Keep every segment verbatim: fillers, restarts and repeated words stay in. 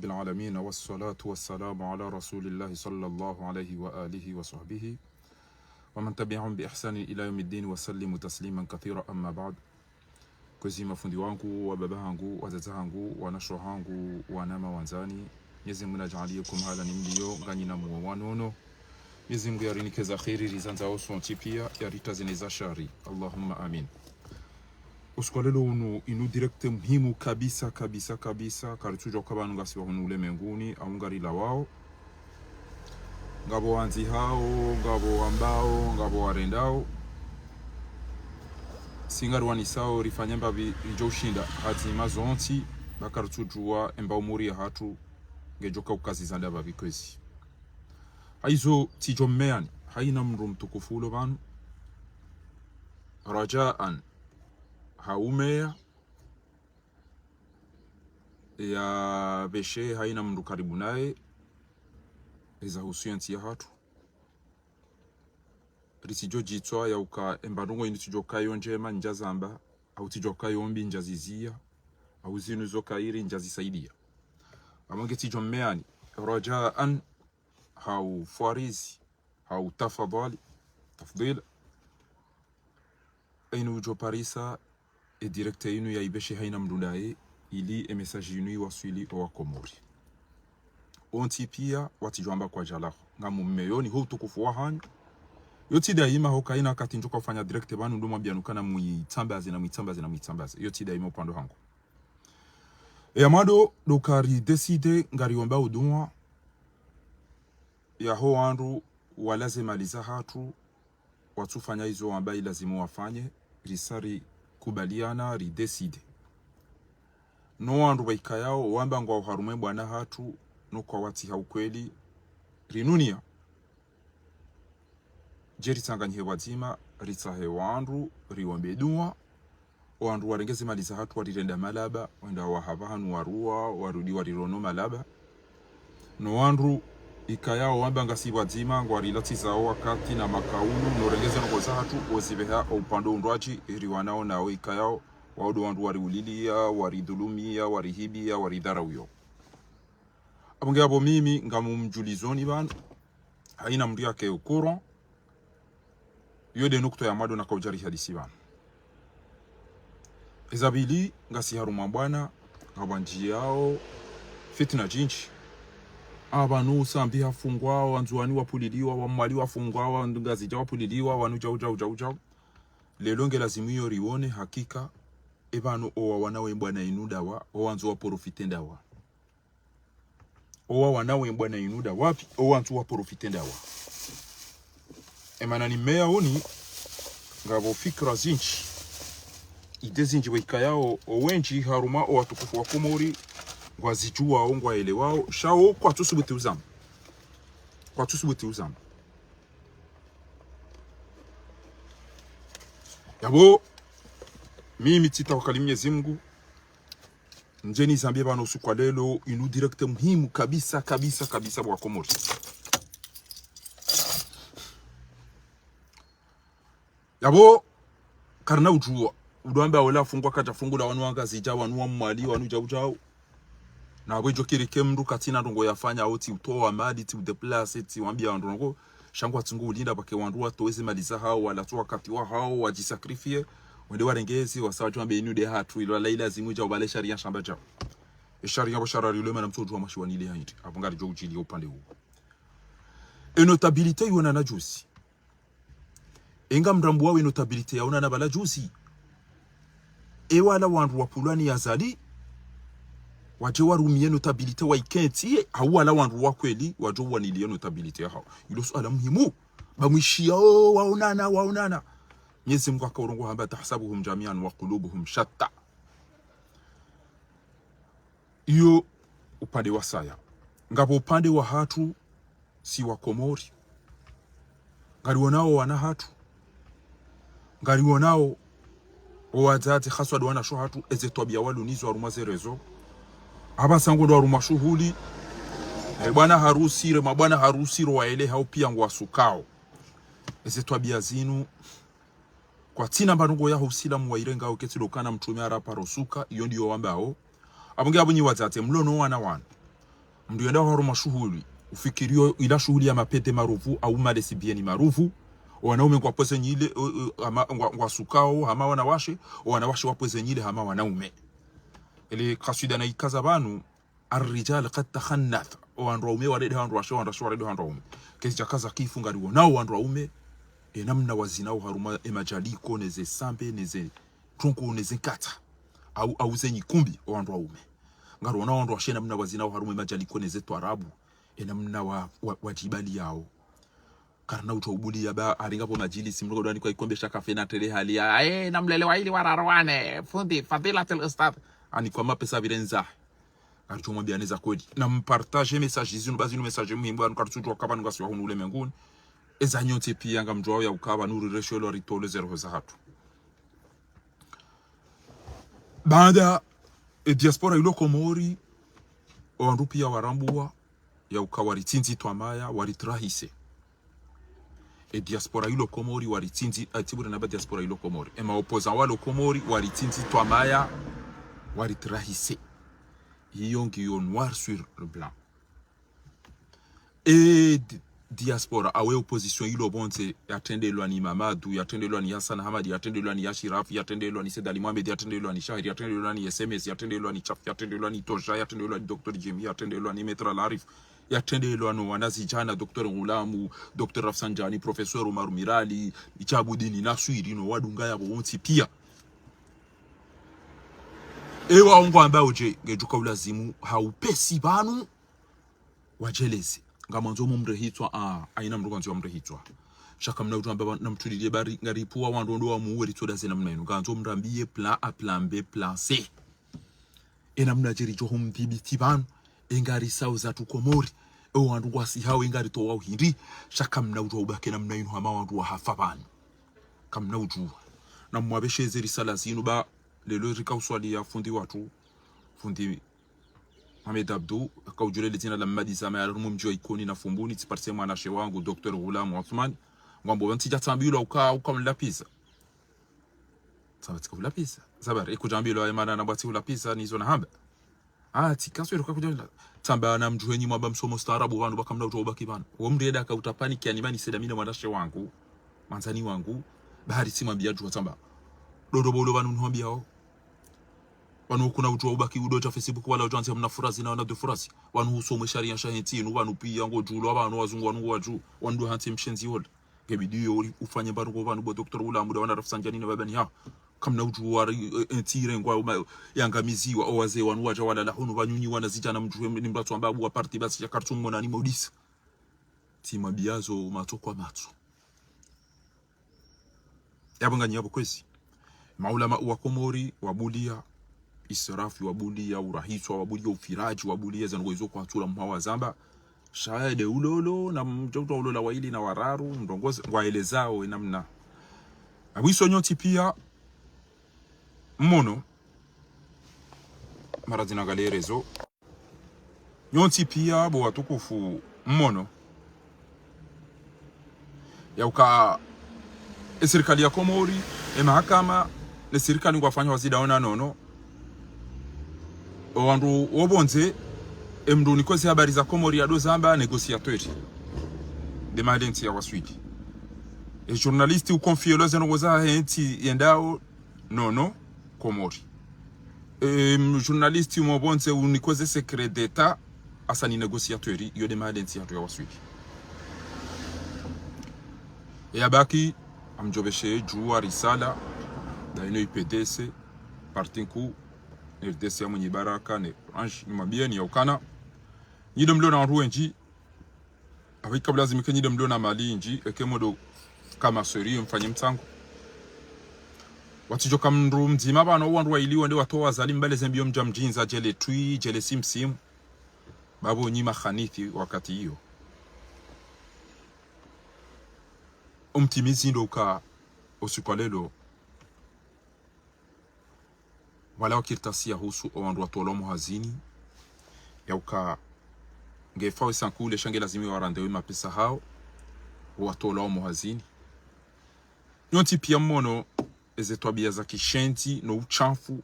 العالمين، والصلاة والسلام على رسول الله صلى الله عليه وآله وصحبه ومن تبعهم بإحسان إلى يوم الدين وسلم تسليما كثيرا، أما بعد. Kwezi mafundi wangu, wababa hangu, wadzadze hangu, wanashe hangu, wanama wandzani. Mwenyezi Mungu nadjaaliye ko mahala nimliyo, nganyina muwa wanono. Mwenyezi Mungu yarinike za kheri rizandzao sontsi piya, yaritaze ne za shari. Allahumma amin. Usiku wa leo unu, inu direct muhimu kabisa, kabisa, kabisa. Karitsudjuwa uka pvanu ngasi wa hunu ulemenguni, au ngarilawao. Ngapvo wandzihao, ngapvo wambao, ngapvo warendao. Si ngariwanisao rifanye mbapvi ridjo ushinda, hadzima zontsi, ba karitsudjuwa emba umuri yahatru, ngedjo ka ukaziza ndapvapvi kwezi. Hayizo tsidjo mmeani, hayina mndru mtukufu ulo pvanu. Rajaan, ha umeya, yapveshe hayina mndru karibu naye, eza husu yentsi yahatru. Ritsidjo djitswa ya uka emba ndrongo inu tsidjo kayo ndjema ndjazamba, au tsidjo kayo mbi ndjaziziya, au zinu zo kayiri ndjazisaidiya. Amwe nge tsidjo mmeani, rajaan, ha ufwarizi, ha utafadhali, tafdhil. Inu udjo parisa, e direct inu ya ipveshe hayina mndru ndaye, ili e message inu iwaswili owa Komori. Ontsi piya, watsidjo amba kwadjalaho. Ngamu mmeyoni, ho utukufu wahanyu. Yo tsi daima ho kayina wakati ndjo ka ufanya direct pvanu ndo mwambianu kana mwitsambaze na mwitsambaze na mwitsambaze. Yo tsi daima upande hangu. E ya mwando, ndo kari décidé, ngariomba udunwa, yaho wandru walaze mali zahatru, watsufanya izo wamba ilazimu wafanye, risa rikubaliana, ridécidé. No wandru waikayao, wamba ngwao harumwa e bwana hatru, no kwawatsi ha ukweli, rinuniya. Dje ritsanganyihe pvwadzima, ritsahe wandru, riombe dunwa, owandru warenge ze mali zahatru warirenda malaba, wenda wahapva hanu waruwa, warudi warirono malaba. No wandru ikayao wamba ngasi pvwadzima, ngwarilatsizao wakati na makaulu, no renge ze ndrongo zahatru, wozipveha o upande undrwadji, iriwanao nao ikayao, wao ndo wandru wariuliliya, waridhulumiya, warihibiya, waridharauyo. Apvo nge apvo mimi, ngamu mdjulizoni pvanu, hayina mndru yake au courant, yo nde nukta ya mwando nakaudja rihadisi pvanu. Eza pvili, ngasi harumwa bwana, ngapvwandjiyao, fitina djindji. Apvanu Sambi hafungwa, Wandzuwani wapvuliliwa, Wamwali wafungwa, Wangazidja wapvuliliwa, wanu djau, djau, djau, djau. Leo nge lazimu iyo rione, hakika, e pvanu owawana we bwana inu ndawa, owandzo waprofité ndawa. Owawana we bwana inu nda wapvi, owandzo waprofité ndawa. E mana ni meya uni, ngapvo fikira zindji, idées zindji waikayao, owendji harumwa owatukufu wa Komori, ngwazidjuwao, ngwaelewao, sha wo kwatsusubuti uzamba. Kwatsusubuti uzamba. Yapvo, mimi tsitawakali Mwenyezi Mungu, ndje nizambe pvanu usiku wa leo, inu direct muhimu kabisa, kabisa, kabisa, bo wa Komori. Yapvo, karina udjuwa, udjo amba ola afungwa kadja fungula wanu Wangazidja, wanu wa Mwali, wanu djau djau. Na pvwe djo kiri ke mndru katsina ndrongo yafanya, au tsi utowa mali, tsi udéplacé, tsi wambia wandru ndrongo. Sha ngwatsungu ulinda pvake wandru watowe ze mali zahao, walatse wakati wahao, wadjisacrifié, wende warenge ezi, wasa wadjo wambe inu nde hatru, ilo wala ilazimu idja ubale sharia shamba djao. E sharia pvo sharari ule mana mtso udjuwa mashiwani ile haindi. Apvo ngaridjo udjiliya upande uwo. E notabilité iwonana juzi. Enga mrambuwa we notabilité yaonana pvala juzi. E wala wandru wapvulwa ni Azali, wadje warumiye notabilité waikentsi, hau wala wandru wa kweli, wadjo waniliye notabilité yahao. Ilo suala muhimu, ba mwishiyao, waonana, waonana. Mwenyezi Mungu haka urongowa hamba, تحسبهم جميعا وقلوبهم شتى. Iyo upande wasaya. Ngapvo upande wahatru, si wa Komori. Ngarionao wana hatru. Ngarionao owadzadze haswa ndo wanashe hatru, eze twabiya walo nizo harumwa ze réseaux. Apvasa ngo ndo harumwa shuhuli. E bwana harusi, re mabwana harusi, ro waeleha upiya ngwasukao. Eze twabiya zinu, kwatsina mba ndrongo yaho usilamu wairengao ketsi ndo ukana mtrume harapva rosuka, iyo ndiyo wambao. Apvo nge apvo nyi wadzadze, mlo no wana wanu. Mndru yenda harumwa shuhuli, ufikiriyo ila shuhuli ya mapete maruvu, au malesi bieni maruvu. Owanaume ngwapvweze nyile, o, o, hama, ngwa, ngwasukao, hama wanawashe, owanawashe wapvweze nyile, hama wanaume. Ele kaswida na ikaza pvanu, الرجال قد تخنث. Owandru waume warede handru washe, owandru washe warede handru waume. Kezi djakaza kifu ngariwonao owandru waume, enamna wazinao harumwa emadjaliko, neze sambe, neze tronko, neze nkata. Au, au ze nyikumbi, owandru waume. Ngariwonao owandru washe namna wazinao harumwa emadjaliko, neze twarabu, enamna wa, wa, wadjibaliyao. Karina utwa ubuliya ba, haringa pvo madjilisi, mndru kodwani kwa ikombe sha kafe na tele hali ya, "Eh, na mlele wa ili wararu wane, fundi, fadhilatul ustadh." Ani kwa mapesa pvire ndza. Karicho mwambiya neza kweli. Na mpartage message zinu, ba zinu message muhimu, anu karitsudjuwa kaba nunga siwa hunu ulemenguni. Eza nyontsi piya ngamdjuwao ya ukaba nuri resho lo ritole ze roho zahatru. Baanda, e diaspora ilo Komori, owandru piya warambuwa, ya uka waritsindzi twamaya, waritrahise. E diaspora ilo Komori waritsindzi, a, tsi bure namba diaspora ilo Komori. Ema opposant walo Komori waritsindzi twamaya, waritrahise. Iyo ngiyo noir sur le blanc. E di-, diaspora, awe opposition ilo pvondze, yatrendelwa ni Mamadou, yatrendelwa ni Hassan Hamadi, yatrendelwa ni Achirafi, yatrendelwa ni Said Ali Mohamed, yatrendelwa ni Shahir, yatrendelwa ni S M S, yatrendelwa ni Chaf, yatrendelwa ni Toja, yatrendelwa ni Docteur Jimmy, yatrendelwa ni Maître Larif, yatrendelwa no wanazidjana, Docteur Ghulamu, Docteur Rafsanjani, Professeur Omar Mirali, Ichabuddin Naswiri, no wadunga yapvo wontsi piya. Ewa ongwamba udje, ngedjuka ulazimu, ha upesi pvanu, wadjeleze. Ngamwandzo mumrehitswa, a, haina mndru kwandzo yamrehitswa. Sha kamna udjuwa amba namtuliliye bari, ngaripvuwa wandru ndo wamuwe ritsoda ze namna inu. Ngandzo mrambiye plan A, plan B, plan C. Enamna djeri djo humdhibiti pvanu, engarisao zatru Komori, ewandru ngwasihao engaritowa uhindri, sha kamna udjuwa ubaki namna inu hama wandru wahafa pvanu. Kamna udjuwa. Na mwapvesheze risala zinu ba, lelo rika uswaliya fundi watru, fundi Mohamed Abdou, aka udjulele dzina la Mmadi Zama ya harumwa mdji wa Ikoni na Fumbuni, tsiparise mwanashe wangu, Docteur Ghulam Othman, ngwambo pvanu tsidja tsambilwa uka, uka mlapisa. Tsamba tsika ulapisa. Zabari, eko djambilwa emana namba tsi ulapisa, nizo nahamba. A, tsika swiro ka kudjambilwa. Tsamba namdjuwe nyi mwamba msomo staarabu pvanu ba kamna udjuwa ubaki pvanu. Wo mndru yeda aka uta paniki yani mani seda mi na mwanashe wangu, mwandzani wangu, bahari tsimwambiya djuwa tsamba. Dodo bolo pvanu nihwambiyao. Pvanu kuna udjuwa ubaki udo dja Facebook wala udjo handzi mna furazi na wana de furazi. Pvanu husomwe shariya sha hentsi inu, pvanu piya ngodjulwa, pvanu wazungu wanu ngwadju, wandru hantsi mshenzi wola. Ngebidi yo uri ufanye mbaro ngo pvanu bo Docteur Ghulam nda wana Rafsanjani na Babani ha. Kamna udjuwa ri, e, entsi irengwa, uma, yangamiziwa, owazee wanu wadja walala hunu, pvanyunyi wanazidjana mdjuwe, ni mbatsu amba abu wa parti basi ya kartu mwona ni modisa. Tsimwambiyazo matso kwa matso. Yapvo nganyi yapvo kwezi. Maulama wa Komori, wabuliya israfi, wabuliya urahitswa, wabuliya ufiradji, wabuliya zandrongo izo kwatsula mhawa zamba. Sha ede ulolo, na mdjauta ulola wa ili na wararu, ndrongozi, ngwaelezao enamna. Apvo iso nyontsi piya, mmono, mara dzina ngalerezo. Nyontsi piya bo watukufu mmono. Ya uka, e sirikali ya Komori, e mahakama, ne sirikali ngwafanya wazidaona nono. Owandru wo pvondze, e mndru nikoze habari za Komori yado zamba négociateur. De malentsi ya waswidi. E journaliste uconfie lo zeno goza hentsi yendao, nono, Komori. E, m-, journaliste mo pvondze unikoze secret d'État, asa ni négociateur, iyo de malentsi hatru ya waswidi. E yabaki, amdjopveshe djuwa risala, da ino I P D C, parti nkuu, R D C ya Mwinyi Baraka, ne Orange, nimwambiyeni ya ukana. Nyi de mlo na wandru wendji, apvo ika pvulazimu ike nyi de mlo na mali indji, eke modo kama seri, mfanye mtsango. Watsidjoka mndru mdzima pvanu, wandru wa ili wende watowa zali mbale zembiyo mdja mdjindza, djele twi, djele simsimu. Bapvo nyi mahanithi wakati iyo. Umtimizi ndo uka usiku wa lelo. Wala wa kartasi ya husu owandru watolwa mohazini. Ya uka ngefa we sankule sha nge lazimi warande we mapesa hao. Watolwa mohazini. Nyontsi piya mmono eze twabiya za kishenzi no utshafu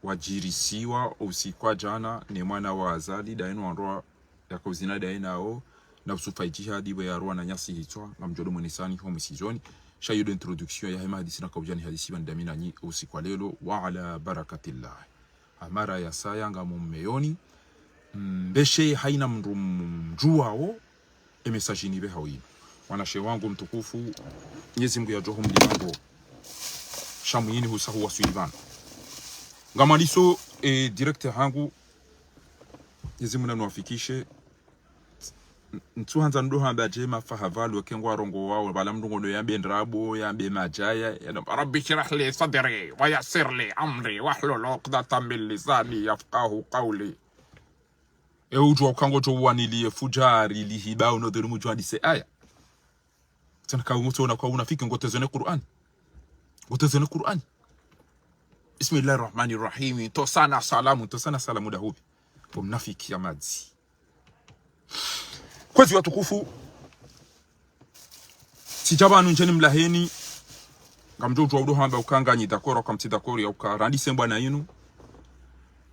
wadjirisiwa usiku wa djana ne mwana wa Azali, da eno wandru wa yaka uzina daye nawo, na usufa ijihadi we yarwa na nyasi hitswa, ngamdjo ndo mwenesani ho mwisizoni. Sha iyo ndo introduction yahe mahadisi nakaudja nihadisi pvanu dami nanyi usiku wa leo, wa ala barakatillah. Amara ya saya ngamumeyoni, mbeshe haina mndru mdjuwao, e message nipve hawinu. Mwanashe wangu mtukufu, Mwenyezi Mungu yadjo humlipva ndro. Sha mwinyi husa huwaswili pvanu. Ngamwandiso, e, direct hangu, Mwenyezi Mungu nanuwafikishe. N-, ntsuhandza ndo hamba dje mafahavalwe ke ngwarongowao, pvala mndru ngondo yambe ndrabo, yambe madjaya, ya, رب اشرح لي صدري ويسر لي أمري واحلل عقدة من لساني يفقهوا قولي. E udjuwa uka ngodjo uwaniliye fudjari lihiba uno dhulumu djuwa ndise aya. Tsena ka umoto ona kwa unafiki ngotezene Qur'an. Ngotezene Qur'an. Bismillahir Rahmanir Rahim. Ntosana salamu, ntosana salamu dahupvi. Bo mnafiki ya madzi. Kwezi watukufu. Tsidja pvanu ndjeni mlaheni. Ngamdjo udjuwa udo hamba uka nganyi d'accord, uka mtsi d'accord ya uka randise mbwana yinu.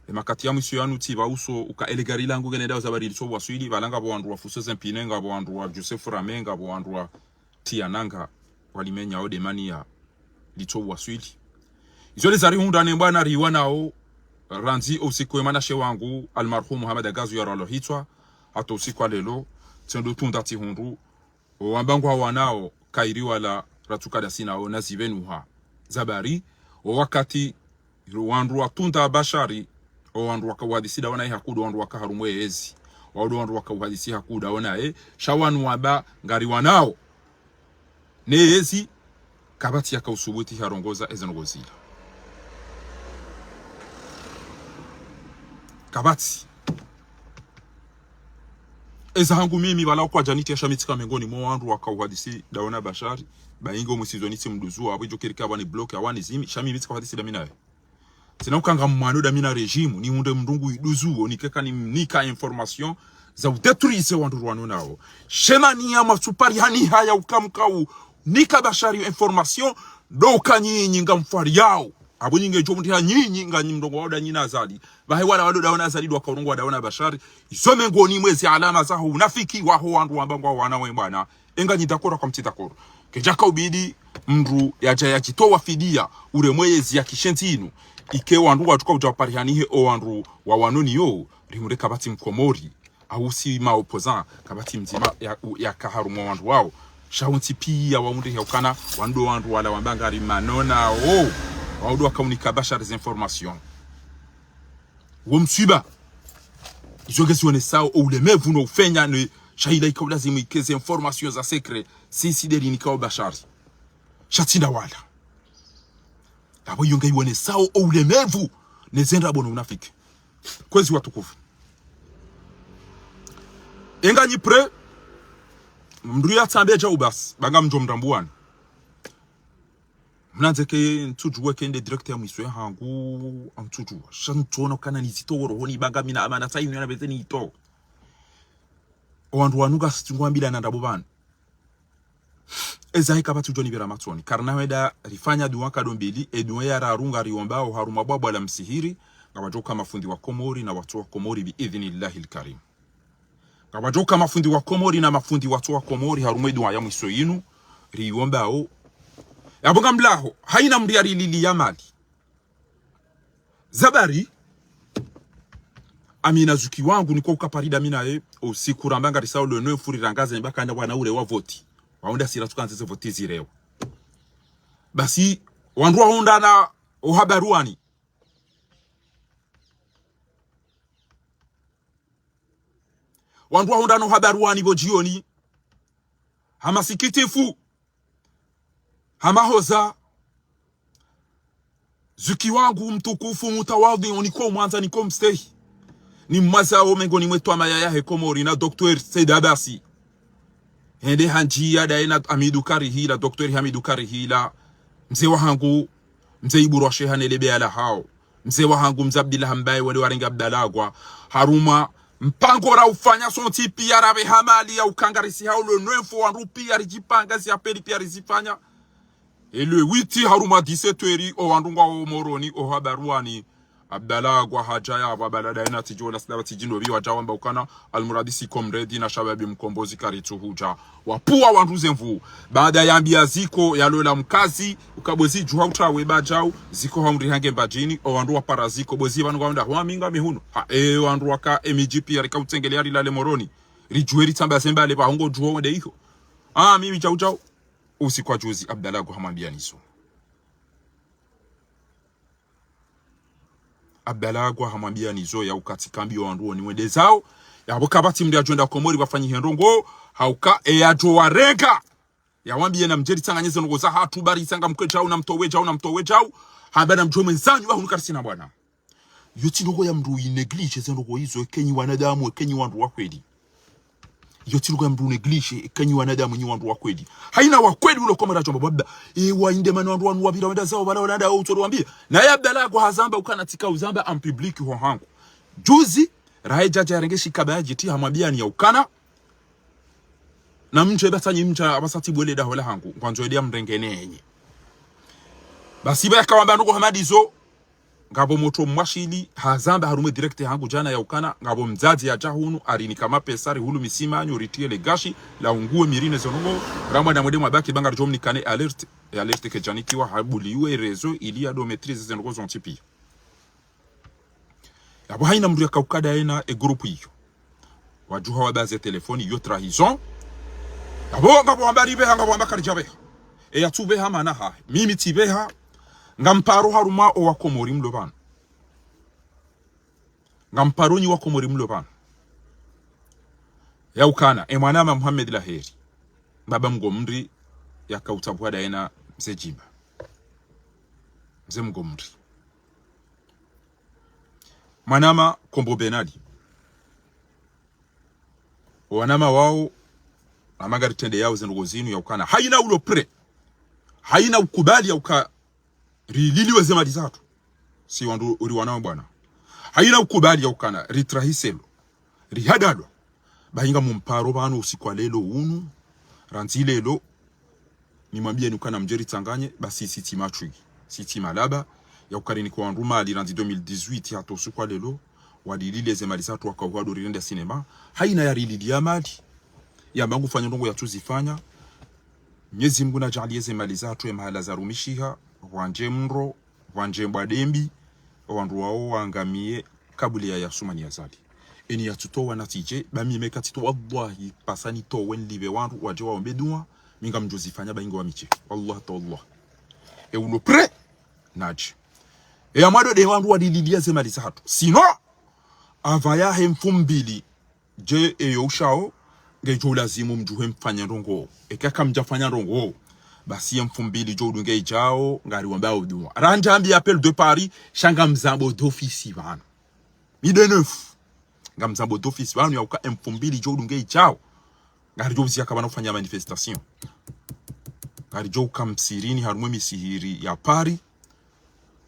E makati ya mwiso yanu tsi pva uso uka ele gari langu ngene ndao zabari litso waswili, pvala ngapvo wandru wa Fuso Zempine, ngapvo wandru wa Joseph Rame, ngapvo wandru wa Tiananga, walimenya o demani ya litso waswili. Izo le zarihundra ne mbwana riwanao, randzi o usiku we mwanashe wangu, almarhum Muhammad Agazu ya ralo hitswa, hata usiku wa leo, tsendo tunda tsihundru, o wamba ngwawanao, kairi wala ratsuka dasi nao na zipvenuha. Zabari, o wakati wandru watunda Bashari, o wandru wakauhadisi dawo naye hakuda, wandru waka harumwa ezi. Waudo wandru wakauhadisi hakuda, ona e, sha wanu wamba ngariwanao ne ezi, kapvatsi yaka usubuti harongoza ezi ndrongoo zila. Kapvatsi. Eza hangu mimi, pvala ukwadja nitiya sha mi tsika mengoni mwa wandru wakauhadisi dawo na Bashari, ba ingo mwisizoni tsi mduzu, apvo idjo kiri ka pvwa ni bloke, awa ni zimi, sha mi mi tsika uhadisi dami naye. Tsina uka ngamwano dami na régime, nihundre mndru ngu iduzuo, nikeka nimnika information za udétruire wandru rwano nao. Shemani ya matsupari hani haya uka mkau, nika Bashari information, ndo uka nyinyi ngamfwari yao. Apvo nyinyi ngedjo mndri ha nyinyi nganyi mrongowa wauda nyina Azali. Pvahe wala wado dawo na Azali ndo waka urongowa dawo na Bashari. Izo mengoni mwezi alama zaho unafiki waho wandru wamba ngwawanao we mbwana. Enga nyi d'accord, uka mtsi d'accord. Kedjaka ubidi mndru yadja yadjitowa fidiya, ure mwezi ya kishenzi inu. Ike wandru watsuka udja waparihanihe o wandru wawanao niyo, rihundre kapvatsi mkomori. Au si ma opposant, kapvatsi mdzima ya, u-, yaka harumwa wandru wao. Sha wontsi piya waundre ya ukana, wandru wandru wala wamba ngarimanao nao. Waudo wakaunika Bashari ze information. Wo mswiba. Izo ngezionesao o ulemevu no ufenya ne sha ila ikao lazimu ike ze information za secret, si sideri nikao Bashari. Sha tsi nda wala. Apvo iyo ngeionesao o ulemevu, ne ze ndrabo no unafiki. Kwezi watukufu. Enga nyi prêt, mndru yatsambe djau basi, ba ngamdjo mrambuwani. Mnandze ke ntsudjuwe ke nde direct ya mwiso ya hangu, amtsudjuwa. Sha ntsuona ukana nizitowo rohoni ba ngami na amana tsa inu yana beze niito. O wandru wanu ngasi ngwambilana ndrabo pvanu. Eza hika pvatsi udjo nipvira matsoni. Karina wenda rifanya duwa nkado mbili, e duwa ya raru ngariomba o harumwa bwabwa la msihiri, ngapvadjo uka mafundi wa Komori na watso wa Komori bi idhnillahil karim. Ngapvadjo uka mafundi wa Komori na mafundi watso wa Komori harumwa e duwa ya mwiso yinu, riombao. Yapvo ngamlaho, haina mndru yarilili ya mali. Zabari, ami na zuki wangu niko uka parida mi naye, o usiku ramba ngarisao le neuf rirangaze mbaka nda wana ule wa voti. Waunda sira tsuka ndzeze voti zirewa. Basi, wandru wahundana o habaruwani. Wandru wahundana o habaruwani pvo djioni. Ha masikitifu. Ha mahoza. Zuki wangu mtukufu mutawadhi, niko mwandza, niko mstehi. Ni mwaza o mengoni mwe twamaya yahe Komori na Docteur Said Abasi. Hende handjiya daye na Hamidu Karihila, Docteur Hamidu Karihila. Mze wahangu, mze Iburu wa Sheha ne lebe ala hao. Mze wahangu, mze Abdillah Mbaye, wende warenge Abdallah agwa. Harumwa, mpango ra ufanya sontsi piya rapve ha mali ya uka ngarisi hao le neuf wandru piya ridjipanga zi apeli piya rizifanya. E le huit harumwa dix-sept heures o wandru ngwao Moroni o habaruwani. Abdallah Agwa hadja yapvo, Abdallah daye na tsidjo la sila tsidji ndo pvi wadja wamba ukana, almuradi si comrade na shababi mkombozi karitsu hudja. Wapvuwa wandru ze nvu. Baada yambia Ziko, yalola mkazi, uka bo Zidju hau trawe Badjau, Ziko hau mri hange Mbadjini, o wandru wapara Ziko, bo Zi pvanu ngwawenda hwa mi ngami hunu. Ha, e, wandru waka M G P yarika utsengele yarilale Moroni. Ridjuwe ritsamba ze mbale pvahongo djuwa wende iho. Ah, mimi djau djau. Usiku wa juzi, Abdallah Agwa hamwambia nizo. Abdallah Agwa hamwambia nizo ya uka tsi kambi yo wandru woni wende zao. Yapvo kapvatsi mndru yadjo enda Komori pvafanyihe ndrongo, hauka e yadjo warenga. Yawambie na mdje ritsanganye ze ndrongo za hatru, bari tsanga mkwe djau, na mtowe djau, na mtowe djau. Hamba na mdjuwe mwenzanyu, pvahunu karisina bwana. Yo tsi ndrongo ya mndru uyi négligé ze ndrongo izo, eka nyi wanadamu, eka nyi wandru wa kweli. Yo tsi ndrongo ya mndru négligé, eka nyi wanadamu, nyi wandru wa kweli. Haina wa kweli ulo Komori adjo amba bwabda. E, wa inde mana wandru wanu wapvira wenda zao, pvala wala nda, o, utsori wambie. Naye Abdallah Agwa hazamba ukana tsika uzamba en public ho hangu. Juzi, rahe djadja yarenge shikaba ya djiti hamwambia ni ya ukana. Na mdje pvatsanyi mdja apvasa tsi bwele daho la hangu, ngwandzo ende ya mrenge nenye. Basi pva yakawamba ndrongo hama ndizo, ngapvo motro mwashili, hazamba harumwa e direct hangu djana ya ukana, ngapvo mdzadze yadja hunu, arinika mapesa, rihulu misima, nyo ritriye le gashi, la unguwe miri ne ze ndrongo, ramba na mwende mwabaki pvanga ridjo mnikane alerte, e alerte kedjanikiwa, habuliwe réseau, ili yado maîtriser ze ndrongo zontsi pia. Yapvo haina mndru yaka ukada yena e groupe iyo. Wadjuha wabaze telefoni, yo trahison. Yapvo ngapvo wamba ripveha, ngapvo wamba karidja pveha. E yatsu pveha mana hahe. Mimi tsi pveha, ngamparo harumwa o wa Komori mlo pvanu. Ngamparo nyi wa Komori mlo pvanu. Ya ukana, e mwanama Mohamed Laheri. Baba Mgomri yaka utsapvwa da yena mze Djiba. Mze Mgomri. Mwanama Kombo Benali. Wanama wao, amagari trende yao ze ndrongo zinu ya ukana. Haina ulo prêt. Haina ukubali ya uka rililiwe ze mali zatru. Si wandru uri wanao bwana. Haina ukubali ya ukana, ritrahiselo. Rihadalwa. Bahi ngamumparo pvanu usiku wa lelo unu. Randzi lelo. Nimwambie ni ukana mdje ritsanganye, basi si tsi matswi, si tsi malaba, ya ukarinika wandru mali randzi deux mille dix-huit hata usiku wa lelo, walilile ze mali zatru waka uhado rirende sinema, haina ya rililia mali, yamba ngufanya ndrongo yatsu zifanya, Mnyezi Mngu nadjaaliye ze mali zatru ye mahala zarumishiha, pvwandje mro, pvwandje mbwa dembi, wandru wao wangamiye, kabuli ya Yasumani Yazali. Eni yatsutowa natije, ba mimi katsito, wallahi, pasa nitowe nilipve wandru, wadje waombe dua, mi ngamdjo zifanya ba ingo wa miche. Wallah, ta wallah. E ulo prêt, nadje. E ya mwado de wandru walililia ze mali zatru. Sinon, apvaya he mfumbili, dje eyo ushao, ngedjo ulazimu mdjuhe mfanya ndrongo. Eka kamdjafanya ndrongo. Basi ye mfumbili djo udunge idjao, ngari wamba udunwa. Randja ambi appel de Paris, sha ngamzambo d'office pvanu. Mi de neuf. Ngamzambo d'office pvanu ya uka e mfumbili djo udunge idjao. Ngaridjo uziya kapvana ufanya manifestation. Ngaridjo uka msihirini harumwa e misihiri ya Paris.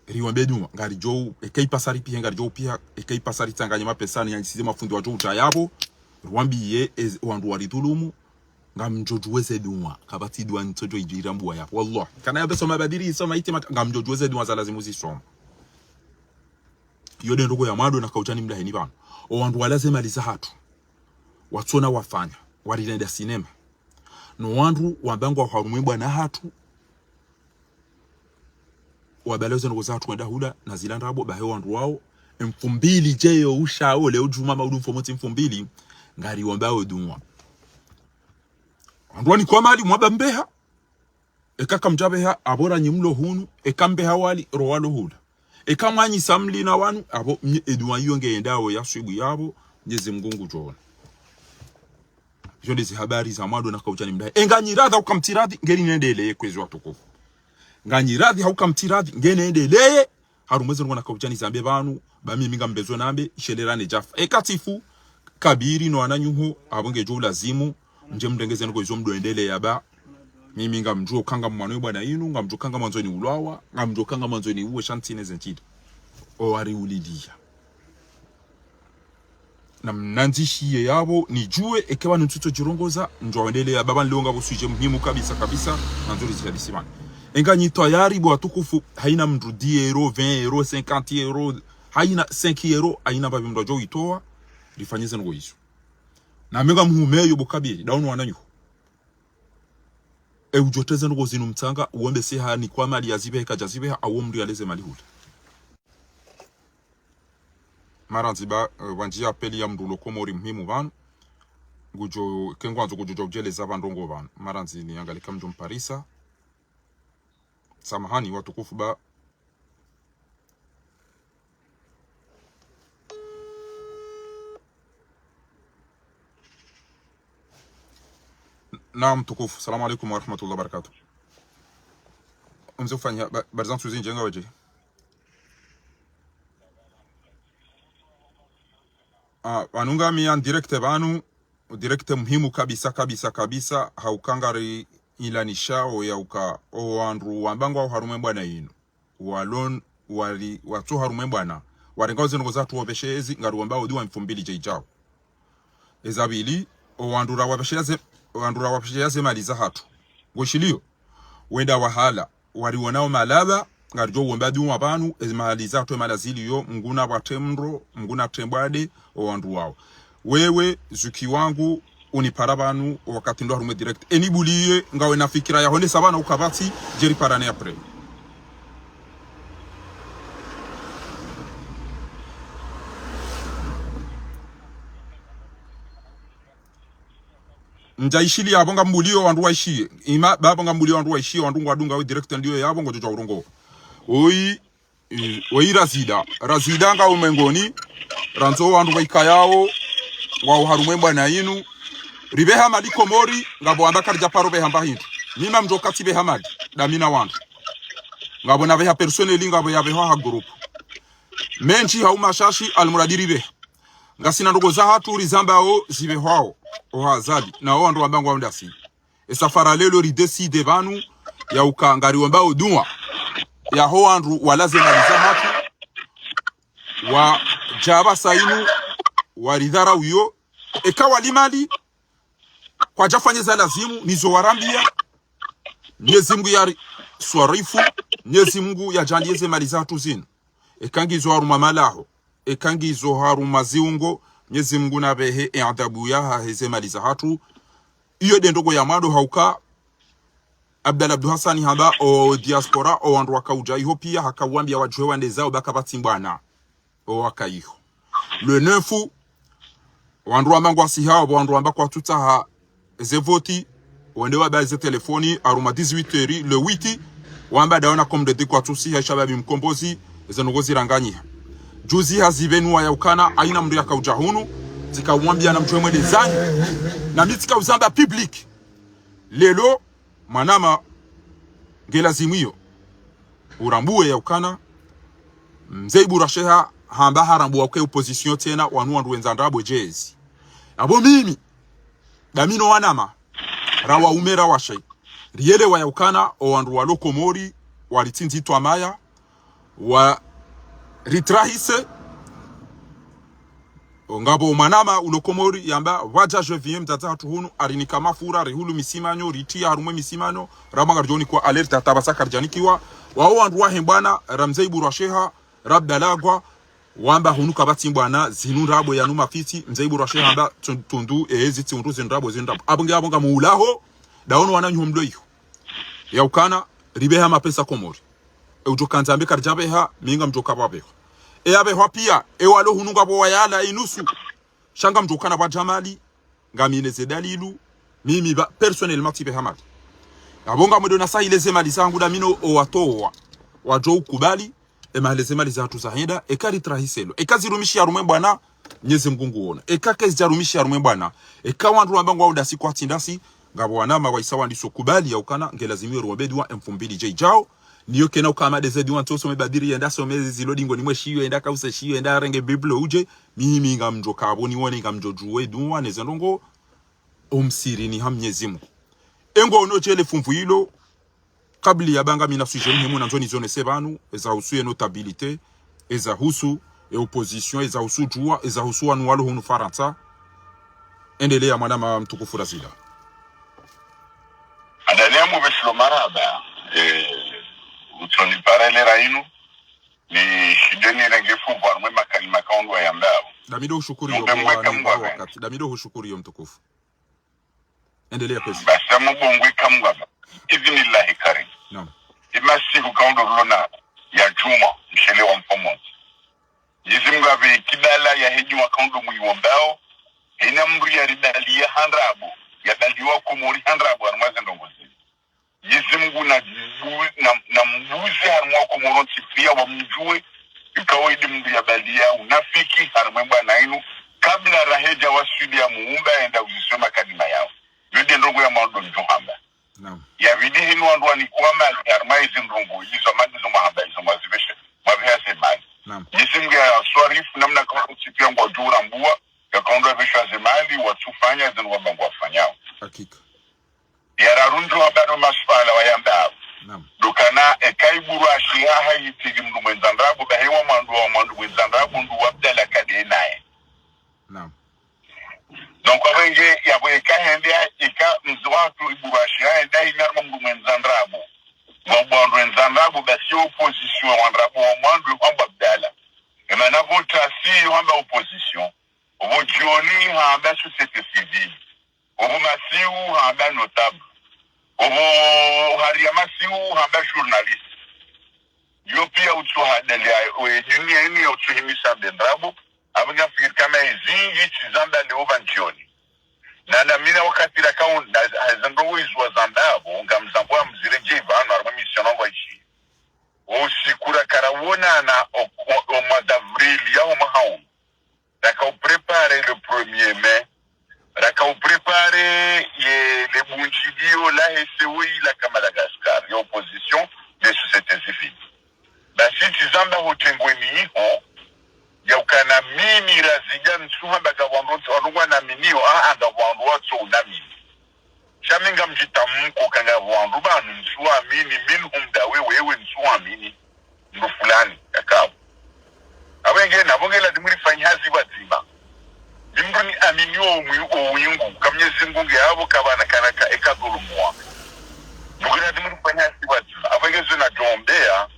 Riwambe dua. Ngaridjo, eka ipasa ripihe, ngaridjo upiha, eka ipasa ritsanganye mapesa, ni yanyisize mafundi wadjo udja yapvo. Riwambiye, e, wandru waridhulumu. Ngamdjo djuwe ze dua. Kapvatsi dua ntsodjo idjira mbuwa yapvo. Wallah. Kana yapvo soma badiri, soma itima, ngamdjo djuwe ze dua za lazimu zisoma. Iyo de ndrongo ya mwado nakaudja nimlaheni pvanu. O wandru wala ze mali zahatru. Watsona wafanya. Warilenda sinema. No wandru wamba ngwao harumwa e bwana hatru. Wabale ze ndrongo zahatru wenda hula na zila ndrabo, bahi wandru wao. E mfumbili dje yo ushao, leo djuma maudu mfomotsi mfumbili. Ngari wamba o dunwa. Wandru wanikwa mali, mwamba mbeha. Eka kamdjapveha, apvo ranyi mlo hunu, eka mbeha wali, ro walo hula. Eka mwanyisa mli na wanu, apvo mnye edua iyo nge yendao ya swibu yapvo, Mnyezi Mngu ngudjo ona. Izo nde ze habari za mwado nakaudja nimlahe. E nganyi radhi hauka mtsi radhi, ngeni nendeleye kwezi watukufu. Nganyi radhi hauka mtsi radhi, ngeni nendeleye, harumwa ze ndrongo nakaudja nizambe pvanu, ba mimi ngambezo nambe, ishelerane djafa. Eka tsifu, kabiri no wananyuho, apvo ngedjo ulazimu, mdje mrenge ze ndrongo izo mdo endeleya ba. Mimi ngamdjuo uka ngamwandzo e bwana inu, ngamdjuo uka ngamwandzo ni ulwawa, ngamdjuo uka ngamwandzo ni uwe sha ntsina ze ntsida. O wariuliliya. Na mnandzishiye yapvo, nidjuwe, eke pvanu ntsutso djirongoza, ndjo wendeleya ba pvanu leo ngapvo sujet muhimu kabisa, kabisa, nandzo rizihadisi pvanu. E nganyi twayari bo watukufu, haina mndru dix euros, vingt euros, cinquante euros, Haina cinq euros, haina mbapvi mndru adjo itowa, rifanye ze ndrongoo izo. Na mi ngamhumeyo bo Kabili, ndaono wananyaho. E udjo teza ndrongoo zinu mtsanga, uwambe seha ni kwa mali ya zibeha, kadja zibeha, awo mndru yaleze mali hule. Marandzi ba, eh, wandjia appel ya mndru ulo Komori muhimu pvanu. Ngudjo, kengwandzo ngudjo dja udjeleza pva ndrongoo pvanu. Marandzi ni angalika mndru mparisa. Samahani, watukufu ba. Naam, mtukufu. Salamu alaikum wa rahmatullahi wa barakatuh. Umze ufanya, ba-, habari zangu zindji, ngawe dje? Ah, pvanu ngami en direct pvanu, direct muhimu kabisa, kabisa, kabisa, hauka ngari ilanisha o yauka, o wandru wamba ngwao harumwa e bwana inu. Walon, wali, watso harumwa e bwana. Warenga o ze ndrongoo zatru wapveshe ezi, ngari wamba odi wa mfumbili dje idjao. Eza pvili, o wandru rawapveshe ya ze, o wandru rawapveshe ya ze mali zahatru. Ngwishiliyo. Wenda wahala, wariwonao malapva, ngaridjo womba dua pvanu, e mali zahatru e mali ziliyo, Mngu napvwatre mndro, Mngu natrembwade, o wandru wao. Wewe, zuki wangu, unipara pvanu, wakati ndo harumwa e direct. Eni buliye, ngawe na fikira ya honesa pvanu ukapvatsi, djeri parane après. Ndja ishiliya apvo ngambuliyo wandru waishiye. Ima, ba apvo ngambuliyo wandru waishiye, wandru ngwadunga we direct ndiyo yapvo ngodjo dja urongoa. Oyi, eh, oyi Razida. Razida nga umengoni, randzo wandru waikayao, ngwao harumwa e bwana inu. Ripveha mali Komori, ngapvo amba karidja paro pveha mba hindru. Mi ma mndru katsi pveha mali, dami na wandru. Ngapvo napveha personnel, ngapvo yapvehwa ha groupe. Mendji hau mashashi, almuradi ripveha. Ngasina ndrongoo zahatru rizambao zipvehwao, o hazali, na o wandru wamba ngwao ndasi. E safara lelo ridécide pvanu, yauka ngariwombao dua. Yaho wandru walaze mali zahatru, wadja pvasa inu, waridharau iyo, eka wali mali, kwadjafanye za lazimu, nizo warambia, Mnyezi Mngu yariswarifu, Mnyezi Mngu yadjaanlie ze mali zahatru zinu. Eka ngizo harumwa malaho, eka ngizo harumwa ziungo, Mnyezi Mngu napvehe e adhabu yahahe ze mali zahatru. Iyo nde ndrongoo ya mwando hauka, Abdallah Abdou Hassane hamba, o diaspora, o wandru wakaudja iho pia, hakawambia wadjuhe wende zao ba kapvatsi mbwana. O waka iho. Le neuf, wandru wamba ngwasihao, wandru wamba kwatsutsaha ze voti, wende waba ze telefoni, harumwa dix-huit heures, le huit, wamba ndaona comme de kwatsusiha shababi mkombozi, ze ndrongoo ziranganyiha. Juzi hazipvenua yaukana, haina mndru yakaudja hunu, tsikawambia namdjuhe mwende zanyu, na mi tsikauzamba public. Lelo, mwanama, nge lazimu iyo. Urambuwe yaukana, Mze Ibura Sheha, hamba harambua uke opposition tsena, wanu wandru wendza ndrabo djezi. Apvo mimi, dami no wanama, rawaume rawashe. Riyelewa yaukana, o wandru walo Komori, walitsindzi twamaya, waritrahise, ngapvo mwanama ulo Komori yamba, pvwadja je viens mdzadze hatru hunu, harinika mafura, rihulu misimanyo, ritriya harumwa e misimanyo, ramba ngaridjo nikwa alerte hata pvasa karidjanikiwa, wao wandru wahe mbwana, ra Mze Ibura Sheha, ra Abdallah Gwa, wamba hunu kapvatsi mbwana, zinu ndrabo yanu mafitsi, Mze Ibura Sheha hamba, tun-, tundu, e, ezi tsi undru zinu ndrabo, zinu ndrabo. Apvo nge apvo ngamuulaho, ndaono wananyaho mlo iho. Yaukana, ripveha mapesa Komori. E udjo kandza ambe karidjapveha, mi ngamdjo kapvapvehwa. E yapvehwa pia, e walo hunu ngapvo wayala inusu. Sha ngamdjo kana pvwadja mali, ngamine ze dalilu, mimi ba, personnellement tsipveha mali. Apvo ngamwendo nasahile ze mali zangu dami no o watowa. Wadjo ukubali, e mahala ze mali zahatru zahenda, eka ritrahiselwa. Eka zirumishi harumwa e mbwana, Mnyezi Mngu nguona. Eka kazidjarumishi harumwa e mbwana. Eka wandru wamba ngwao ndasi kwatsi ndasi, ngapvo wanama waisa wandiso kubali yaukana, nge lazimu yo ruwambe dua e mfumbili dje idjao. Niyo kena ukama ndeze dua ntsosome badiri yenda some zilo dingoni mwe shiyo, yenda kause shiyo, yenda yarenge Bible udje, mimi ngamdjo kapvo niwone ngamdjo djuwe dua, neze ndrongoo, o msirini ha Mnyezi Mngu. E ngoono dje le fumvu ilo, kabla ya ba ngami na sujet muhimu nandzo nizonese pvanu, eza husu ye notabilité, eza husu ye opposition, eza husu djua, eza husu wanu walo hunu Farantsa. Endelea mwanama mtukufu Razida. Adani ya mupveshelo marahaba, eh, utsoni parele ra inu. Nishinde nirenge fuvu harumwa makalima kaundru wayambao. Damido hushukuriyo. Mbe mwe kamgwa wakati. Damido hushukuriyo mtukufu. Endelea kwezi. Basi mubongwe kamgwa. Idhinillahi karim. Naam. Imasiku kaundru lona ya djumwa, mshele wa mfomozi. Mnyezi Mngu yapve kibala ya hedji wa kaundru mwiwombao, hena mdru ya ribaliya ha ndrabo, ya baliwa Komori ha ndrabo, harumwa ze ndrongoo zinu. Mnyezi Mngu na, na, na mbuzi harumwa Komori ntsi piya wamdjuwe, ikawo edi mdru ya baliya unafiki harumwa mbwana inu, kabla rahedja wa swili ya muumba yenda uziswe makalima yawo. Yo nde ndrongoo ya mwando ndjo hamba. Naam. Yapvili hinu wandru wanikwama, harumwa izi ndrongoo, izo mali zo mwahamba, izo mwazipveshe, mwapveha ze mali. Naam. Mnyezi Mngu ya swarifu, namna kawo ntsi piya ngwadjo urambua, ya kaundru wapveshwa ze mali, watsufanya, zinu wamba ngwafanyao. Hakika. Ya raru ndjo wamba no masuala wayambao. Naam. Ndo ukana, eka iburwashi haha yitili mdru mwendza ndrabo, bahi wa mwando wa mwando mwendza ndrabo, ndo Abdallah kade naye. Naam. Donc, apvenge, yapvo eka hende, eka mze watru iburwashi haha, hende himi harumwa mdru mwendza ndrabo. Wa mwando mwendza ndrabo, basi opposition wa ndrabo wa mwando, hwamba Abdallah. Emana pvo tasi, hwamba opposition. Opvo djioni, hamba société civile. Opvo masihu, hamba notable. Opvo hari ya masihu, hamba journaliste. Yo piya utsu hadali ya, we, dunia inu ya utsu himisa mbe ndrabo, apvo ngafikiri kama ezindji tsi zamba leo pvanu djioni. Na, na mina wakati raka un-, na, na, ze ndrongoo izo wazamba apvo, ngamzambao mziredjeyi pvanu, harumwa émission nongwa ishi. Wo usiku raka rawonana o, o, o mwa d'avril ya o mwaha unu. Raka u préparer le premier mai. Raka u préparer ye, le bundjilio lahe sewi laka Madagascar, ye opposition, ne société civile. Basi tsi zamba ho tengweni iho, ya ukana mimi Razida ntsu hamba ngapvo wandru, wandru ngwanaminiyo, a, a, ngapvo wandru watso unamini. Sha mi ngamdjitamko ukaya ngapvo wandru pvanu ntsu amini, minhum ndawe wewe ntsu amini. Mdru fulani, yakapvo. Apvenge, napvo nge lazimu rifanye hazi pvwadzima. Ni mdru ni amini wo mwi-, wo wingu, ka Mnyezi Mngu nge apvo kapvana kana ka eka dhulumuwa. Ndugu lazimu rifanye hazi pvwadzima. Apvenge zo nadjo ombeya,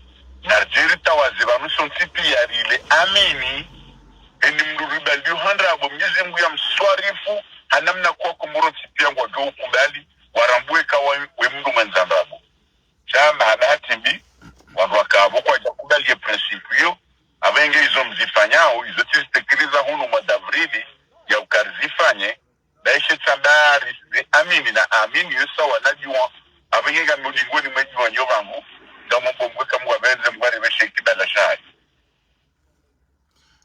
na ridje ritawaze pvanu sontsi piya rile amini, eni mdru ribaliyo ha ndrabo Mnyezi Mngu ya mswarifu, ha namna kwa Komori ntsi piya ngwadjo ukubali, warambue ka wa, we mdru mwendza ndrabo. Sha mahaba hati mbi, wandru wakapvo kwadja kubali ye principe iyo, apvenge izo mzifanyao, izo tsi zitekeleza hunu mwa d'avril, ya uka rizifanye, baishe tsamba ri, ri amini na amini, yo sawa na djuwa, apvenge ngami ulingoni mwe djuwa nyo pvangu, ngamombo mwe kamwa pvenze mwa ripveshe kibala shayi.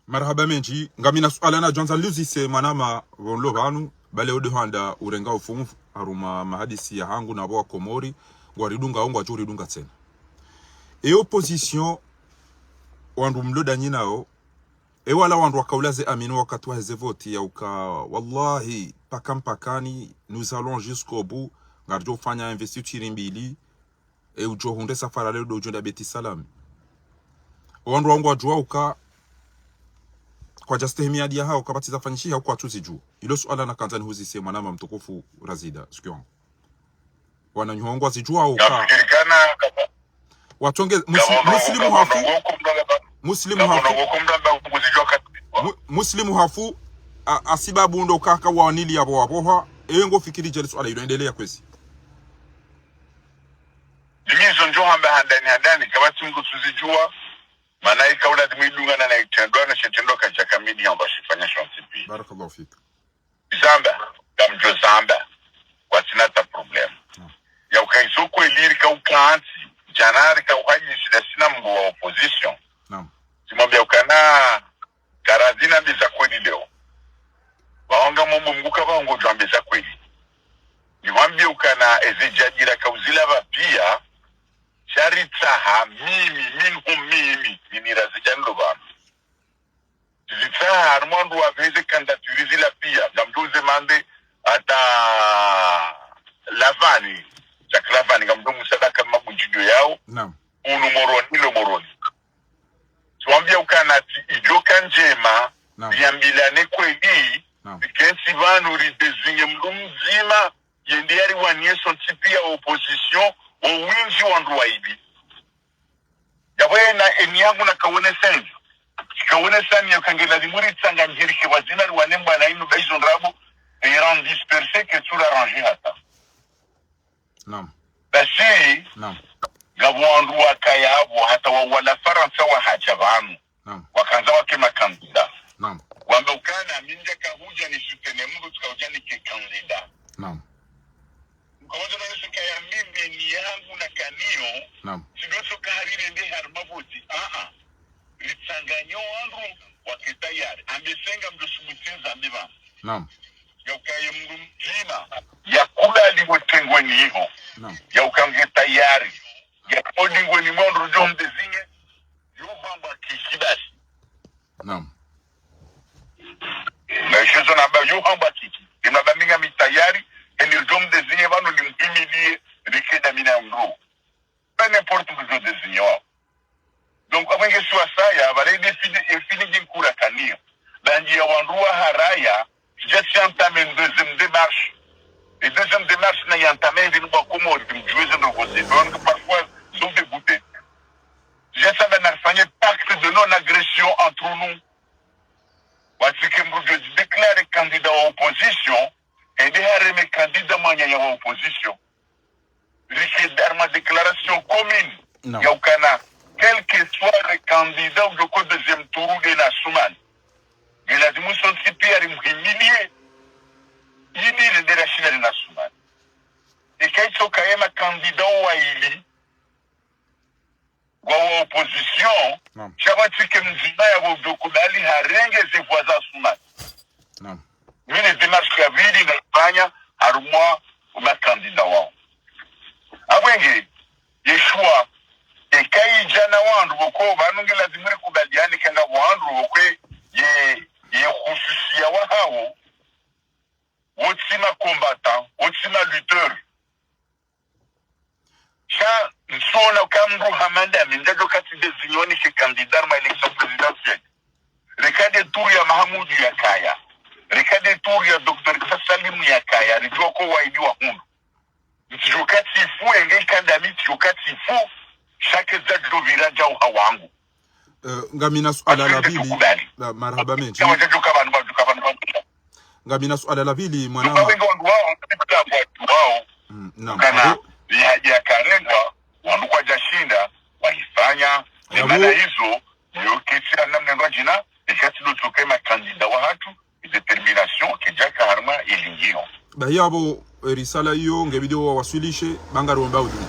Marahaba mendji, ngamina suala nadjo andza niluzise mwanama pvo nlo pvanu, bale ode handa urenga ufunvu, harumwa mahadisi yahangu na pvo wa Komori, ngwaridungao ngwadjo uridunga tsena. E opposition, wandru mlo danyi nao, e wala wandru wakaula ze amini wakati wa heze voti ya uka, wallahi, paka mpakani, nous allons jusqu'au bout, ngaridjo ufanya investiture mbili, e udjo hundre safari leo ndo udjo nda Beti Salam. Wandru wangu wadjuwa uka kwadja stehi miadi yahawo kapvatsi zafanyishiha uka watsuzidjuwa. Ilo suala nakandza nihuzise mwanama mtukufu Razida, sikiyo wangu. Wananyuhongo wazidjuwa uka. Nafikiri kana kapa-, watonge, Musli-, kapa Muslimu hafu. Kapa Muslimu hafu. Kuzidjuwa kati. Mu-, Muslimu hafu, a, asibabu ndo kaka wanili yapvo wapvoha. Ewe ngofikiri dje le suala ilo, endelea kwezi. Dimizo ndjo hamba handani handani, kapvatsi mdru tsuzidjuwa, mana ika ula dimwidungana na itrendwa na shetrendwa kadja kamidi yamba shifanya shontsi pi. Barakallahu fik. Zamba, ngamdjo zamba, kwatsina ta problème. Naam. Ya uka izo kweli rika ukantsi, djana rika uhadisi nda sina mdru wa opposition. Naam. Tsimwambia ukana, karadhi nambe za kweli leo. Wahonga mombo mngu kapvahongo djwambe za kweli. Nimwambie ukana eze djadjira kauzila pva piya, sha ritsaha mimi, minhum mimi, mimi Razida nilo pvanu. Zitsaha, harumwa wandru wapveze candidature zila piya, ngamdjo uze mande hata Lavani, Jacques Lavani, ngamdjo musadaka mabundjidjo yawo. Naam. Unu Moroni, lo Moroni. Tsiwambia ukana tsi idjo ka ndjema, Naam. riambilane kweli, Naam. rikentsi pvanu ridésigner mdru mdzima, yende yariwanie sontsi piya opposition, wo windji wandru waili. Yapvo yena eni yangu nakaonesa ndjo. Kaonesa ni yauka nge lazimu ritsanganyishe rike wadzima riwane mbwana inu ba izo ndrabo, e ran disperse ke tsura range hata. Naam. Basi, Naam. ngapvo wandru wakaya pvo hata wa wala Farantsa wahadja pvanu. Naam. Wakandza wake makandida. Naam. Wambe ukana, mi ndjaka hudja ni soutenir mndru tsika hudja nike kandida. Naam. Mkawadja na yesu kaya mimi ni yangu nakanayo. Naam. Tsidjo tsoka harirende harumwa voti. Aa. Ritsanganye wandru wake tayari. Ambe senga mdjo sumutsinza mbiba. Naam. Yaukaye mndru mdzima. Yakubali wotengweni iho. Naam. Yauka nge tayari. Yakodingweni mwa ndru djo mdezinye. Yo hamba kiki basi. Naam. Na ishezo namba yo hamba kiki. Imaba mi ngami tayari. Eni djo mdezinye pvanu ni mhimilie. Rike na mi na mndru. Pas n'importe qui djo dezinye wao. Donc, apvo nge si wasaya, pvale défi, défi ni dinkura kanayo. Ba ndji ya wandru wa haraya, djatsi entame une deuxième démarche. E deuxième démarche na yi entame, ndi ni bwa Komori, mdjuwe ze ndrongo zi. Donc, parfois, sont dégoûtés. Djatsi amba narifanye pacte de non-agression entre nous. Watsike mndru djo déclarer candidat wa opposition, ende hareme candidat mwananya wa opposition. Rike harumwa déclaration commune. Naam. Yaukana, quel que soit le candidat ou le deuxième tour de Nasumani. Nge lazimu sontsi pia rimhimilie. Ili rende rashinda le Nasumani. Eka itsoka ye makandida waili. Wa wa opposition. Naam. Sha watsike mdzima yapvo djo kubali harenge ze voix za Assoumani. Naam. Mine démarche ya pvili nayifanya harumwa makandida wao. Apvo nge, ye choix, eka idja na wandru pvoko, pvanu nge lazimu rikubaliane kanga wandru pvoko, ye, ye khususiya wahawo, wotsi ma combattant, wotsi ma lutteur. Sha, ntsona uka mndru hama ndami, ndjadjo katsi désigné nike candidat ma élection présidentielle. Reka de tour ya Mahamoudou yakaya. Reka de tour ya docteur Issa Salim yakaya. Ridjuwa ko waili wa hundru. Ntsidjo katsi fu, enge ika ndami, ntsidjo katsi fu. Sha ke zadjo pvira djau hawangu. Eh, ngamina suala la Wadjende pvili. tukubali. La, marahaba mendji. Sha wadjadjo ka pvanu, wadjadjo ka pvanu, wadjadjo ka pvanu. Ngamina suala la pvili, Tuka mwanama. wenga wandru wao, tuka wandru wao. Mm, naam. Kana, Abo, ya, yakarengwa, wandru kwadjashinda, wayifanya, Abo. Mana izo, yo ketsi ya namna ndwa djina, ekati lo tsoke makandida wahatru, détermination, kedjaka harumwa ilingio. Bahi yapvo, e risala iyo, nge video wawaswilishe, ba ngariomba udini.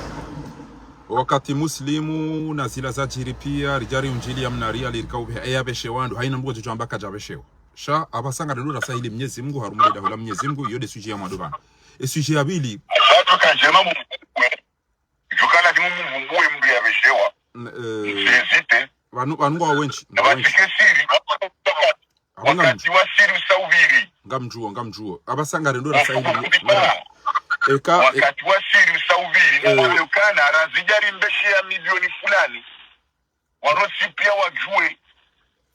Wakati Muslimu, na zila zadjiri pia, ridjari undjili ya mnari, alirika upveha, eya pveshe wandru, haina mndru djodjo amba kadja pveshewa. Sha, apvasa ngarendo rasahili Mnyezi Mngu, harumwa le daho la Mnyezi Mngu, iyo de sujet ya mwando pvanu. E sujet ya pvili. Asha, tuka ndjema mumvumbuwe. Djuka lazimu mumvumbuwe mndru ya pveshewa. N-, eh, Sezite. Pvanu, pvanu ngwa wendji, na ngwa wendji. Watsike siri. Abo ngam- Wakati wa siri usauviri. Ngamdjuo, ngamdjuo. Apvasa ngarendo rasahili. Eka, e- Wakati wa siri usauviri. Eh. Na wale ukana, razidjari mbeshe ya milioni fulani. Waro si pia wadjuwe.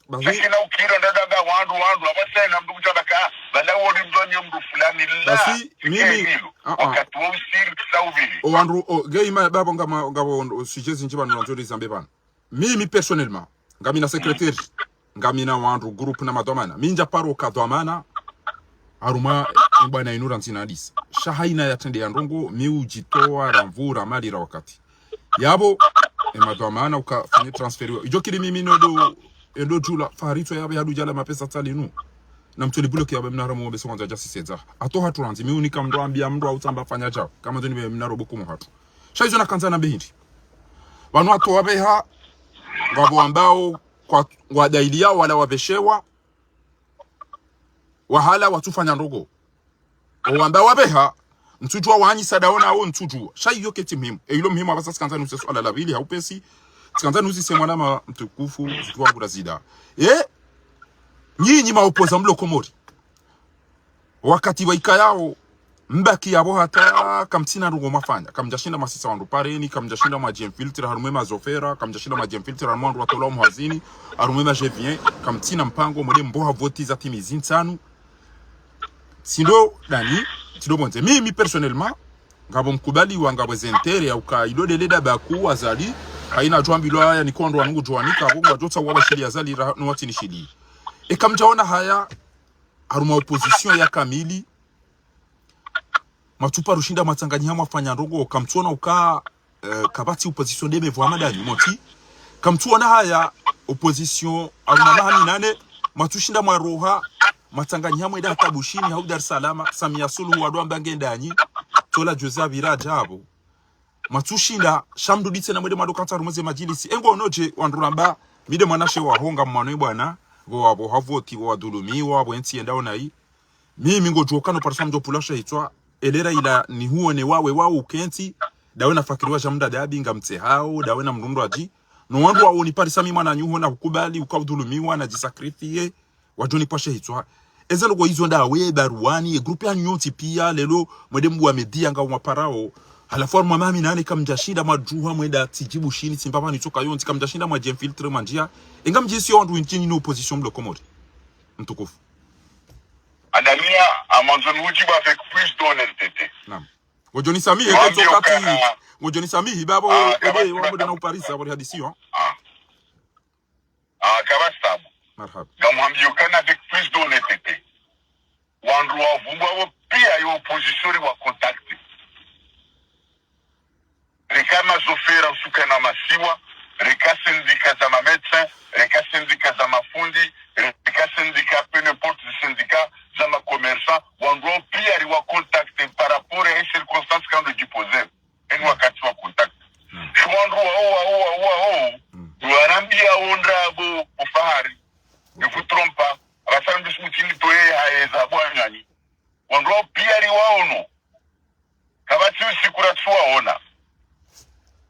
Bahi. Sha kina ukira ndada ba wandru, wandru, apvasa na mndru kutaba ka, bala wori mdru ni mndru fulani, la. Basi, mimi, ah, ah. Wakati wa usiri usauviri. O wandru, o, nge ima babo ngama, ngabo, o sujet zindji pvanu wandzo rizambe pvanu. Mimi personnellement, ngamina secrétaire, ngamina wandru, groupe na madhwamana. Mi ndja paro ka dhwamana, harumwa, mbwana inu randzi na hadisi. Sha haina ya trende ya ndrongo, mi udjitowa, ra mvu, ra mali, ra wakati. Yapvo, e madhwamana ukafanye transfert wa. Idjo kiri mimi nodo, edo djula, faritso yapvo yadu djala mapesa tsali nu. Na mtsoli bulo ki yapvo mna haramu wombe songa dja sisedza. Ato hatru randzi, mi unika mndru ambia mndru autsamba fanya djao. Kama ndzo ni mna robo kumu hatru. Sha izo nakandza nambe hindri. Pvanu ato wapveha, ngapvo ambao, kwa, ngwa daili yao wala wapveshewa, wahala watsufanya ndrongo. Owamba wapveha, ntsudjuwa wanyi sada ona wo ntsudjuwa. Sha iyo ketsi muhimu. E ilo muhimu apvasa tsikandza nuse suala la pvili ha upesi. Tsikandza nuse mwanama mtukufu, mtukufu wangu Razida. E, nyinyi ma opposants mlo Komori. Wakati wa ikayao, mbaki yapvo hata kamtsina ndrongo mafanya. Kamdjashinda masisa wandru pareni, kamdjashinda mwadji infiltré harumwa ma zofera, kamdjashinda mwadji infiltré harumwa wandru watolwa muhazini, harumwa ma G V un, kamtsina mpango, mwende mboha voti za timizi ntsanu. Tsindo dani, tsindo pvondze. Mimi personnellement, ngapvo mkubali wa ngapvo ze intérêt ya uka ilo dele da Baku Azali, Haina djwambilwa haya ni kondo wanungu djwanika, bo ngwadjotsa wabashili Azali ra-, no watini shili. Eka mdjaona haya, harumwa opposition ya kamili, mwatsupa rushinda mwatsanganyiha mwafanya ndrongo, kamtsuona uka, eh, kapvatsi opposition ndeme vwa madani, moti. Kamtsuona haya, opposition, harumwa maha minane, mwatsushinda mwaroha, mwatsanganyiha mwenda hata Bushini, hau Dar es Salaam, Samia Suluhu wadwamba ngendanyi, tola Jose Abira Djabo. Mwatsushinda, sha mduditse na mwende mwado kantsa harumwa ze majilisi. Engo onodje, wandru ramba, mi nde mwanashe waho ngamwano ye bwana, vo wapvo havoti, vo wadhulumiwa, vo entsi yenda onayi. Mimi ngodjoka no parisa mdjo pvula she hitswa, elera ila nihuone wawe wao ukentsi, dawe na Fakiri wa Jamda Dabi, ngamtsehao, dawe na mdrundradji. No wandru wao ni parisa mi mwananyaho na hukubali, uka udhulumiwa, na djisakrifie, wadjoni pvwa she hitswa. Eza ndrongo izo ndawe, Baruani, ye groupe ya nyontsi pia, lelo, mwende mbuwa media nga umwaparao. Halafu harumwa maha minane kamdjashinda mwadjuha mwenda tsidji Bushini, tsi mbapvani tsoka yontsi, kamdjashinda mwadji infiltré mwandjia. Enga mdjisi yo wandru wentsi ni opposition mlo Komori. Mtukufu. Adamia, amwandzo ni udjibu avec plus d'honnêteté. Naam. Ngodjoni samihi, mwambie ketso kati. Ukana. Ngodjoni samihi, babo, ah, ebe, kabasi wambo dana uparisa, wali hadisi yo. Ah. Ah, kabasi tabu. Marhaba. Ngamwambio ukana avec plus d'honnêteté. Wandru wa vumbu avo pia yo opposition ri wa contacté. Reka mazofera usukana masiwa, reka syndicat za ma médecins, reka syndicat za mafundi, reka syndicat peu n'importe syndicat za ma commerçants, wandru avo pia ri wa contacté par rapport à une circonstance quand on dépose. Eni wakati wa contact. Sho wandru wao, wao, wao, wao. Warambia wondrabo ufahari. Ni kutrompa. Abasa mbi sumutini toye haeza bwanyani. Wandru wao pia ri waono. Kapvatsi usiku ratsu waona.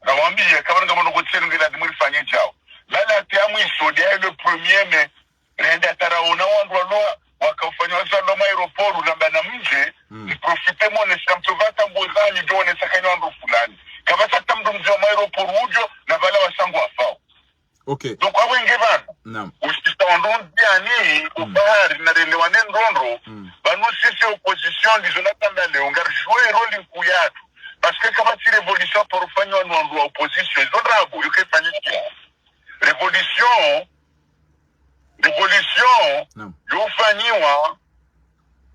Ngawambia, kapvana ngamono kotsenu ngela dimwe rifanye djao. Lala ati amwiso, dia le premier mai, rende ataraona wandru walo wakaufanya wazalwa mwa aéroport, ramba na mdje, mprofite mwone sika mtso vata nguo zanyu, djo wone sakanya wandru fulani. Kapvatsa ta mndru mdji wa mwa aéroport udjo, na pvala wasangu wafao. Ok. Donc, awenge pvanu. Naam. Ushisa wandru ndiani, ufahari, na relewane ndrondro, pvanu sisi opposition, ndizo natamba leo, ngari jouer rôle nkuu yatru. Parce que kapvatsi révolution parufanywa ni wandru wa opposition, izo ndrabo, yuke fanyikia. Révolution, révolution, yofanywa,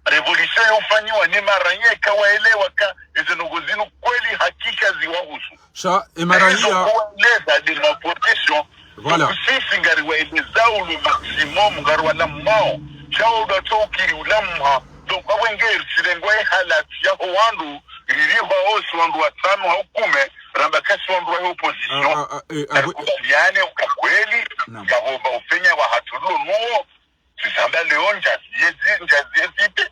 révolution yofanywa ni maranya eka waelewa ka, eze ndrongo zinu kweli hakika ziwahusu. Sha, e maranya. Izo kuwaeleza de ma opposition. Voilà. Donc, sisi ngari waelezao le maximum, ngari walamao. Sha wo ndo tso ukiri ulamha. Donc, awe ngeri, tsilengwa e halati yaho wandru, ririhwa osi wandru watsanu hau kume, ramba kasi wandru wa opposition. Ah, ah, ah, eh, ah, oui. Kubaliane uka kweli, ngapvo mba ufenya wa hatuluo nuo, tsi samba leo ndjazi yezi, ndjazi yezi pe.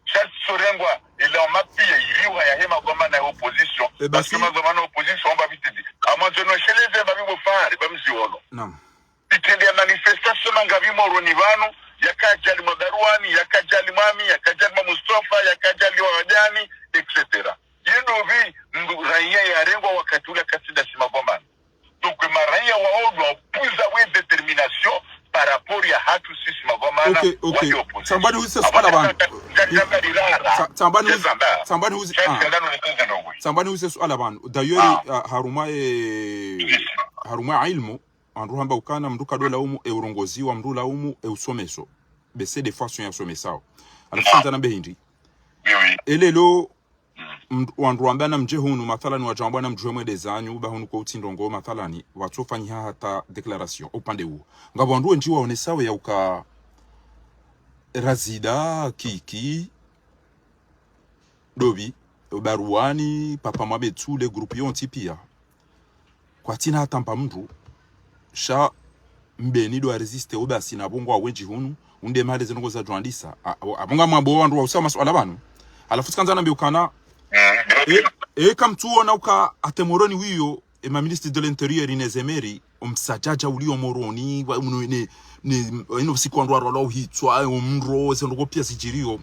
Sha tsi sorengwa, ila omapia irihwa ya hema kwa mana ya opposition. Eh, basi. Parce que mazomana opposition, mba bitidi. Amwandzo no sheleze mba bibo fahari, ba mziono. Naam. Itende ya manifestation mangapvi Moroni pvanu, yaka ajali mwa Baruani, yaka ajali mwami, yaka ajali mwa Mustafa, yaka ajali wa Wadani, et cetera. Yendo pvi, mndru raiya yarengwa wakati ula katsinda shima kwa mana. Donc, maraiya waodwa puza we détermination par rapport ya hatru sisi mavamana. Ok, ok. Tsambani uzise suala pvanu. Tsambani uzise, tsambani uzise suala pvanu. D'ailleurs, ah, harumwa, eh, harumwa ilmu, wandru hamba ukana mndru kadjo laumu e urongozi wa mndru laumu e usomeso. Bese de façon ya somesao. Halafu shandza nambe hindri. Elelo, wandru wamba namdje hunu, mathalani, wadjambwa namdjuhe mwende zanyu, ba hunu kwa utsi ndrongo, mathalani, watsofanyiha hata déclaration, upande uwo. Ngapvo wandru wendji waonesao ya uka Razida, Kiki, Dobi, Baruani, Papa Mwabe Tsule, groupe yontsi pia. Kwatsina hata mba mndru, sha Mbeni ndo wa résister, o basi na pvo ngwa wendji hunu, unde male ze ndrongo zadjwandisa. A, a, apvo ngamwambo wandru wa usa masuala pvanu. Halafu tsikandza nambe ukana, e, e, kamtsuona uka ate Moroni wiyo, e ma ministre de l'intérieur, ne zemeri, o msadjadja uliyo Moroni, wa, mno, ne, ne, ino usiku wandru warwalwa uhitswa, o mro, ze ndrongo pia zidjiriyo.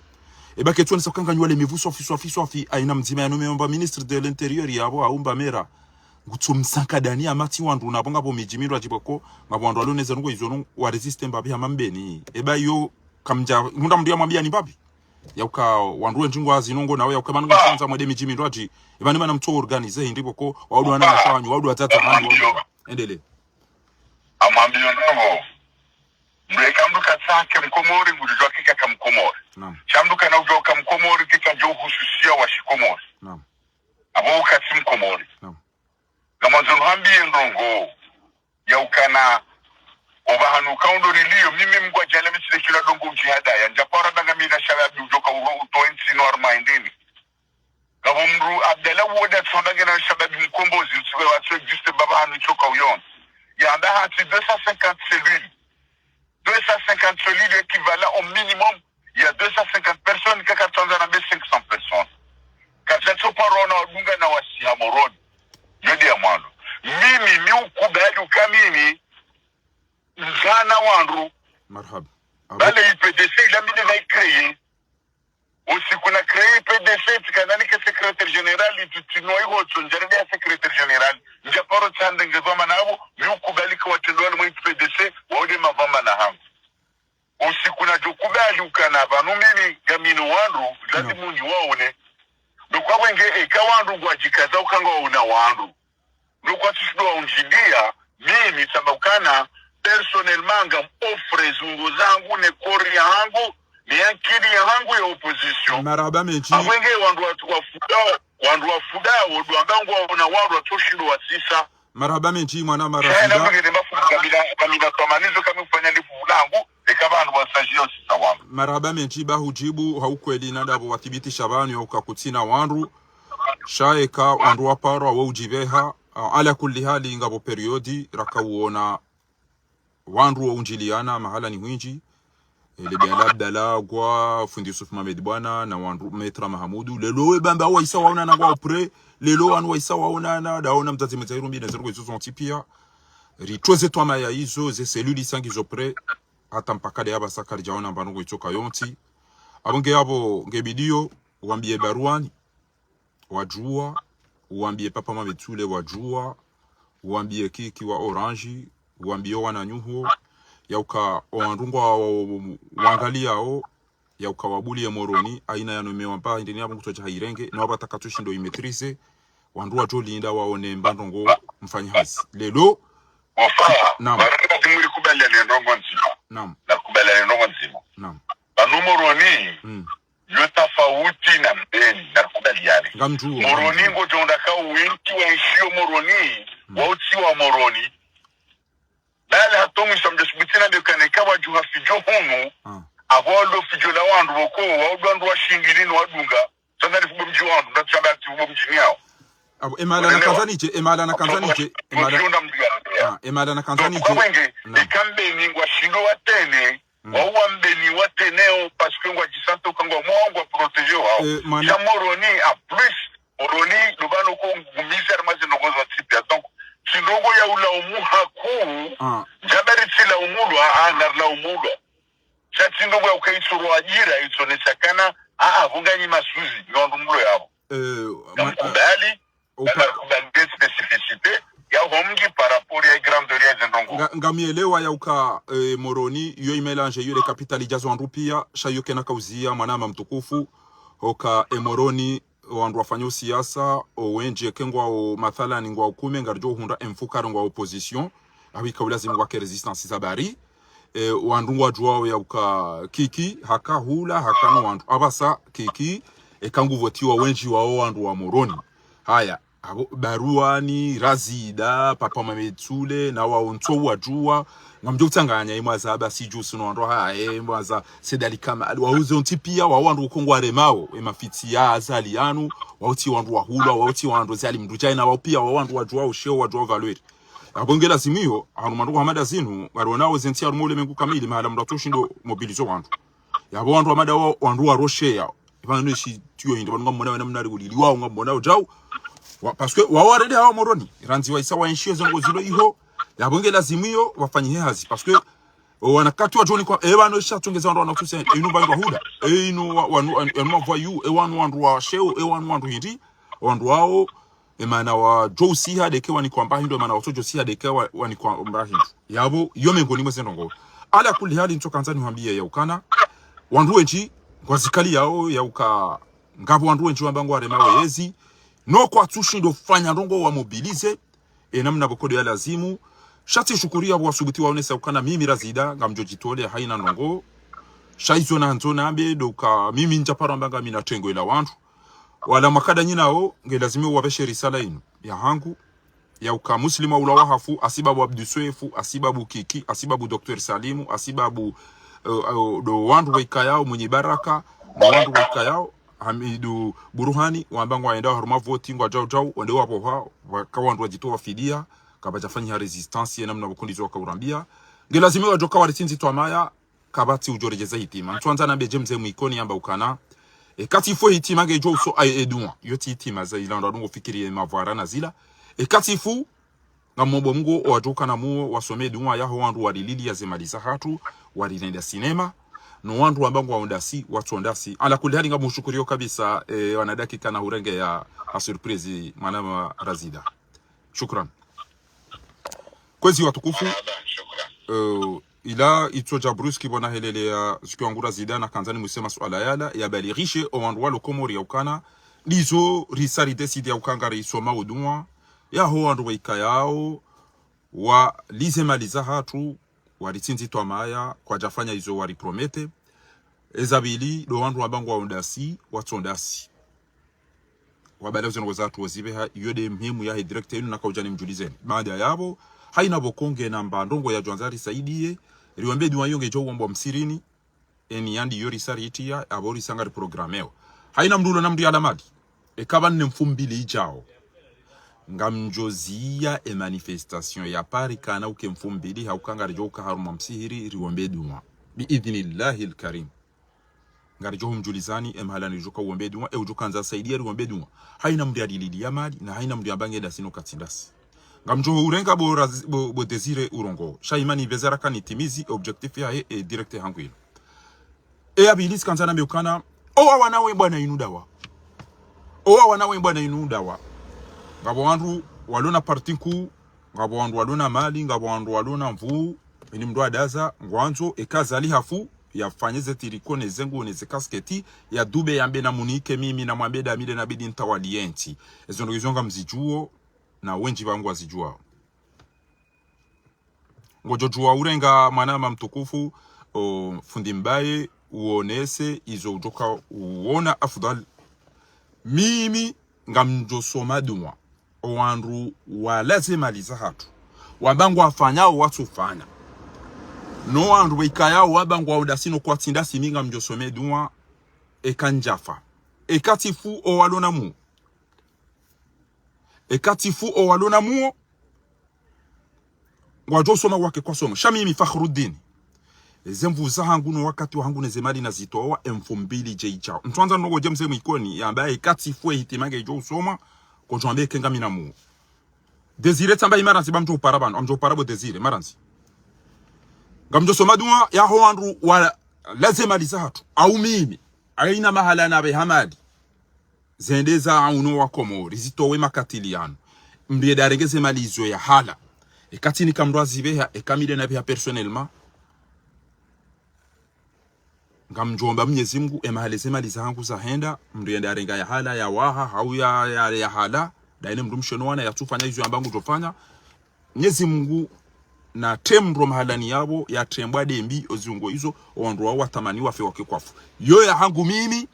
E ba ketsuonesa uka nganyi wale mivu swafi, swafi, swafi, aina mdzima ya nome mba ministre de l'intérieur yapvo, aumba mera. Ngutso msankadani ya matsi wandru na pvo ngapvo midji mindru adjipvoko, ngapvo wandru waloneza nungo izo nungo wa résister mbapvi hama Mbeni. E ba iyo kamdja, munda mndru ya mwambia ni mbapvi. Ya uka wandru wendji ngwa zinongo nawe ya uka manu ngasandza mwende midji mindru adji. E ba ni mana mtso organiser hindri pvoko, waudu wana na shawanyu, waudu wadzadza hanyu, waudu. Endelee. Amwambiyo ndrongo. Mdru eka mdru katsaha ke Mkomori, ngudjudjuwa ke kaka Mkomori. Naam. Sha mdru kana udjuwa ka Mkomori, ke kadjo uhususiya wa shiKomori. Naam. Abo uka tsi Mkomori. Naam. Ngamwandzo nuhambiye ndrongo. Ya ukana, opvahanu kaundo liliyo, mimi Mngu adjaaliya mi tsi le kila ndrongo udjihadaya. Ndjaparo amba ngamina shababi udjoka uro utowe ntsi inu harumwa hindrini. Ngapvo mdru Abdallah woda tsamba ngena shababi mkombozi, utsiwe watso existe mbaba hanu itsoka uyona. Yamba hantsi deux cent cinquante cellules. Deux cent cinquante cellules équivalent au minimum. Il y a deux cent cinquante personnes, kaka tsandza nambe cinq cents personnes. Katsatsoparo ona wadunga na wasiha Moroni. Yo nde ya mwando. Mimi, mi ukubali uka mimi, ndzana wandru. Marhaba. Abo, Bale I P D C, ila mi nde na i créer. Usiku na créer I P D C, tsikana nike secrétaire général, itutinwa ihotso, ndjarende ya secrétaire général. Ndjaparo tsandengezwa mana abo, mi ukubali ka watrendwa wale mwa I P D C, wao nde mavamana hangu. Usiku nadjo kubali ukana pvanu mimi, ngamina wandru, lazimu niwaone. Ndo kwa wenge, eka wandru ngwadjikaza uka ngwaona wandru. Ndo kwatsushindo waundjiliya, mimi tsamba ukana, personnellement, ngam offre zungo zangu, ne corps yahangu, ne ankili yahangu ya opposition. Marahaba mendji. Abo wenge wandru watu wafuda, wandru wafuda, wandru wamba ngwaona wandru watsoshindo wasisa. Marahaba mendji, mwana Shahela Marafida. mdru ngende mbafu kabila, kabila twamanizo kami ufanya lifu langu, eka pvanu wasajili usisa wangu. Marahaba mendji, ba hujibu, ha ukweli, na ndapvo wathibitisha pvanu ya uka kutsina wandru. Sha eka wandru waparwa, wo udjipveha. Ah, ala kulli hali, ngapvo période, raka uona wandru wo undjiliana, mahala ni hwindji. Ele Abdallah, Abdallah, ngwa, fundi Yusuf Mohamed Bwana, na wandru, Maître Mahamudu. Leo we bamba waisa waonana ngwa auprès. Leo wanu waisa waonana, ndaona mdzadze Mzairu mbi na zero izo zontsi pia. Ritsoze twamaya izo, ze cellules tsangi zo prêt. Hata mpaka leo apvasa karidjaona mbano ngwitsoka yontsi. Abo nge abo, nge bidiyo, wambiye Baruani wadjuwa, wambiye Papa Mohamed Sule wadjuwa, wambiye Kiki wa Orange, wambiye wananyuho, ya uka owandru ngwa wa, wa, wa, wangaliyao, ya uka wabuliye Moroni, haina yanu imewa mpa, hindri ni apvo ngutsodja hairenge, na wapvata katsushindo i maîtriser, wandru wadjo linda waone mba ndrongo mfanyi hazi. Leo, Enfin, Naam. Baraka, lazima urikubaliane ndrongo ndzima. Naam. Narikubaliane ndrongo ndzima. Naam. Pvanu Moroni, Mm. yo tafauti na Mbeni, narikubaliane. Ngamdjuwo, Moroni ngamdjuwo. Ngodjo ndaka wendji waishio Moroni, Mm. wautsi wa Moroni. Bale hata omwiso mdjo subuti na bekane ka wadjuha fidjo hunu, Ah. abo walo fidjo la wandru woko, wandru wandru washingilini wadunga. Tsandza nifubo mdji wandru, ndatsu shamba ati fubo mdjini yao. Abo, emala na Unaelewa? kanzanidje, emala na kanzanidje, emala. Mdjunda mdjunda. Ah, emala na kanzanidje. Kwa wenge, Naam. eka Mbeni ngwashindo watrene, Mm. wao wa Mbeni watreneo, parce que ngwadjisanto ka ngwa mwa ngwa protéger wao. Eh, mana- Sha Moroni, en plus, Moroni, ndo pvanu ko ngumiza harumwa ze ndrongo za tsi pia. Donc, tsi ndrongo ya ulaumu hakuu, Ah. ndjabari tsi laumulwa, ah, narilaumulwa. Sha tsi ndrongo ya uka itsurwa ajira, itsonesa kana, ah, ah, pvo nganyi masuzi, nyo ndumulo yapvo. Eh, ma- Ngamkubali, upa- ngamkubali nde spécificité ya homgi par rapport ya grandeur ya ze ndrongo. Nga- ngamielewa ya uka, eh, Moroni, yo imélange, yo le capitale idjazo wandru pia, sha yo kena kauziya, mwanama mtukufu, hoka, eh, Moroni, wandru wafanya usiasa, owendji eke ngwao mathalani ngwao kume, ngaridjo uhundra emfukare ngwao opposition, aho ika ulazimu wake résistance za bari. E, wandru ngwadjuwao ya uka Kiki, haka hula, haka no wandru. Apvasa Kiki, eka nguvotiwa wendji wao wandru wa Moroni. Haya, abo Baruani, Razida, Papa Mohamed Sule, na wao ntso wadjuwa, ngamdjo utsanganya imwaza Abasi Djusu no wandru haye, imwaza Said Ali Kamal, wao zontsi pia, wao wandru uko ngwaremao, emafitsi ya Azali yanu, wao tsi wandru wahulwa, wao tsi wandru zali mndru djaina, wao pia, wao wandru wadjuwao sheo, wadjuwao valeur. Abo nge lazimu iyo, hanu mandru kwa hamada zinu, ngarionao zentsi harumwa ulemengu kamili, mahala mndru atsoshindo mobiliser wandru. Yabo wandru hamada wa, wandru warosheya, ipvanu neshi tiyo hindri, pvanu ngamwona wena mnari ulili wao, ngamwona udjau. Wa, parce que wao warende hawa Moroni, randzi waisa waenshie zo ndrongo zilo iho, yabo nge lazimu iyo, wafanyihe hazi, parce que, o, wana wakati wadjoni kwa, e, pvanu esha tsongeza wandru wana kutusia, e, inu pvanu wahuda, e, inu wa, wanu, wanu, wanu mavoyous, e, wanu wandru wa sheo, e, wanu wandru hindri, wandru wao, emana wadjo usiha ndeke wanikwa mba hindru, emana watsodjo usiha ndeke wa, wanikwa mba hindru. Yabo, yo mengoni mwa ze ndrongo. Ala kulli hali ntso kandza nihambiye ya ukana, wandru wendji, ngwazikaliyao ya uka, ngapvo wandru wendji wamba ngwarema weyezi, no kwatsushindo fanya ndrongo wa mobiliser, e namna pvoko ndo ya lazimu. Sha tsi shukuri yapvo wasubuti waonesa ukana mimi Razida, ngamdjo djitolea haina ndrongoo. Sha izo nandzo nambe, ndo uka mimi ndja paro amba ngamina tengo ila wandru. Wala makada nyinao, nge lazimu wapveshe risala inu. Ya hangu, ya uka Muslim wa ula wahafu, hasibabu Abdu Swefu, hasibabu Kiki, hasibabu Docteur Salimu, hasibabu, eh, eh, ndo wandru waikayao, Mwinyi Baraka, ndo wandru waikayao, Hamidu Buruhani, wamba ngwaenda harumwa voti, ngwadjau djau, wende wapvoha, waka wandru wadjitowa fidia, kapvadjafanyiha résistance, ye namna pvoko ndizo wakaurambia. Nge lazimu wadjoka waritsindzi twamaya, kapvatsi udjo redjeza hitima. Ntswandza nambe James Mwikoni yamba ukana. E kati fu hitima ngedjo uso aye edua. Yo tsi hitima za ila ndo adungo fikiri ye mavwara na zila. E kati fu, ngamombo Mungu owadjokana muo wasome dua yaho wandru walilili ya zemali zahatru, walirenda sinema. No wandru wamba ngwaondasi, watsondasi. Ala kulli hali ngamshukurio kabisa, eh, wana dakika na hurenge ya, ha surprise, mwanama Razida. Shukran. Kwezi watukufu, eh, ila itso dja brusque pvo nahelelea zuki wangu Razida nakandza nimwise masuala yala, yabalighishe owandru walo Komori ya ukana, ndizo risa ridécide ya uka ngarisoma odua, yaho wandru waikayao, walize mali zahatru, waritsindzi twamaya, kwadjafanya izo waripromete. Eza pvili, ndo wandru wamba ngwaondasi, watsondasi. Wabala uze ndrongoo zahatru wazipveha, iyo nde muhimu yahe direct inu nakaudja nimdjulizeni. Baada yapvo, haina pvoko ngena mba ndrongoo yadjwandza risaidiye, riwambe dua iyo ngedjo uombwa msirini, eni yandi iyo risa riitiya, apvo risa ngariprogrameo. Haina mndru ulo na mndru yala mali. Eka pvanu ne mfumbili idjao. Ngamdjoziya e manifestation ya Paris kana uke mfumbili, ha uka ngaridjo uka harumwa msihiri, riwambe dua. Bi idhnillahil karim. Ngaridjo humdjulizani, e mahala nidjoka uombe dua, e udjokandza saidiya riombe dua. Haina mndru yalilili ya mali, na haina mndru yamba ngenda sino katsindasi. Ngamdjo urenga bo Raz-, bo, bo Désiré urongo. Sha imani bezara kanitimizi, objectif yahe, e direct hangu ilo. E ya pvili tsikandza nambe ukana, owa wana we bwana inu ndawa. Owa wana we bwana inu ndawa. Ngapvo wandru walo na parti nkuu, ngapvo wandru walo na mali, ngapvo wandru walo na nvuu, ini mndru adaza, ngwandzo, eka Azali hafu, yafanye ze tricot, ne ze nguo, ne ze kasketi, yadube yambe namunike mimi, namwambe ndami nde nabidi ntawaliye ntsi. Ezo ndrongoo izo ngamzidjuo, na wendji pvangu wazidjuao. Ngodjo djuwa urenga mwanama mtukufu, o, fundi mbaye, uonese, izo udjoka uona afdhal. Mimi, ngamdjosoma dua. Owandru walaze mali zahatru. Wamba ngwafanyao watsufanya. No wandru waikayao wamba ngwaondasi no kwatsindasi mi ngamdjosome dua. Eka ndjafa. Eka tsifu owalo na muo. Eka tsifu owalo na muo. Ngwadjo usoma wake kwasomo. Sha mimi Fakhruddin. Eze nvuu zahangu no wakati wahangu ne ze mali nazitowa e mfumbili dje idjao. Ntswandza ndrongoo James Mwikoni, yamba eka tsifu e hitima ngedjo usoma, kodjo wambe eka ngamina muo. Désiré tsamba imaranzi ba mdjo upara pvanu, amdjo upara bo Désiré, maranzi. Ngamdjosoma dua, yaho wandru walaze mali zahatru. Au mimi, haina mahala napveha mali. Zende za uno wa Komori, zitowe makatili yanu. Mndru yende arenge ze mali izo yahala. Eka tsinika mndru azipveha, eka mi nde napveha personnellement. Ngamdjomba Mnyezi Mngu, e mahala ze mali zahangu zahenda, mndru yende arenga yahala, yawaha, hau ya, ya, yahala. Ndaine mndru mshe no wana, yatsufanya izo yamba ngudjofanya. Mnyezi Mngu natremdro mahalani yapvo, yatrembwa dembi, oziungo izo, owandru wao watamani wafe wake kwafu. Yo yahangu mimi,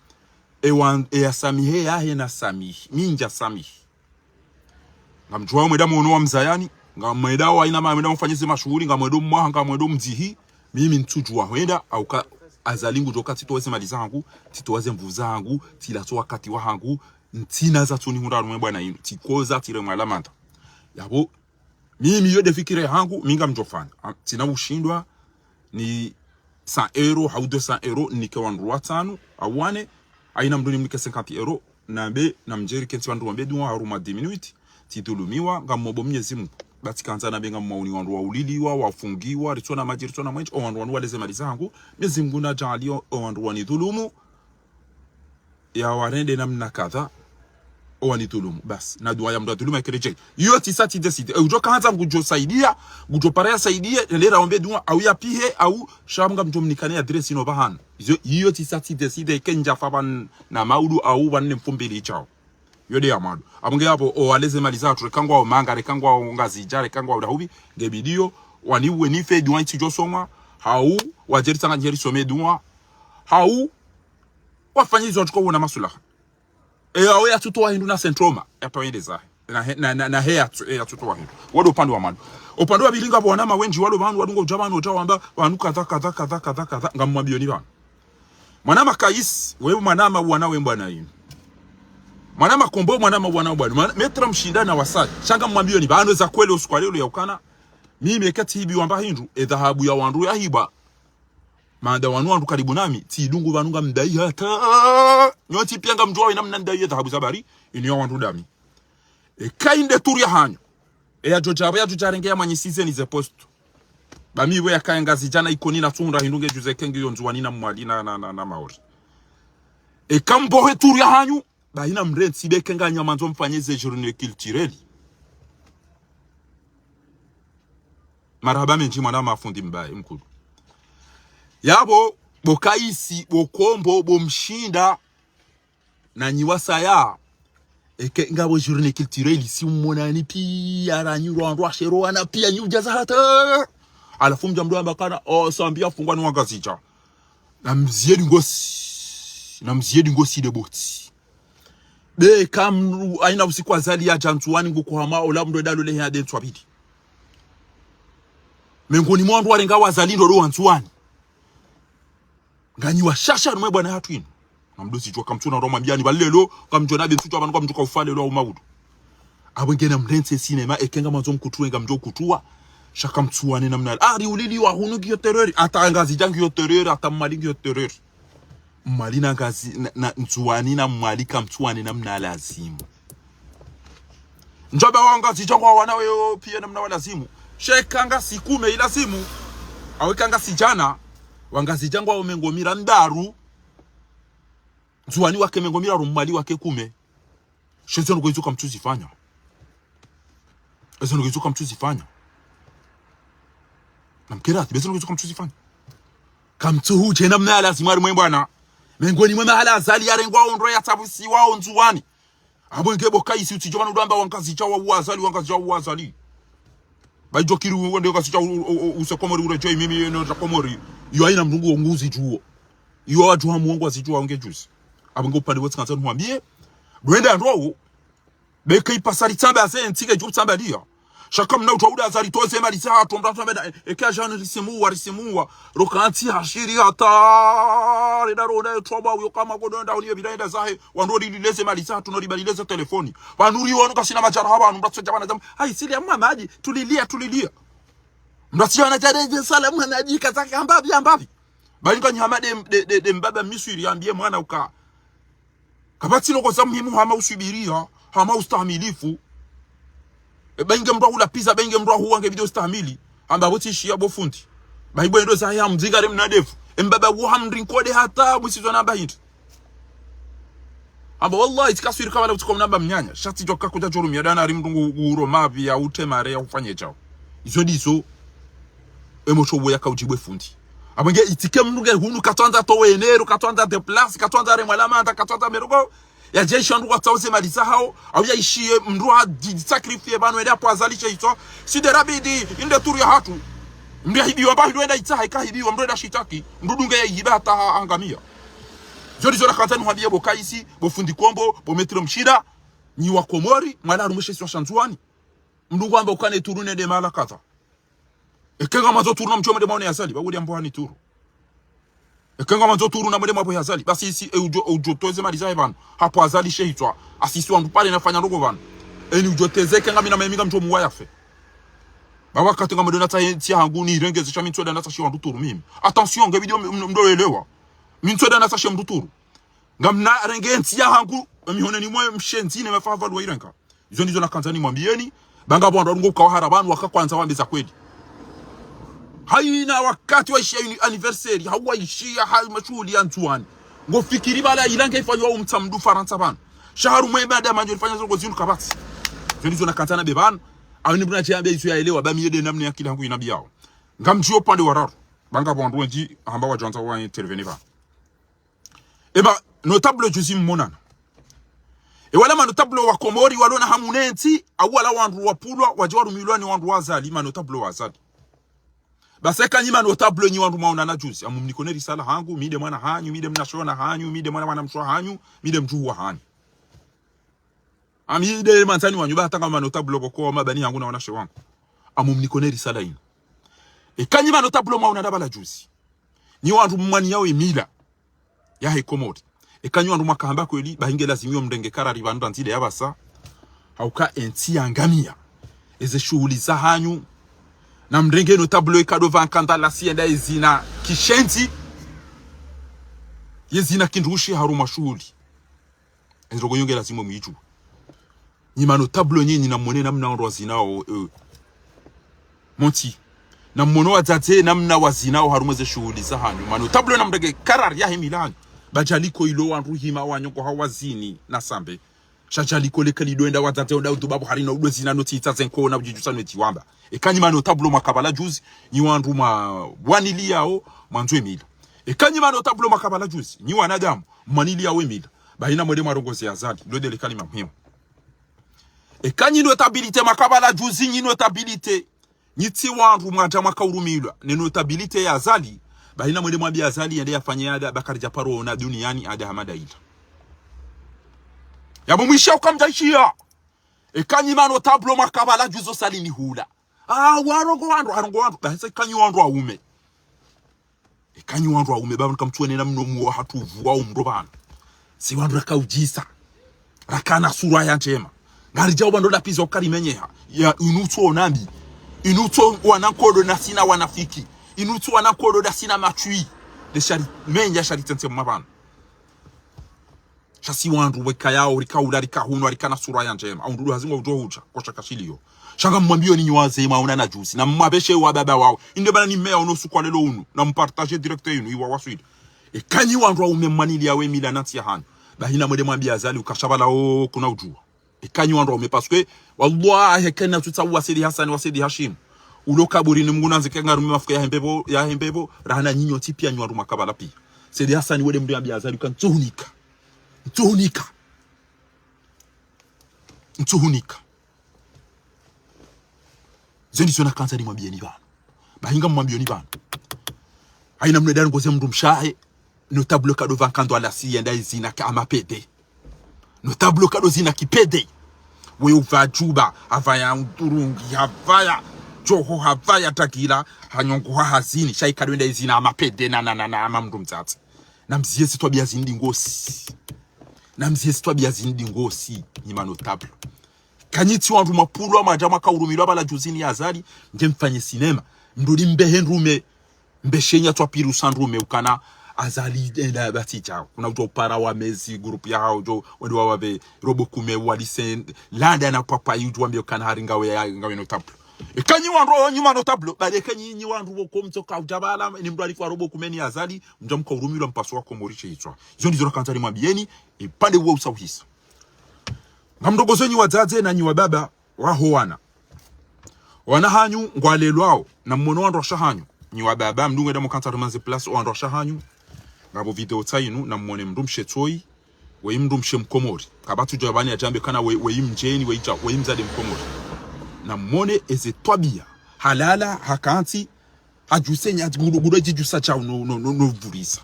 ewan-, eyasamihe yahe nasamihi, mi ndjasamihi. Ngamdjuwa mwenda mwono wa mzayani, ngamwenda wa ina ma-, mwenda mfanye ze mashuhuli, ngamwenda mwaha, ngamwenda mdzihi, mimi ntsudjuwa hwenda, au ka Azali ngudjoka tsitowa ze mali zahangu, tsitowa ze nvuu zahangu, tsilatso wakati wahangu, ntsina zatsunihundra harumwa e bwana inu, tsikoza tsiremwa lamanda. Yapvo, mimi yo nde fikira yahangu, mi ngamdjofanya. Ah, tsina ushindwa, ni cent euros, hau deux cents euros, nike wandru watsanu, au wane, haina mndru nimnike cinquante euros, nambe, namdjeri kentsi wandru wambe dua, harumwa dix minutes, tsidhulumiwa, ngamombo Mnyezi Mngu. Ba tsikandza nambe ngamwauni wandru wauliliwa, wafungiwa, ritsona madji, ritsona mwenje, owandru wanu walaze mali zahangu, Mnyezi Mngu nadjaaliye, owandru wanidhulumu, yawarende namna kadha, owanidhulumu. Basi, na dua ya mndru adhulumu yakeredjei. Iyo tsisa tsidécide. E, udjoka handza ngudjosaidia, ngudjopara yasaidiye, lera ombe dua, au yapvihe, au sha mi ngamdjomnikane adresse ino pvahanu. Iyo, iyo tsisa tsidécide, eka ndjafa pvanu na maudu, au pvanu ne mfumbili idjao. Yo nde ya mwando. Apvo nge yapvo, o wale ze mali zahatru, reka ngwao Manga, reka ngwao Ngazidja, reka ngwao dahupvi, nge bidiyo, waniuwe nife, dua itsidjo somwa, hau, wadje ritsanganye risome dua, hau, wafanye izo wandru kwawona maswilaha. E, awe yatsutowa hindru na Saint Roma, yapvo yende zahe. Na he, na, na, na he yatsu, e, yatsutowa hindru. Wo nde upande wa mwando. Upande wa pvili ngapvo wanama wendji walo pvanu, wadungo udja pvanu, udja wamba, pvanu kadha, kadha, kadha, kadha, kadha, ngamwambiyoni pvanu. Mwanama Kaisi, we mwanama wana we mbwana inu. Mwanama Kombo, mwanama wana we mbwana. Mwana, Maître Mshinda na Wasali. Sha ngamwambiyoni, pvanu za kweli usiku wa leo ya ukana. Mimi eka tsihibiwa mba hindru, e dhahabu ya wandru yahibwa. Manda wanu wandru karibu nami, tsidungu pvanu ngamdayi hata. Nyontsi piya ngamdjuwa we namna ndayi ye dhahabu za bari, inu ya wandru ndami. Eka inde turu ya hanyu. E yadjo dja, yadjo dja renge yamanyisizeni ze poste. Ba mi we yakaya Ngazidja na Ikoni na Tsuhundra hindru nge djuze kengi yo Ndzuwani na Mwali na, na, na, na Maore. Eka mbohe turu ya hanyu, ba ina mrentsi be kenga nyamandzo mfanye ze journée culturelle. Marahaba mendji mwana mafundi mbaye mkulu. Yapvo, bo Kaisi, bo Kombo, bo Mshinda, na nyi Wasaya. Eke ngapvo journée culturelle, si mmonani piya, ranyi rwandwa shero wana piya, nyi udjaza hata. Halafu mdja mdru amba kana, o, Sambi yafungwa ni Wangazidja. Na mziyedi ngosi, na mziyedi ngosi nde boti. Be kamru, haina usiku Azali yadja Ndzuwani nguko hama, ola mdru edalo le hade ntswa pvili. Mengoni mwa wandru warenga wa Azali ndo ndo wa Ndzuwani. Nganyi washasha harumwa e bwana hatru inu. Ngamdjo zidjuwa kamtsuna ndo mwambiyani pvale leo, ngamdjo na be ntsudjuwa pvanu ngamdjo ka ufa leo au maudu. Apvo ngena mrentsi sinema, eke ngamwandzo mkutuwe ngamdjo kutuwa. Sha kamtsuwane namna. Ari ulili wa hunu ngiyo terreur, hata Ngazidja ngiyo terreur, hata Mwali ngiyo terreur. Mwali na Ngazi, na, na Ndzuwani na Mwali kamtsuwane namna lazimu. Ndjaba Wangazidja ngwa wana weyo piya namna wa lazimu. Sha eka ngasi kume ilazimu. Awe eka ngasi djana. Wangazidja ngwao mengo miraru. Ndzuwani wake mengo miraru, Mwali wake kume. Sha ezo ndrongoo izo kamtsuzifanya. Ezo ndrongoo izo kamtsuzifanya. Namkere hata, be ezo ndrongoo izo kamtsuzifanya. Kamtsuhudje namna ya lazimu harumwa e bwana. Mengoni mwa mahala Azali yarengwa ondro ya tsabusiwa o Ndzuwani. Apvo nge bo Kaisi utsidjo pvanu udjo amba Wangazidja wa uwa Azali, Wangazidja wa uwa Azali. Ba idjo kiri wende Ngazidja u-, u-, u-, use Komori uredjei mimi yeno za Komori. Iyo haina mdru ngu nguzidjuwo. Iyo wadjuwa mwongo wazidjuwa nge juzi. Apvo nge upande wotsi kandza nuhwambiye. Dwenda ndrowo. Be ke ipasa ritsamba ze ntsi ke dju tsamba liya. Sha kamna utwa uda Azali toze mali zahatru mdru atsamba da, eke ajani risimuwa, risimuwa. Roka ntsi hashiri hata, rida ronda etwaba uyo kama kodo nda holiye bila enda zahe, wandro rilileze mali zahatru no ribalileze telefoni. Pvanu riwanu kasina madjara hapvanu, mdru atsodja pvanu djamu, hayi sili ya Muhamadi, tulilia, tulilia. Mdru atsodja pvanu djare dje sala Muhamadi, kazake hambapvi, hambapvi. Ba inga nyi hama de, de, de, de mbaba Miswiri yambiye mwana uka. Kapvatsi ndrongoo za muhimu hama uswubiriya, hama ustahamilifu. E, ba inge mdru ahula pizza, ba inge mdru ahuwa nge video ustahamili. Hamba bo tsi shiya bo fundi. Ba ibo endo zahe hamdzinga re mna ndevu. E mbaba wo hamrinkode hata mwisizo namba hindri. Hamba wallahi, tsikaswiri kapvana utsi ko mnamba mnyanya. Sha tsidjo kakudja djo rumiya dana ari mdru ngu, ngu uro mapvi ya utemare ya ufanye djao. Izo ndizo. E mosho uwo yaka udjibwe fundi. Apvo nge itike mdru nge hunu katsandza towe enero, katsandza déplace, katsandza remwa lamanda, katsandza merogo. Yadje ishiya ndru kwatsauze mali zahao, au yaishiye mdru hadji sacrifier pvanu ende hapvo Azali she hitswa. Si nde rabidi, inde turu yahatru. Mdru yahibiwa mba hindru enda itsaha, ika hibiwa, mdru enda shitaki. Mdru dunge yahiba hata ha-, hangamiya. Zo ndizo nakandza nuhwambiye bo Kaisi, bo fundi Kombo, bo Maître Mshinda, nyi wa Komori, mwala harumwa she isiwa sha Ndzuwani. Mdru ngu amba ukane turu nende mahala kadha. Eke ngamwandzo turu na mdjo mwende mwaone Azali, ba wuli ambwa ni turu. Eke ngamwandzo turu na mwende mwapvo ya Azali, basi isi, e udjo, e udjo toze mali zahe pvanu. Hapvo Azali she hitswa, asisi wandru pvale nafanya ndrongoo pvanu. Eni udjo teze eke ngami na memi ngamdjo muwa yafe. Ba wakati ngamwendo natsahe ntsi yahangu nirenge zisha mi ntsu eda natsahe wandru turu mimi. Attention, nge video m-, m-, mdro elewa. Mi ntsu eda natsahe mdru turu. Ngamna renge ntsi yahangu, emihononi mwe mshenzi ne mafahava luwa irenga. Izo ndizo nakandza nimwambiyeni, ba ngapvo wandru wadungo ukawa hara pvanu waka kwandza wambe za kweli. Haina wakati waishiya uni-, anniversaire, hau waishiya ha mashuhuli ya Ndzuwani. Ngofikiri pvala ila nge ifanywa umtsa mdru Farantsa pvanu. Sha harumwa e mada mandjo ifanya zo ndrongoo zinu kapvatsi. Izo ndizo nakandza nambe pvanu, awe ni mdru nadje yambe izo yaelewa, ba mi yede namna ya akili hangu inambiyao. Ngamdjiyo upande wa raru, ba ngapvo wandru wendji hamba wadjwandza wa intervenir pvanu. Eba, notable juzi mmonana. E wala manotablo wa Komori walona hamu ne ntsi, au wala wandru wapvulwa, wadje warumilwa ni wandru wa Azali, manotablo wa Azali. Basi eka nyi manotablo nyi wandru mwaonana juzi, amumniko ne risala hangu, mi nde mwana hanyu, mi nde mnashe wana hanyu, mi nde mwana mwanamshe hanyu, mi nde mdjuhu wa hanyu. Ami nde mwandzani wanyu, ba hata nga manotablo pvoko mabani hangu na wanashe wangu. Amumniko ne risala inu. Eka nyi manotablo mwaonana pvala juzi, nyi wandru mwaniyao emila yahe Komori. Eka nyi wandru mwakahamba kweli, bahi nge lazimu yo mrenge karari pvanu ndzile ya pvasa. Hauka entsi yangamia. Eze shuhuli za hanyu. Na mrenge notablo ikado pva nkandala sienda ezina kishenzi. Yezina kindrushi harumwa shuhuli. Enzo ko yo nge lazimu mwidjuwe. Nyi manotablo nyenyi namwone namna wandru wazinao, eh, monti. Namwone wadzadze namna wazinao harumwa ze shuhuli za hanyu. Manotablo namrenge karari yahe mila hanyu. Ba djaliko ilo wandru hima wanyoko hawazini na sambe. Sha djaliko leka lido enda wadzadze onda udubabu harina udo zina noti itsa ze nkona udjidjusa noti wamba. Eka nyi manotablo mwaka pvala juzi, nyi wandru mwa waniliyao, mwandzo emila. Eka nyi manotablo mwaka pvala juzi, nyi wanadamu, mwaniliyao emila. Bahi namwende mwarongoze Azali, lo nde le kalima muhimu. Eka nyi notabilité mwaka pvala juzi, nyi notabilité. Nyi tsi wandru mwadja mwaka urumilwa, ne notabilité ya Azali, bahi namwende mwambiye Azali, yende yafanye ada, ba karidja paro ona duniani ada hama nda ila. Yamumwisha ukamdjaishiya. Eka nyi manotablo mwaka pvala juzi Azali ni hula. Ah, warongo wandru, warongo wandru, bahi eka nyi wandru waume. Eka nyi wandru waume, ba mkamtsuwene namno muwa hatru uvuwa umro pvanu. Si wandru raka udjisa. Rakana sura ya ndjema. Ngaridjao pvandru lapviza ukarimenyeha. Ya, inu tso nambi. Inu tso wana nkodo na sina wanafiki. Inu tso wana nkodo na sina matswi. Nde shari, menya shari tsentse mwa pvanu. Sha si wandru wekayao, rika ula, rika hunwa, rikana sura ya ndjema. Au ndudu hazi ngwa udjo hudja, ko sha kashiliyo. Sha ngamwambiyo ni nyi wazee mwaonana juzi, na mwapveshe wababa wao. Inde bana ni meya uno usiku wa lelo unu, na mpartage direct inu, iwa waswili. Eka nyi wandru waume mwaniliyao emila na ntsi ya hanyu. Bahi namwende mwambiye Azali uka sha pvala o kuna udjuwa. Eka nyi wandru waume, parce que, wallahi, eka na tsutsa wa Saidi Hassan, wa Saidi Hashim. Ulo kaburini Mngu nandzike ngarume mafuka yahe mbepvo, yahe mbepvo, rahana nyinyi wontsi piya nyi wandru mwaka pvala piya. Saidi Hassan wende mndru yambiye Azali uka ntsuhunika. Ntsuhunika. Ntsuhunika. Zo ndizo nakandza nimwambiyeni pvanu. Bahi ngamwambiyoni pvanu. Haina mndru eda ngoze mndru mshe wahe. Notable kado pva nkandwa la si yenda izina ka ama pédé. Notable kado zina ki pédé. Wewe upva djuba, hapvaya uturungi, hapvaya djoho, hapvaya tagila, hanyongo ha hazini, sha ikado yenda izina ama pédé na, na, na, na, ama mndru mdzadze. Namziye zi twabiya zindri ngosi. Namziye zi twabiya zindri ngosi, nyi ma notable. Eka nyi tsi wandru mwapvulwa, mwadja mwaka urumilwa pvala juzini ya Azali, ndje mfanye sinema. Mndru limbehe ndrume, mbeshe nya tswa piru sa ndrume ukana Azali enda batsi djao. Kuna udjo upara wa mezi, groupe ya hao djo, wende wawapve robo kume, walise, landa na papa yudjo wambe ukana hari ngawe ya, ngawe notable. Eka nyi wandru wa nyuma notable, bali eka nyi, nyi wandru wo komtso ka udja pvala, ni mndru alipvwa robo kume ni Azali, mdja mka urumilwa mpasuwa Komori she itswa. Izo ndizo nakandza nimwambiyeni, ipvandre uwo usauhisa. Ngamrongozo nyi wadzadze na nyi wababa waho wana. Wana hanyu ngwalelwao, namwone wandru washe hanyu. Nyi wababa, mdunge damu kantsa rumanze place, wandru washe hanyu. Ngapvo video tsa inu, namwone mndru mshe tsoi, weyi mndru mshe Mkomori. Kapvatsu djo pvani yadjambe kana we, weyi mdjeni, weyi dja, weyi mdzadze Mkomori. Namwone eze twabiya, halala, hakantsi, hadjuse nya, gudo, gudo djidjusa djao no, no, no, no pvurisa.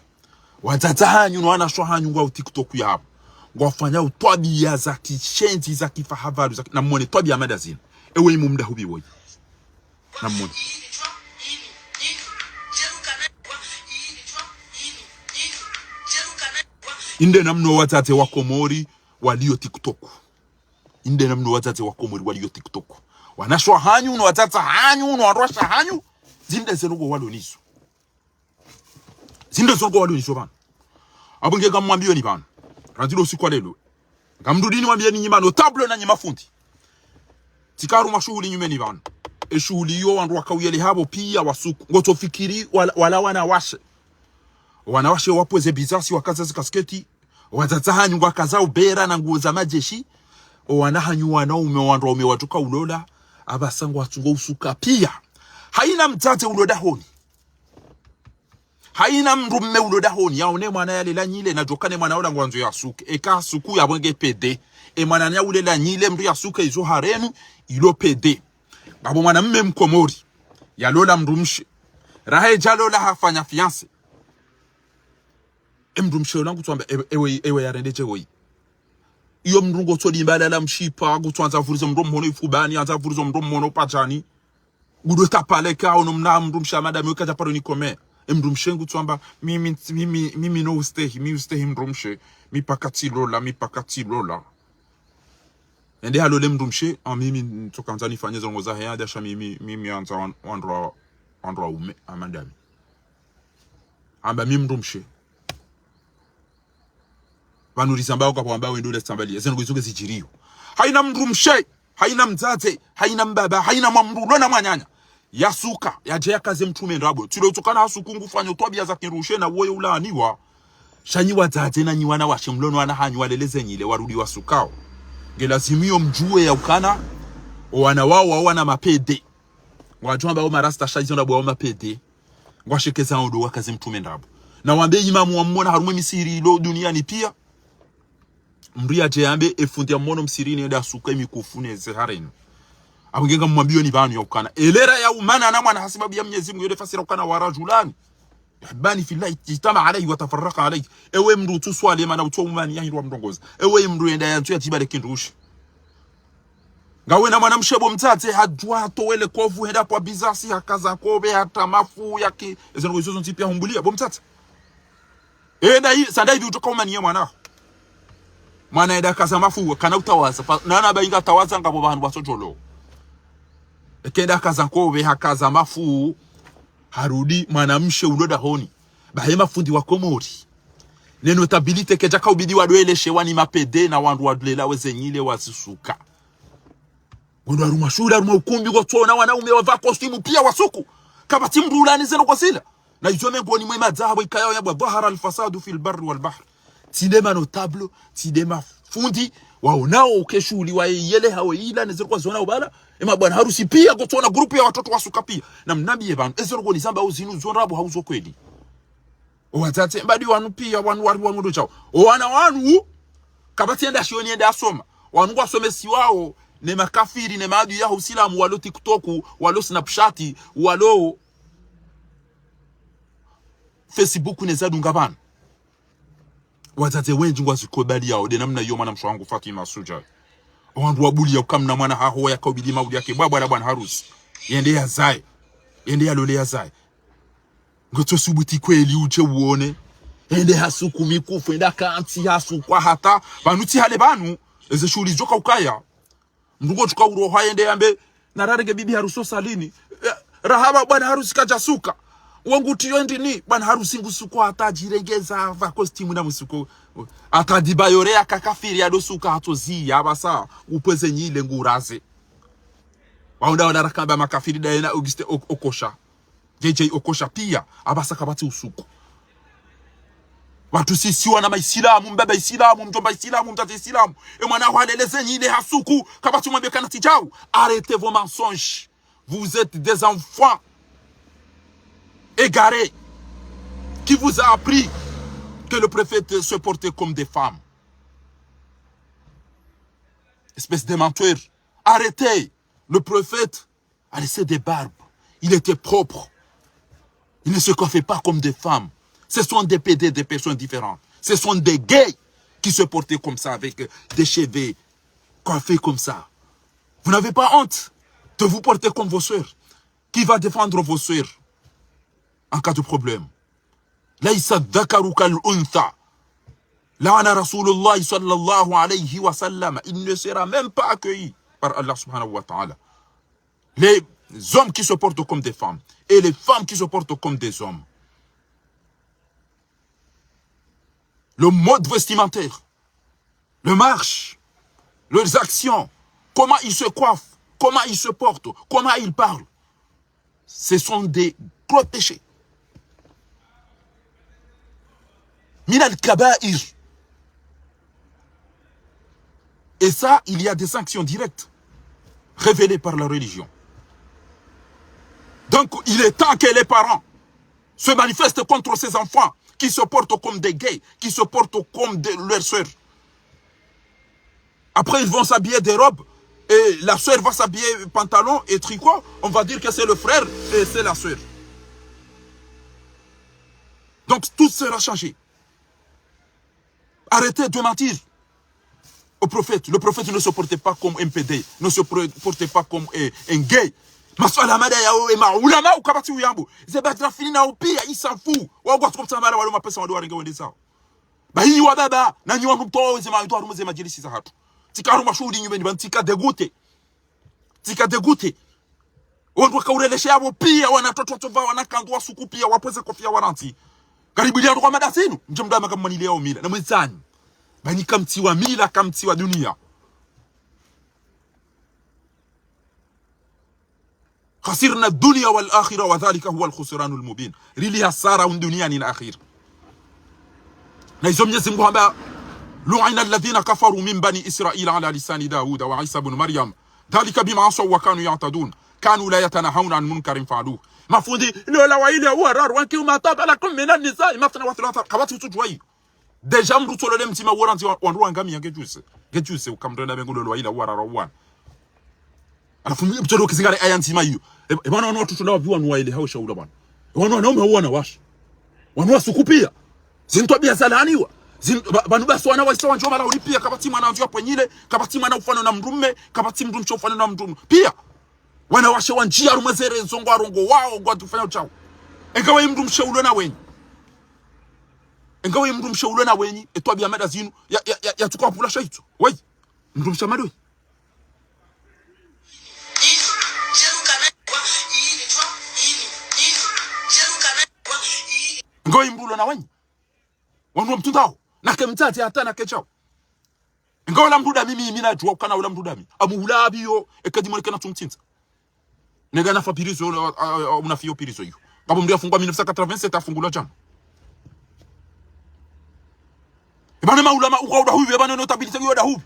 Wadzadze hanyu no wanashe hanyu ngwao TikTok yapvo. Ngwafanyao twabiya za kishenzi, za kifahavalu, za ki-, namwone twabiya mada zinu. Ewe imu mda hubi woyi. Namwone. Inde namna wadzadze wa Komori waliyo TikTok. Inde namna wadzadze wa Komori waliyo TikTok. Wanashe hanyu no wadzadze hanyu no wandru washe hanyu. Zinde ze ndrongoo walo nizo. Zinde zo ndrongoo walo nizo pvanu. Apvo nge ngamwambiyoni pvanu. Randzi lo usiku wa lelo. Ngamrudi nimwambiyeni nyi ma notable na nyi mafundi. Tsika harumwa shuhuli nyumeni pvanu. E shuhuli iyo wandru waka uyeleha pvo piya wasuku. Ngotsofikiri wala, wala wanawashe. Wanawashe wapvweze bizasi wakaza zi kasketi. Wadzadze hanyu ngwakaza ubera na nguo za majeshi. O wana hanyu wanaume, wandru waume wadjuka ulola. Apvasa ngwatsungo usuka piya. Haina mdzadze ulo dahoni. Haina mndru mme ulo dahoni, yaone mwana yalela nyile, nadjoka ne mwana ola ngwandzo yasuke. Eka suku yapvo nge pédé. E mwananya ule la nyile mndru yasuka izo harenu, ilo pede. Ngapvo mwanamme mkomori, yalola mndrumshe. Raha yadja lola hafanya fiancé. E mndrumshe ola ngutsamba, ewe, ewe, ewe yarende dje woyi. Iyo mndru ngotso limba la mshipa, ngutso andza vurizo mndru mhono ifubani, andza vurizo mndru mhono pajani. Ngudo tapaleka ono mna mndrumshe amadami weka dja paro ni kome. E mndrumshe ngutsamba, mimi, mimi, mimi no ustehi, mi ustehi mndrumshe, mi paka tsilola, mi paka tsilola. Ende halole mndrumshe, a mimi ntsoka andza nifanye zo ndrongo zahe, yadja sha mimi, mimi andza wan-, wandru wa, wandru waume, amadami. Amba mi mndrumshe. Pvanu rizamba uka pvwamba wendo le tsambali. Eze ndrongo izo ngezidjiriyo. Haina mndrumshe, haina mdzadze, haina mbaba, haina mwamndru, lona mwananya. Yasuka, yadje yakaze mtrume ndrabo. Tsilo utsokana hasuku ngufanyo twabiya za kindrumshe na woye ulaaniwa. Sha nyi wadzadze na nyi wanawashe mlono wana hanyu waleleze nyile warudi wasukao. Ngelazimu iyo mdjuwe ya ukana, o wana wao wawana mapede. Ngwadjo amba o marasta sha izo ndrabo wao mapede. Ngwashekeza ondo wakaze mtrume ndrabo. Na wambe imamu wa mmona harumwa e misihiri ilo duniani piya. Mndru yadje yambe e fundi ya mmono msihirini yende asuke mikufu neze harenu. Apvo nge ngamwambiyo ni pvanu ya ukana. Elera ya umana na mwana hasibabu ya Mnyezi Mungu yode fasira ukana wa rajulani. Yuhibbani fillahi ijtama alayhi wa tafarraqa alayhi. Ewe mndru utsuswali mana utso umani ya hindru wa mndrongoza. Ewe mndru yenda ya ntsu ya djibale kindrumshe. Ngawe na mwanamshe bo mtsatse, hadjuwa hatowele kovu, henda pvwa bizasi, hakaza nkobe, hata mafu, yaki, eze ndrongo izo zontsi piya humbuliya, bo mtsatse. Enda yi, sanda ibi utoka umaniye mwana. Mwana enda kaza mafu, kana utawaza, pa, nana ba inga tawaza ngapvo pvahanu pvasodjolo. Eke enda kaza nkobe, hakaza mafu, harudi, mwanamshe ulo dahoni. Bahe mafundi wa Komori. Ne notabilité kedjaka ubidi wadweleshe wani mapede na wandru wadlela weze nyile wazisuka. Ngondo harumwa shule, harumwa ukumbi, ngotsona wanaume wapva kostimu piya wasuku. Kapvatsi mndru ulani zeno kwasila. Na izo mengoni mwe madzaha bo ikayao yambwa, ظهر الفساد في البر والبحر. Tsi nde manotable, tsi nde mafundi, waonao uke shuhuli wa yele hawe ila, ne zero kwazona ubala. Ema bwana harusi piya, ngotsona grupu ya watoto wasuka piya. Na mnambiye pvanu, ezero ngoni zamba uzinu zo ndrabo hauzo kweli. O wadzadze, mbadi wanu piya, wanu wari wanu ndo djao. O wana wanu, kapvatsi enda shioni enda asoma. Wanu ngwasomesiwao, ne makafiri, ne maadui ya usilamu, walo TikTok, walo Snapchat, walo Facebook, ne zadunga pvanu. Wadzadze wendji ngwazikubaliyawo, de namna iyo mwanamshe wangu Fatima Suja. O wandru wabuliya uka mna mwana haho yakaubidi mauli yake, bwabwa la bwana harusi. Yende yazaye. Yende yalole yazaye. Ngotso subuti kweli udje uone. Ende hasuku mikufu, ende akantsi hasukwa hata. Pvanu tsi hale pvanu. Eze shuhuli djoka ukaya. Mndru ngotsuka uroha yende yambe, nararenge bibi harusi osalini. Eh, rahaba bwana harusi kadjasuka. Wangu tiyo ndini, bwana harusi ngusukwa hata djirengeza pva kostimu na musuko. Hata dibayore ya kakafiri ya dosuka hatozi ya basa, upweze nyile nguraze. Waunda wala rakamba makafiri daye na Auguste Ok-, Okosha. J J Okosha piya, abasa kapvatsi usuku. Wandru sisi wana maisilamu, mbaba isilamu, mdjomba isilamu, mdzadze isilamu. E mwana haleleze nyile hasuku, kapvatsi mwambe kana tsi djau. Arrêtez vos mensonges. Vous êtes des enfants égarés. Qui vous a appris que le prophète se portait comme des femmes ? Espèce de menteur. Arrêtez. Le prophète a laissé des barbes. Il était propre. Il ne se coiffait pas comme des femmes. Ce sont des pédés, des personnes différentes. Ce sont des gays qui se portaient comme ça, avec, euh, des cheveux coiffés comme ça. Vous n'avez pas honte de vous porter comme vos sœurs ? Qui va défendre vos sœurs en cas de problème ? ليس الذكر كالأنثى. لعن رسول الله صلى الله عليه وسلم. Il ne sera même pas accueilli par Allah subhanahu wa ta'ala. Les hommes qui se portent comme des femmes et les femmes qui se portent comme des hommes. Le mode vestimentaire, le marche, leurs actions, comment ils se coiffent, comment ils se portent, comment ils parlent. Ce sont des gros péchés. من الكبائر. Et ça, il y a des sanctions directes révélées par la religion. Donc, il est temps que les parents se manifestent contre ces enfants qui se portent comme des gays, qui se portent comme des, leurs sœurs. Après, ils vont s'habiller des robes. Et la sœur va s'habiller pantalon et tricot. On va dire que c'est le frère et c'est la sœur. Donc, tout sera changé. Arrêtez de mentir au prophète. Le prophète ne se portait pas comme un pédé, ne se pro- portait pas comme un, un gay. Maswala mada ya wewe maulama ukabati uyambo. Ze badra fini na upia isafu. Wagwa tuko mtambala walo mapesa wado warenge wende zao. Bahi wa baba, nanyi wanu mtowa weze maito harumwa ze majilisi za hatru. Tsika harumwa shuhuli nyumeni ba ntsika dégoûté. Tsika dégoûté. Wandru wakaurelesha yabo pia, wana toto tova, wana kandu wa suku pia, wapvweze kofia warantsi. Karibu liya ndo kwa mada zinu, ndje mdama kamwanile yao mila. Na mwezani. Ba nyi kamtsi wa mila, kamtsi wa dunia. خسرنا الدنيا والآخرة وذلك هو الخسران المبين. Rili hasara un dunia ni na akhira. Na izo Mnyezi Mungu hamba, لعن الذين كفروا من بني إسرائيل على لسان داود وعيسى بن مريم ذلك بما عصوا وكانوا يعتدون كانوا لا يتناهون عن منكر فعلوه. Mafundi, lola wayili au wararu, وأنكحوا ما طاب لكم من النساء مثنى وثلاث. Kapvatsi utsudjuwa iyo. Déjà mndru tsolole mdzima uwo randzi wa- wandru wangamiya nge juzi. Nge juzi, ukamrenda bengu lola wayili au wararu wana. Halafu mtsodo kizingare aya ndzima iyo. E, e bana wanu watoto ndawo pvi wanu waeleha wo shaula bana. E wanu wanaume wo wanawashe. Wanu wasuku pia. Zintwabia zalaaniwa. Zin- ba- banu basi wana waisa wandjo mala uli pia kapvatsi mwana wandjo yapvenyile, kapvatsi mwana ufano na mndrume, kapvatsi mndrumshe ufano na mndrume. Pia. Wanawashe wandjia harumwa ze réseaux ngwarongoao, ngwatufanya utshawo. Engawe mndrumshe ulo na wenyi. Engawe mndrumshe ulo na wenyi, etwabia mada zinu, ya, ya, ya, ya tsuka pvula shaitso. Weyi. Mndrumshe mada weyi. Ngoyi mndru ulo na wenyi. Wanu wa mtundao. Nake mtsatsi hata nake shawo. Ngola mndru dami mimi nadjuwa ukana ula mndru dami. Amuhula abiyo, eka dimoneke na tsumtsindza. Nega nafa pirizo, a, a, a, unafiyo pirizo iyo. Ngapvo mndru yafungwa mille neuf cent quatre-vingt-sept afungulwa djana. E bana maulama uka udahubi, e bana notabilité yo dahubi.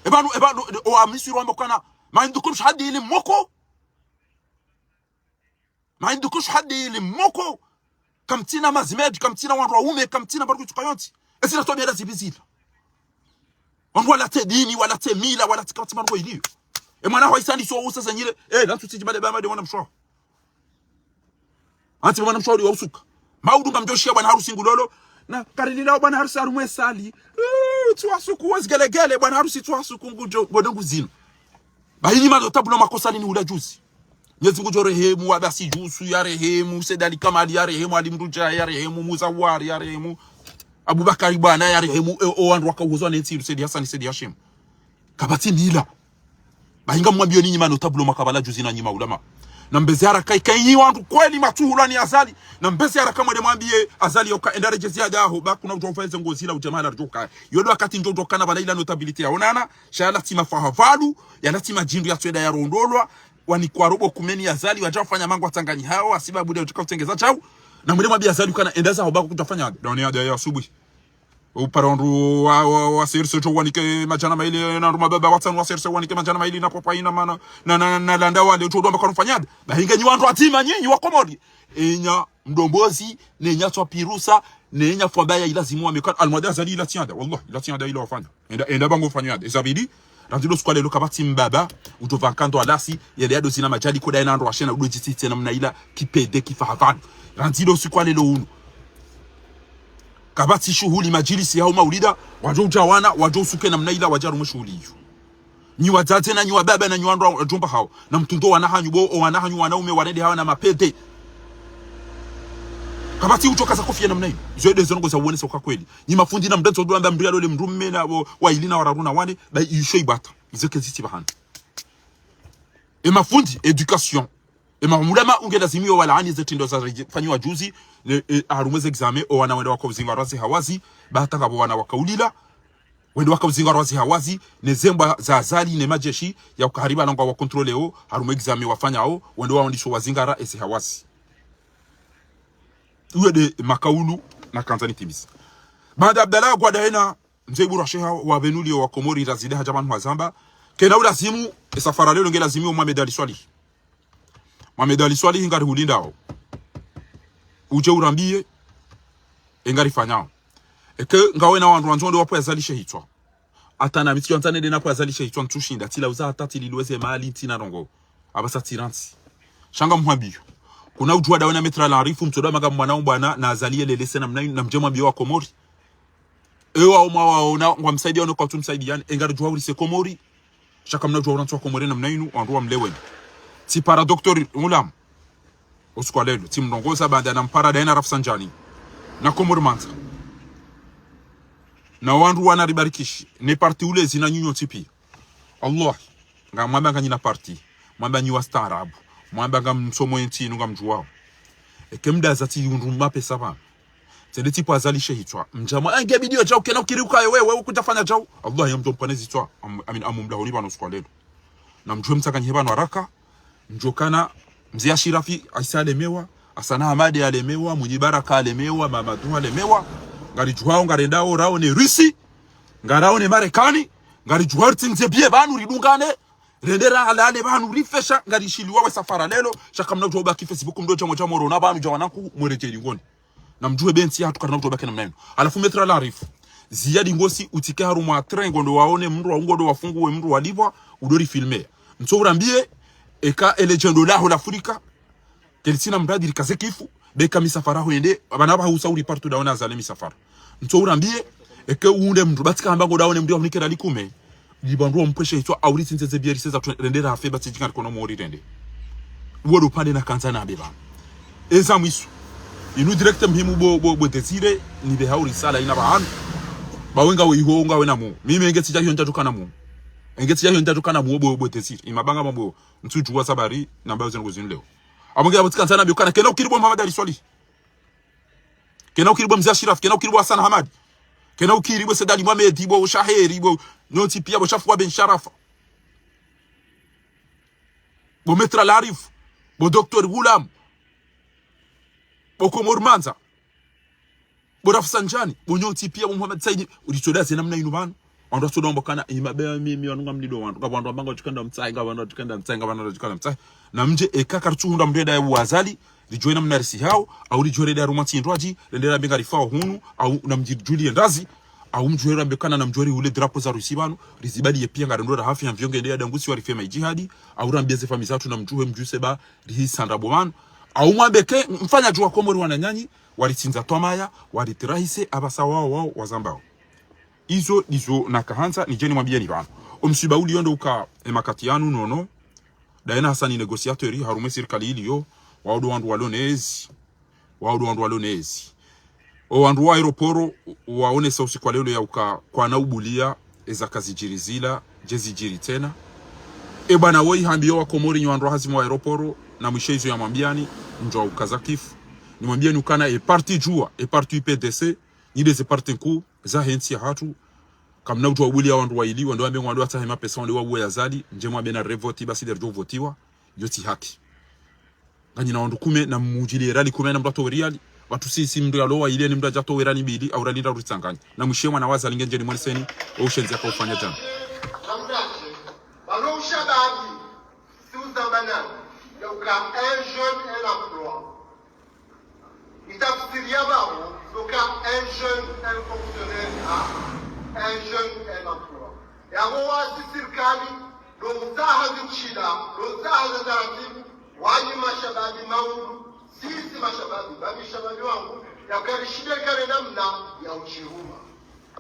E bana, e bana, o amisiri wamba ukana, ma indukun shahadi ile moko. Ma indukun shahadi ile moko. Kamtsina mazimed, kamtsina wandru waume, kamtsina mbaruku tsuka yontsi. Ezina twabia da zipvi zila. Wandru walatse dini, walatse mila, walatse kapvatsi mbaruku iliyo. E mwana hwa isani so usa zenyile, e, lantsu tsidji bade bama de mwana mshawo. Antsi mwana mshawo wa usuka. Maudu ngamdjoshiya bwana harusi ngulolo. Na karililao bwana harusi harumwa esali. Uh, tsuwasuku wazigelegele, bwana harusi tsuwasuku ngudjo, ngodo nguzinu. Bahi nyi manotablo makosa lini ula juzi. Mnyezi Mungu djo rehemu, Abasi Djusu ya rehemu, Said Ali Kamali ya rehemu, Ali Mndru Djae ya rehemu, Musa Wari ya rehemu, Abubakari Bwana ya rehemu, e, o wandru waka uhozwa ne ntsi, Said Hassani, Said Hashim. Kapvatsi mila. Bahi ngamwambiyo ni nyi manotablo makabala juzi na nyi maulama. Na mbeze haraka ika nyi wandru kweli matsuhulwa ni Azali. Na mbeze haraka mwende mwambiye Azali yoka enda redjezi ya daho, ba kuna udjo ufaize ngozila udjamala ridjoka. Yodo wakati ndjo udjokana bana ila notabilité ya onana, sha yalatsima fahavalu, yalatsima djindru ya tsweda ya rondolwa, wani kwa robo kumeni ya Azali, wadja ufanya mangu watsanganyi hawo, asibabu de utika utsengeza shawo. Na mwende mwambiye Azali ukana enda zaho ba kutafanya, doni ya, ya, ya asubuhi. Upara wandru wa, wa, wa serse djo wanike madjana maili, na ndruma baba watsanu wa serse wanike madjana maili, na papa ina mana, na, na, na, na landa wale, djo ndo mbakano fanyada. Bahi nge nyi wandru wadzima nyinyi wa Komori. Enya mdombozi, nenya tswa pirusa, nenya fwabaya ilazimu wa mekana. Almwadi Azali ila tsianda, wallah, ila tsianda ila wafanya. Enda, enda bango fanyada. Ezabidi, randzi lo siku wa lelo kapvatsi mbaba, udjo pva nkando alasi, yele yado zina madjali koda yena ndo washena, udo djitsitse namna ila, kipede, kifahavalu. Randzi lo siku wa lelo unu. Kapvatsi shuhuli majilisi yao maulida, wadjo udja wana, wadjo usuke namna ila, wadja harumwa shuhuli iyo. Nyi wadzadze na nyi wababa na nyi wandru wa djumba hawo. Na mtundo wana hanyu bo, o wana hanyu wanaume warende hawa na mapede. Kapvatsi udjo kaza kofia namna ila. Izo ede zo ndrongo za uonesa uka kweli. Nyi mafundi na mdetso ndo amba mndru yalole mndrume na bo, waili na wararu na wane, ba isho ibata. Izo kezi tsi bahana. E mafundi, éducation. E maulama unge lazimiyo walaani ze trendo za fanyiwa juzi, ne, e, harumwa ze examen, o wana wende waka uzingarwa ze hawazi, ba hata ngapvo wana waka ulila, wende waka uzingarwa ze hawazi, ne zembwa za Azali, ne majeshi, ya uka hariba nangwa wa contrôler o, harumwa examen wafanyao, wende waondisho wazingara eze hawazi. Uwe de makaulu na kandza nitimizi. Baanda Abdallah Gwada ena, Mze Ibura Sheha wa pvenuliyo wa Komori razide hadja pvanu hazamba. Kena ulazimu, esafara lelo nge lazimiyo Mohamed Ali Swalihi. Mohamed Ali Swalihi ngari hulindao. Udje urambiye, e ngari fanyao. Eke ngawe na wandru wandzo ndo wapvo yazalishe hitswa. Hata na mi tsi yonza nende na pvo Azali she hitswa ntsu shinda, tsi la uza hata tsi lilweze mali ntsina ndrongo. Apvasa tsi rantsi. Sha ngamhwambiyo. Kuna udjuwa dawe na Maître Larifou, mtsoda manga mwana umbwana, na Azali yelelese namna inu, na mdje mwambiyo wa Komori. Ewa omwa waona, ngwamsaidiya ono kwatsu msaidiya, engaridjuwa urise Komori. Sha kamna udjuwa urantsi wa Komori namna inu, wandru wamleweni. Tsipara Docteur Ghulam. Usiku wa lelo, tsimrongoza baanda nampara daye na Rafsanjani. Na Komori Mandza. Na wandru wana ribarikishi. Ne parti ulezi na nyinyi nyontsi piya. Allah. Ngamwamba nganyina parti. Mwamba nyi wastaarabu. Mwamba ngamsomo yentsi inu ngamdjuwao. Eke mdaza tsi yundru mapesa pvanu. Tsende tsipvo Azali she hitswa. Mdjamwa, eh, nge bidiyo djau, kena ukiri ukaye wewe, ukutafanya djau. Allah ya mdjo mpane zitswa. Am-, amin, amumlahoni pvanu usiku wa lelo. Na mdjuwe mtsakanyihe pvanu haraka. Mdjokana, Mze Ashirafi, Aisa alemewa, Asana Hamadi alemewa, Mwinyi Baraka alemewa, Mamadu alemewa. Ngaridjuwao, ngarendao, raone Rusi. Ngaraone Marekani. Ngaridjuwao ritsinze biye pvanu ridungane. Rendera halale pvanu rifesha, ngarishiliwa we safara lelo. Sha kamna udjuwa ubaki Facebook mdo djamo djamo rona pvanu dja wananku mweredjeli ngoni. Na mdjuwe be ntsi yahatru karina udjo baki namna inu. Halafu Maître Larifou. Ziyadi ngosi utsike harumwa train ngondo waone mndru wa ngondo wafunguwe mndru walipvwa, udo rifilme. Ntso urambiye, eka ele djendo laho la Afrika, kelitsina mradi likaze kifu, beka misafara ho yende, apvana apvaha usa uri partout daona Azali misafara. Ntso urambiye, eke unde mndru, batsi kahamba ngondo waone mndru ya hunikera likume, libandru wa mpweshe hitswa, auri tsinze ze bieri seza tu rendera hafe, batsi djinga rikono mori rende. Uwo ndo upande nakandza nambe pvanu. Eza mwiso. Inu direct muhimu bo, bo, bo Désiré, nibe hauri sala ina pvahanu. Ba wenga we iho, ngawe na mu. Mimi enge tsidja hiyo ndjadjuka na mu. Enge tsidja hiyo ndjadjuka na mu, bo, bo Désiré. Imabanga mambo, ntsudjuwa sabari, namba uze nguzi nleo. Amwenge ya butika ndzana biyo kana, kena ukiri bo Mohamed Ali Soilihi. Kena ukiri bo Mze Ashirafi, kena ukiri bo Hassan Hamadi. Kena ukiri bo Said Ali Mohamed, bo Shaheri, bo nyontsi piya, bo Shafwa Ben Sharafa. Bo Maître Larifou, bo Docteur Ghulam, bo Komori Mandza, bo Rafsanjani, bo nyontsi piya, bo Mohamed Said, uritsoda ze namna inu pvanu. Wandru watsoda wamba kana, ima be mimi wanu ngamlido wandru. Ngapvo wandru wamba ngwadjukanda mtsahe, ngapvo wandru wadjukanda mtsahe, ngapvo wandru wadjukanda mtsahe. Na mdje eka karitsuhundra mndru yenda ya uwazali, ridjuwe namna risihao, au ridjuwe renda ya harumwa ntsi ndrwadji, rende rambe ngarifao hunu, au na mdji ridjuliye ndazi, au mdjuwe rambe kana na mdjuwe rihule drapeau za Rusi pvanu, rizibaliye piya ngarendo rahafi ya mvyo ngende ya dangusi warifema idjihadi, au rambiye ze fami zatru na mdjuwe mdjuse ba rihisa ndrabo pvanu, au mwambe ke mfanya djuwa Komori wananyanyi, waritsindza twamaya, waritirahise, apvasa wao wao wazambao. Izo ndizo nakahandza nidje nimwambiyeni pvanu. Omsiba uliyo ndo uka emakati yanu nono. Daye na Hasani négociateur harumwa esirikali iliyo. Wao ndo wandru walo nezi. Wao ndo wandru walo nezi. O wandru wa aéroport waonesa usiku wa lelo ya uka kwana ubuliya eza kazidjiri zila, dje zidjiri tsena. E bwana woyi hambiyo wa Komori nyi wandru hazi mwa aéroport, na mwishe izo yamwambiyani, ndjo ukaza kifu. Nimwambiyeni ukana e parti djuwa, e parti U P D C, nyi nde ze parti nkuu zahe ntsi yahatru. Kamna udjuwa ubuliya wandru wayili, wandru wambe ngwandru watsahe mapesa, wandru wauwe Azali, ndje mwambe na revoti, basi nde ridjo votiwa, yo tsi haki. Nganyina wandru kume, na mudjiliye riyali kume, na mndru atowe riyali. Watru sisi mndru yalo wayili, ni mndru yadja atowe riyali mbili, au riyali ndraru ritsanganye. Na mwishe mwana wa Azali ngendjeni mweneseni, o ushenzi yakaufanya djana. Namnaje, balo ushababi, si uzamana, ya uka un jeune, un emploi. Itafsiri ya pvao, ndo uka un jeune, un fonctionnaire, ha, un jeune, un emploi. Yapvo wasi sirikali, ndo utsaha zintsinda, ndo utsaha za taratibu, wanyi mashababi maulu, sisi mashababi, ba mi shababi wangu, ya uka rishinde kale namna ya udjiruma.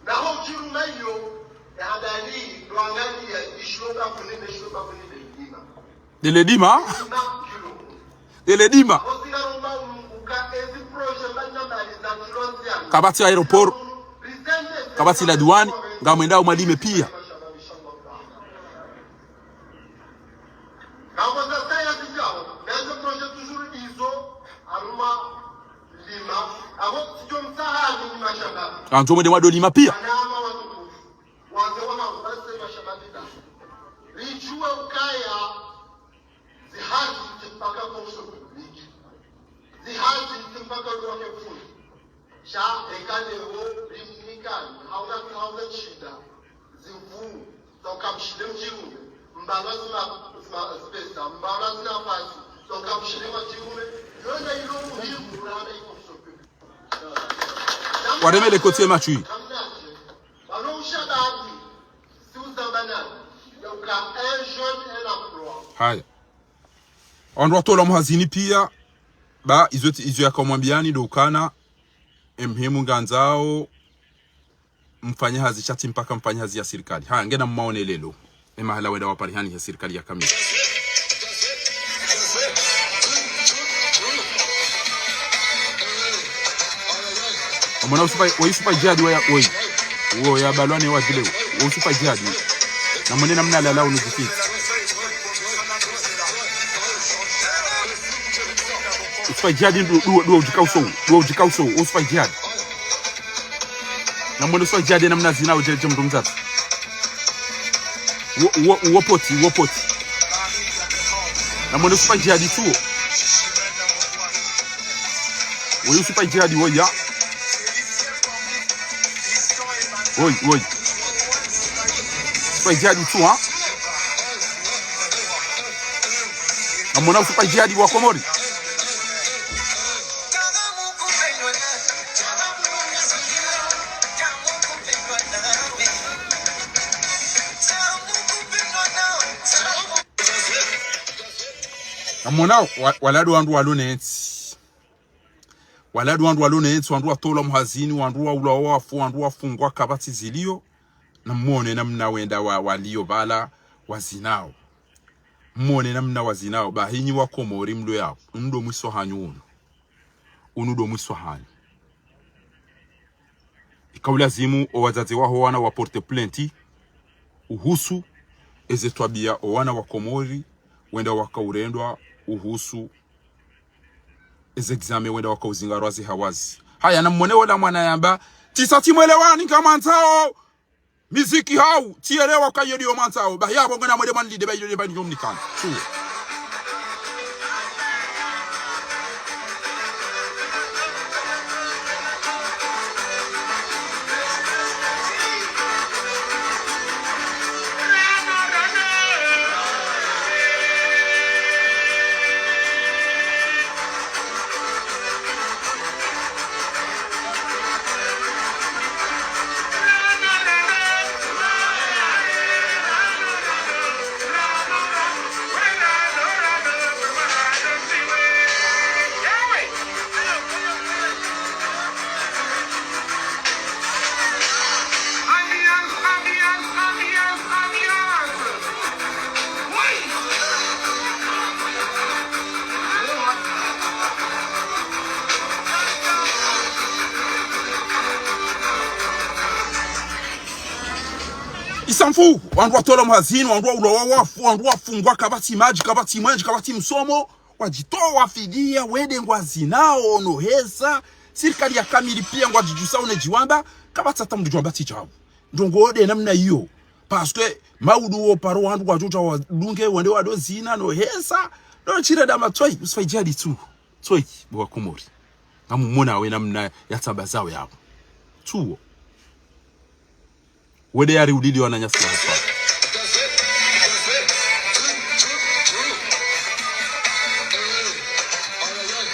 Naho udjiruma iyo, ya hadari, ndo angaliya, ishiloka kuninde, ishiloka kuninde, idima. Dele dima. Dele dima. Kapvatsi aéroport. Kapvatsi la douane. Ngamwendao mwalime piya. Kandzo mwende mwado lima piya. Wazee wangu, basi mashababi da. Ridjuwe ukaya, zihazi tsi mpaka fonction publique. Zihazi tsi mpaka lwa ke fundi. Sha eka leo limnikani, hauna, hauna shida. Zimvu, toka mshinde mdjirume. Mbala zina, zina, zipesa, mbala zina pasi, toka mshinde mdjirume. Yona ilo muhimu, rana iko fonction publique. Waremele kotie machui. Namnaje, balo ushababi. Haya. Wandru watolwa mhazini pia, ba izo ti-, izo yakamwambiani ndo ukana, emhimu ngandzao, mfanye hazi sha tsi mpaka mfanye hazi ya sirikali. Ha, ngena mmaone lelo. Emahala wenda waparihani ya sirikali ya kamili. Amona Yusufa, wa Yusufa Jihadi wa ya, oi. Wo ya balwane wa vile. Wo Yusufa Jihadi. Namwone namna lala unu zifiti. Yusufa Jihadi ndu, ndu, ndu ujika uso. Ndu ujika uso. Yusufa Jihadi. Namwone Yusufa Jihadi namna zina uje, uje mndru mdzadze. Wo, wo, wo poti, wo poti. Namwone Yusufa Jihadi tsuwo. Wo Yusufa Jihadi wo ya. Woi, woi. Yusufa Jihadi tsuwo, ha? Namwone Yusufa Jihadi wa Komori. Namwona wa-, waladu wandru walo nentsi. Waladu wandru walo nentsi, wandru watolwa mhazini, wandru waulwa wafu, wandru wafungwa kapvatsi zilio. Namwone namna wenda wa-, walio pvala wazinao. Mwone namna wazinao, ba hinyi wa Komori mlo yao. Unu ndo mwiso hanyu unu. Unu ndo mwiso hanyu. Ika ulazimu owadzadze waho wana wa porte plainte uhusu eze twabia owana wa Komori wenda wakaurendwa uhusu eze examen wenda wakauzingarwa zi hawazi. Haya, namwone ola mwana yamba, tsisa tsimwelewani ngamwandzao miziki hau, tsielewa kayodi yo mwandzao, ba yabo ngena mwede mwanlide, ba yode ba nyo mnikana. Tsuwo. Isamfu, wandru watolwa mhazini, wandru waulwa wafu, wandru wafungwa, kapvatsi madji, kapvatsi mwenje, kapvatsi msomo, wadjitowa fidia, wende ngwazinao, no hesa, sirikali ya kamili pia ngwadjidjusa, unedjiwamba, kapvatsi hata mndru djwamba tsi djabu. Ndrongo nde namna iyo. Parce que maudu wo paro wandru wadjodja wadunge, wende wado zina, no hesa, no tshire dama tsoyi, Yusufa Jihadi tsuwo. Tsoyi, bo wa Komori. Ngamumona we namna yatsamba zawo yabo. Tsuwo. Wende yari ulili wananyasi wa hapa.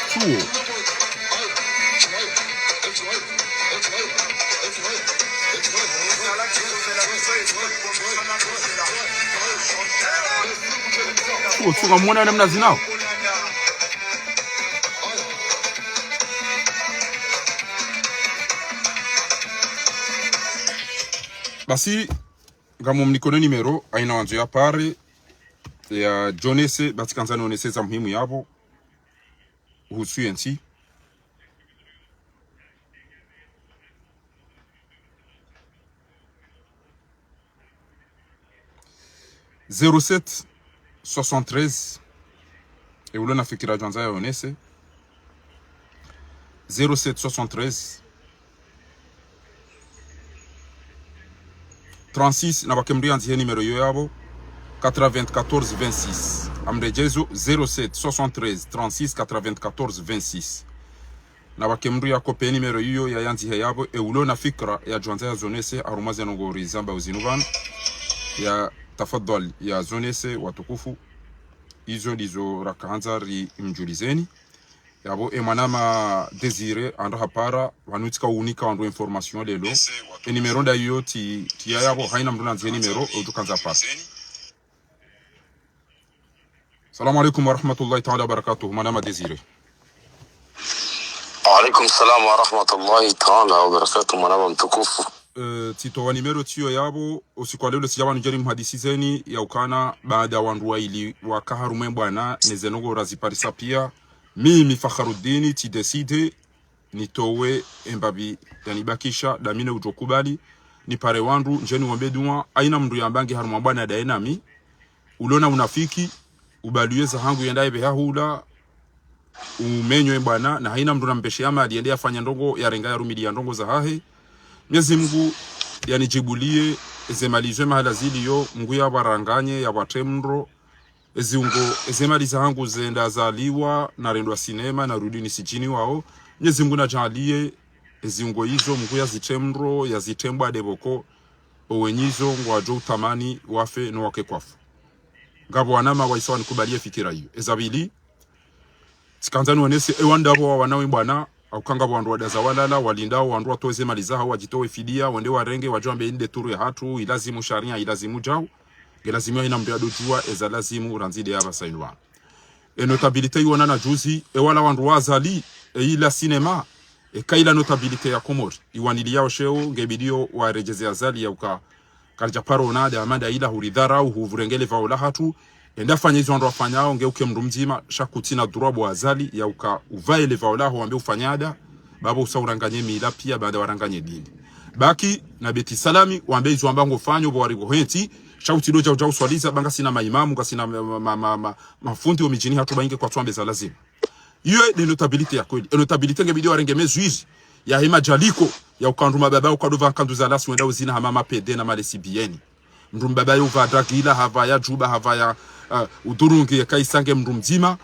Tsuwo. Tsuwo, tsuwo, ngamumona namna zinao. Basi, ngamumnikone numéro, hayina wandzo yapare, yadjonese, basi kandza nonese za muhimu yabo, uhusu yentsi. Zéro sept soixante-treize. E ulo na fikira djwandza yaonese. Zéro sept soixante-treize. Trente-six, na pvwake mndru yandzihe numéro iyo yabo, quatre-vingt-quatorze vingt-six. Amredjezo, zéro sept soixante-treize trente-six quatre-vingt-quatorze vingt-six. Na pvwake mndru yakope numéro iyo yayandzihe yabo, e ulo na fikira yadjwandza yazonese, harumwa zendrongoo rizambao zinu pvanu, ya tafadhwali yazonese watukufu, izo ndizo rakahandza rimdjulizeni. Yabo, e mwanama Désiré, ando hapara, pvanu tsika unika wandru information lelo. E numéro nda iyo tsi, tsi ya yabo, hayina mndru nandzihe numéro, e utukandza para. Salamu alaikum warahmatullahi taala wabarakatuh. Mwanama Désiré. Alaikum salam warahmatullahi taala wabarakatuh, mwanama mtukufu. Eh, tsitowa nimero tsiyo yapvo, usiku wa leo tsidja pvanu ndjeri mhadisi zeni ya ukana baada wandru waili waka harumwa e bwana, ne ze ndrongoo raziparisa pia. Mimi Fakharuddin tsidécidé nitowe embapvi yanibakisha, damine udjo kubali nipare wandru ndjeni wombe dua, haina mndru yamba nge harumwa bwana daye nami, ulo na unafiki, ubaliye za hangu yenda yepve hahula, umenyo e bwana, na haina mndru nampveshe ya mali yende yafanya ndrongoo, yarenga yarumiliya ndrongoo za hahe. Mnyezi Mngu yanidjibuliye, eze mali zo e mahala ziliyo, Mngu yapvaranganye, yapvatre mndro, eziungo, eze mali za hangu zenda zaliwa, narendwa sinema, narudi nisidjini wao. Mnyezi Mngu nadjaaliye, eziungo izo, Mngu yazitre mndro, yazitre mbwa deboko, owenyi zo, ngwadjo utamani, wafe, no wake kwafu. Ngapvo wanama waisa wanikubaliye fikira iyo. Eza pvili, tsikandza nionese, ewa ndapvo wa wana we bwana, hauka ngapvo wandru wadaza walala, walindao, wandru watowe ze mali zahawo, wadjitowe fidiya, wende warenge, wadjo wambe inde turu ya hatru, ilazimu sharia, ilazimu djau, nge lazimu haina mndru yadodjuwa, eza lazimu, randzi de yapvasa inu pvanu. E notabilité iwona na juzi, ewala wandru wa Azali, eila sinema, eka ila notabilité ya Komori, iwaniliyao sheo, nge bidiyo waredjeze Azali ya uka, karidja paro ona de amanda ila huridharau, huvurengele pvao la hatru, enda fanya izo wandru wafanyao, nge uke mndru mdzima, sha kutsina droit bo Azali, ya uka uvaele pvao laho wambe ufanya ada, bapvo usa uranganye mila pia, baada waranganye dini. Baki, na Beti Salami, wambe izo wamba ngofanyo, bo waribo hentsi, sha utsidodja udja uswaliza, ba ngasina maimamu, ngasina ma, ma, ma, ma, mafundi wo midjini hatru ba inge kwatsu wambe za lazimu. Iyo de notabilité ya kweli. E notabilité nge bidiyo warenge mesures, yahe madjaliko, ya uka wandru mababa ukado pva nkandu za lasi wenda uzina hama mapede na malesbiennes. Mndru mbaba yo upva dragila, hapvaya djuba, hapvaya, uh, udurungi yeka isa nge mndru mdzima,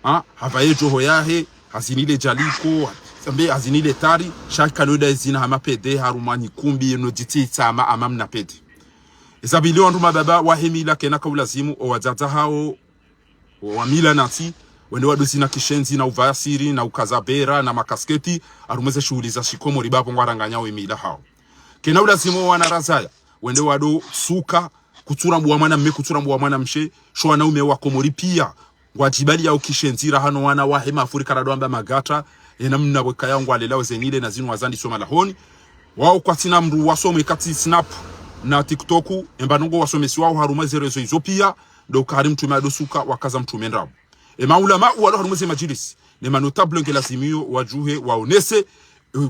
ha? Hapvaye djoho yahe, hazinile djaliko, sambe hazinile tari, sha kanoda ezina hama pede, harumwa nyikumbi, no djitsi itsama, ama mna pede. Eza pvili wandru mababa, wahe mila kena ka ulazimu, owadzadze hawo, wa mila nantsi, wende wadozina kishenzi na uvaya siri na ukaza bera na makasketi, harumwa ze shuhuli za shikomori bapvo ngwaranganyao emila hawo. Kena ulazimu wana razaya, wende wado suka, kutsu rambwa mwana mme, kutsu rambwa mwana mshe, sho wanaume wa Komori pia, ngwadjibaliyao kishenzi raha no wana wahe mafurika rado amba magata, ena mna bweka yao ngwalelao zenile na zinu wazandiswa malahoni. Wao kwatsina mndru wasomwe katsi Snap na TikTok, emba ndrongoo wasomesiwao harumwa ze réseaux izo pia, ndo kari mtrume ado suka wakaza mtrume ndrabo. E maulama walo harumwa ze madjilisi, ne manotable nge lazimiyo wadjuhe waonese,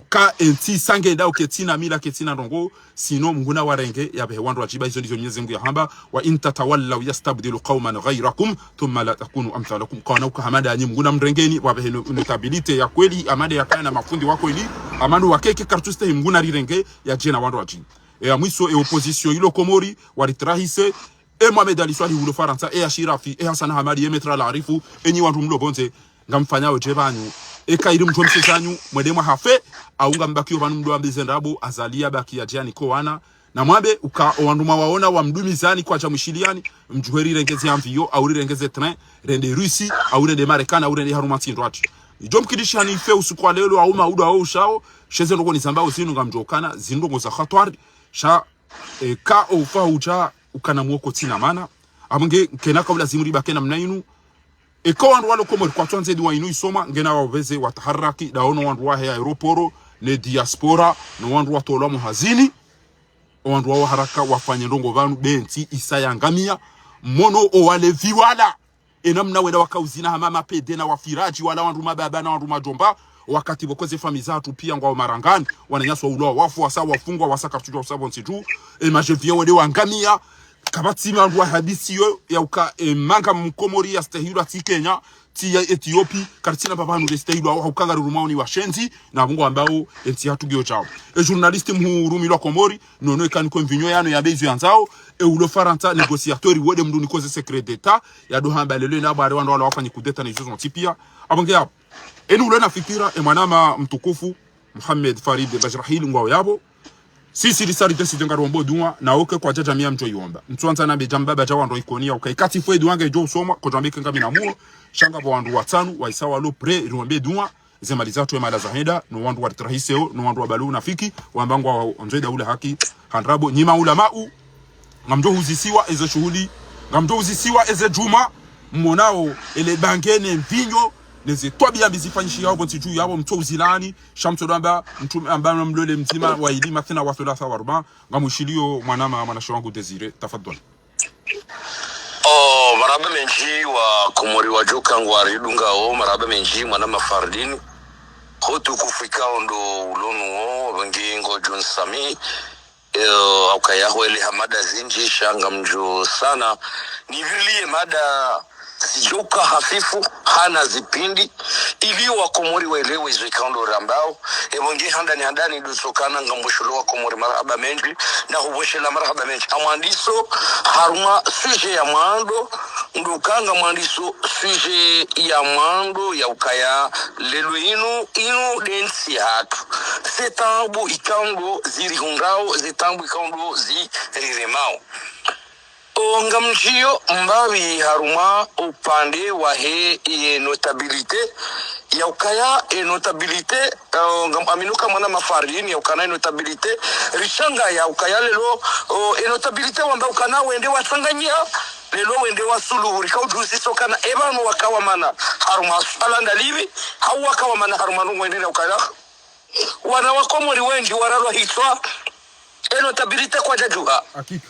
ka entsi isa nge ndao ketsina mila ketsina ndrongoo, sino Mngu nawarenge yapvehe wandru wadjiba, izo ndizo Mnyezi Mngu yahamba, وإن تتولوا يستبدل قوما غيركم ثم لا تكونوا أمثالهم. Kawana uka hamada anyi Mngu namrengeni, wapvehe no, notabilité ya kweli, amade yakaya na mafundi wa kweli, amanu wakeke kartuste Mngu narirenge, yadje na wandru wadji. E ya mwiso, e opposition ilo Komori, waritrahise, e Mohamed Ali Soilihi ulo Farantsa, e Ashirafi, e Hassan Hamadi, e Maître Al Arif, enyi wandru mlo pvondze, ngamfanyao dje pvanyu? Eka ili mtwe mshe zanyu, mwende mwahafe, au ngambakiyo pvanu mdo ambe ze ndrabo, Azali yabaki yadje yanike wana. Na mwambe, uka owandru mwawaona wamdumizani kwadja mwishiliyani, mdjuhe rirenge ze avion, au rirenge ze train, rende Russie, au rende Marekani, au rende harumwa ntsi ndrwadji. Idjo mkidisha nife usiku wa leo, au maudu au ushao, she ze ndrongoo nizambao zinu ngamdjo ukana, zindrongoo za hatwari, sha eka oufa udja ukana mwoko tsina mana. Amwe nge kena ka ulazimu ribake namna inu. Eka wandru walo Komori kwatsu andze dua inu isoma, ngena wapveze wataharaki, daono wandru wahe aéroport, ne diaspora, no wandru watolwa muhazini. Owandru wao haraka wafanye ndrongoo pvanu, be ntsi isa yangamia. Mono owalevi wala. Ena mna wenda wakauzina hama mapede na wafiradji, wala wandru mababa na wandru madjomba, wakati pvoko ze fami zahatru pia ngwao marangani, wananyasi waulwa wafu, wasa wafungwa, wasa kartsudjwa usa pvontsi tu, e majeviye wende wangamia, kapvatsi wandru wahadisi yo, ya uka, e, manga mkomori yastehilwa tsi Kenya, tsi ya Ethiopie, kartsina pvapvanu yastehilwa, hauka ngarirumwao ni washenzi, na pvo ngwambao, entsi yahatru ngiyo djao. E journaliste mhuu rumilwa Komori, nono eka niko mvinyo yano yambe izo yandzao, e ulo Farantsa, négociateur, wode mndru niko ze secret d'État, yado hamba lelo ina habari wandru wala wafanya kudeta na izo zontsi pia. Apvo nge yapvo. Eni ulo na fikira, e mwanama mtukufu, Mohamed Farid Bajrahil ngwao yapvo. Sisi risari tesi tenga rombo dua, na oke kwadja djamia mdjo iomba. Ntswandza nambe djamba badja wandru ikoni ya uka. Ikati fwe dua nge djo usomwa, kodjambe kenga mina muo, sha ngapvo wandru watsanu, waisa walo prêt, riombe dua, ze mali zahatru e mahala zahenda, no wandru waritrahiseo, no wandru wabalo unafiki, wamba ngwao ndzo e daula haki, ha ndrabo, nyi maulamau, ngamdjo huzisiwa eze shuhuli, ngamdjo huzisiwa eze djumwa, Mmonao ele bange ne mvinyo, ne ze twabiya mbi zifanyishihao pvo ntsi dju yapvo, mtso uzilaani, sha mtso ndo amba, mtru amba mlole mdzima, wa ili, mathna, wa thulatha, wa ruba, ngamwishiliyo mwanama, mwanashe wangu Désiré, tafadhwali. Oh, marahaba mendji wa Komori wadjo ka ngwaridungao, marahaba mendji mwanama Fardini. Ho utukufu ikao ndo ulo nuwo, pvenge ngodjo nisamihi. Eh, haukaya hwele ha mada zindji sha ngamdjo sana nivirilie mada zidjo ka hafifu, hana zipvindi, ili wa Komori waelewe izo ikao ndo rambao. Epvo nge handani handani ndo tsokana ngamwishiliyo wa Komori marahaba mendji, na hupvweshela marahaba mendji. Ha mwandiso, harumwa sujet ya mwando, ndo ka ngamwandiso sujet ya mwando ya ukaya leo inu, inu nde ntsi yahatru. Ze taabu ikao ndo zirihundrao, ze taabu ikao ndo ziriremao. O, ngamdjiyo mbapvi harumwa upande wahe ye notabilité, ya ukaya e notabilité, o, ngamwamini uka mwanama Fardini, ya ukana e notabilité, rishangaya ukaya leo, o, e notabilité wamba ukana wende watsanganyiha, leo wende wasuluhu, rika udjuziso kana epvanu waka wa mana harumwa swala ndalipvi, hau waka wa mana harumwa ndrongoo wende na ukaya wana wa Komori wendji waralwa hitswa, e notabilité kwadjadjuha. Hakika.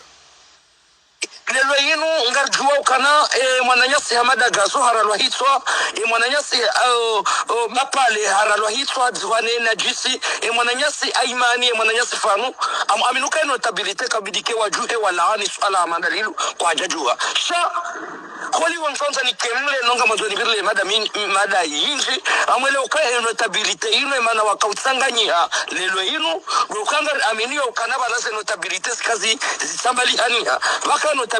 Leo inu ngaridjuwa ukana, e, mwananyasi Hamada Gazo haralwa hitswa, e, mwananyasi, o, o, Bapale haralwa hitswa, Dzihwane na Djisi, e, mwananyasi Aimani, e, mwananyasi Fanu, ngamwamini uka e notabilité kabidi ke wadjuhe walaani swala hama ndalilo kwadjadjuha. Sha, holi wa mfondza ni kemle nonga mwandzo nivirilie mada min-, mada yindji, ngamwelewa uka e notabilité inu, e mana waka utsanganyiha, leo inu, ndo uka ngariaminiyo ukana pvala ze notabilité zika zi-, zitsambalihaniha. Pvaka notabilité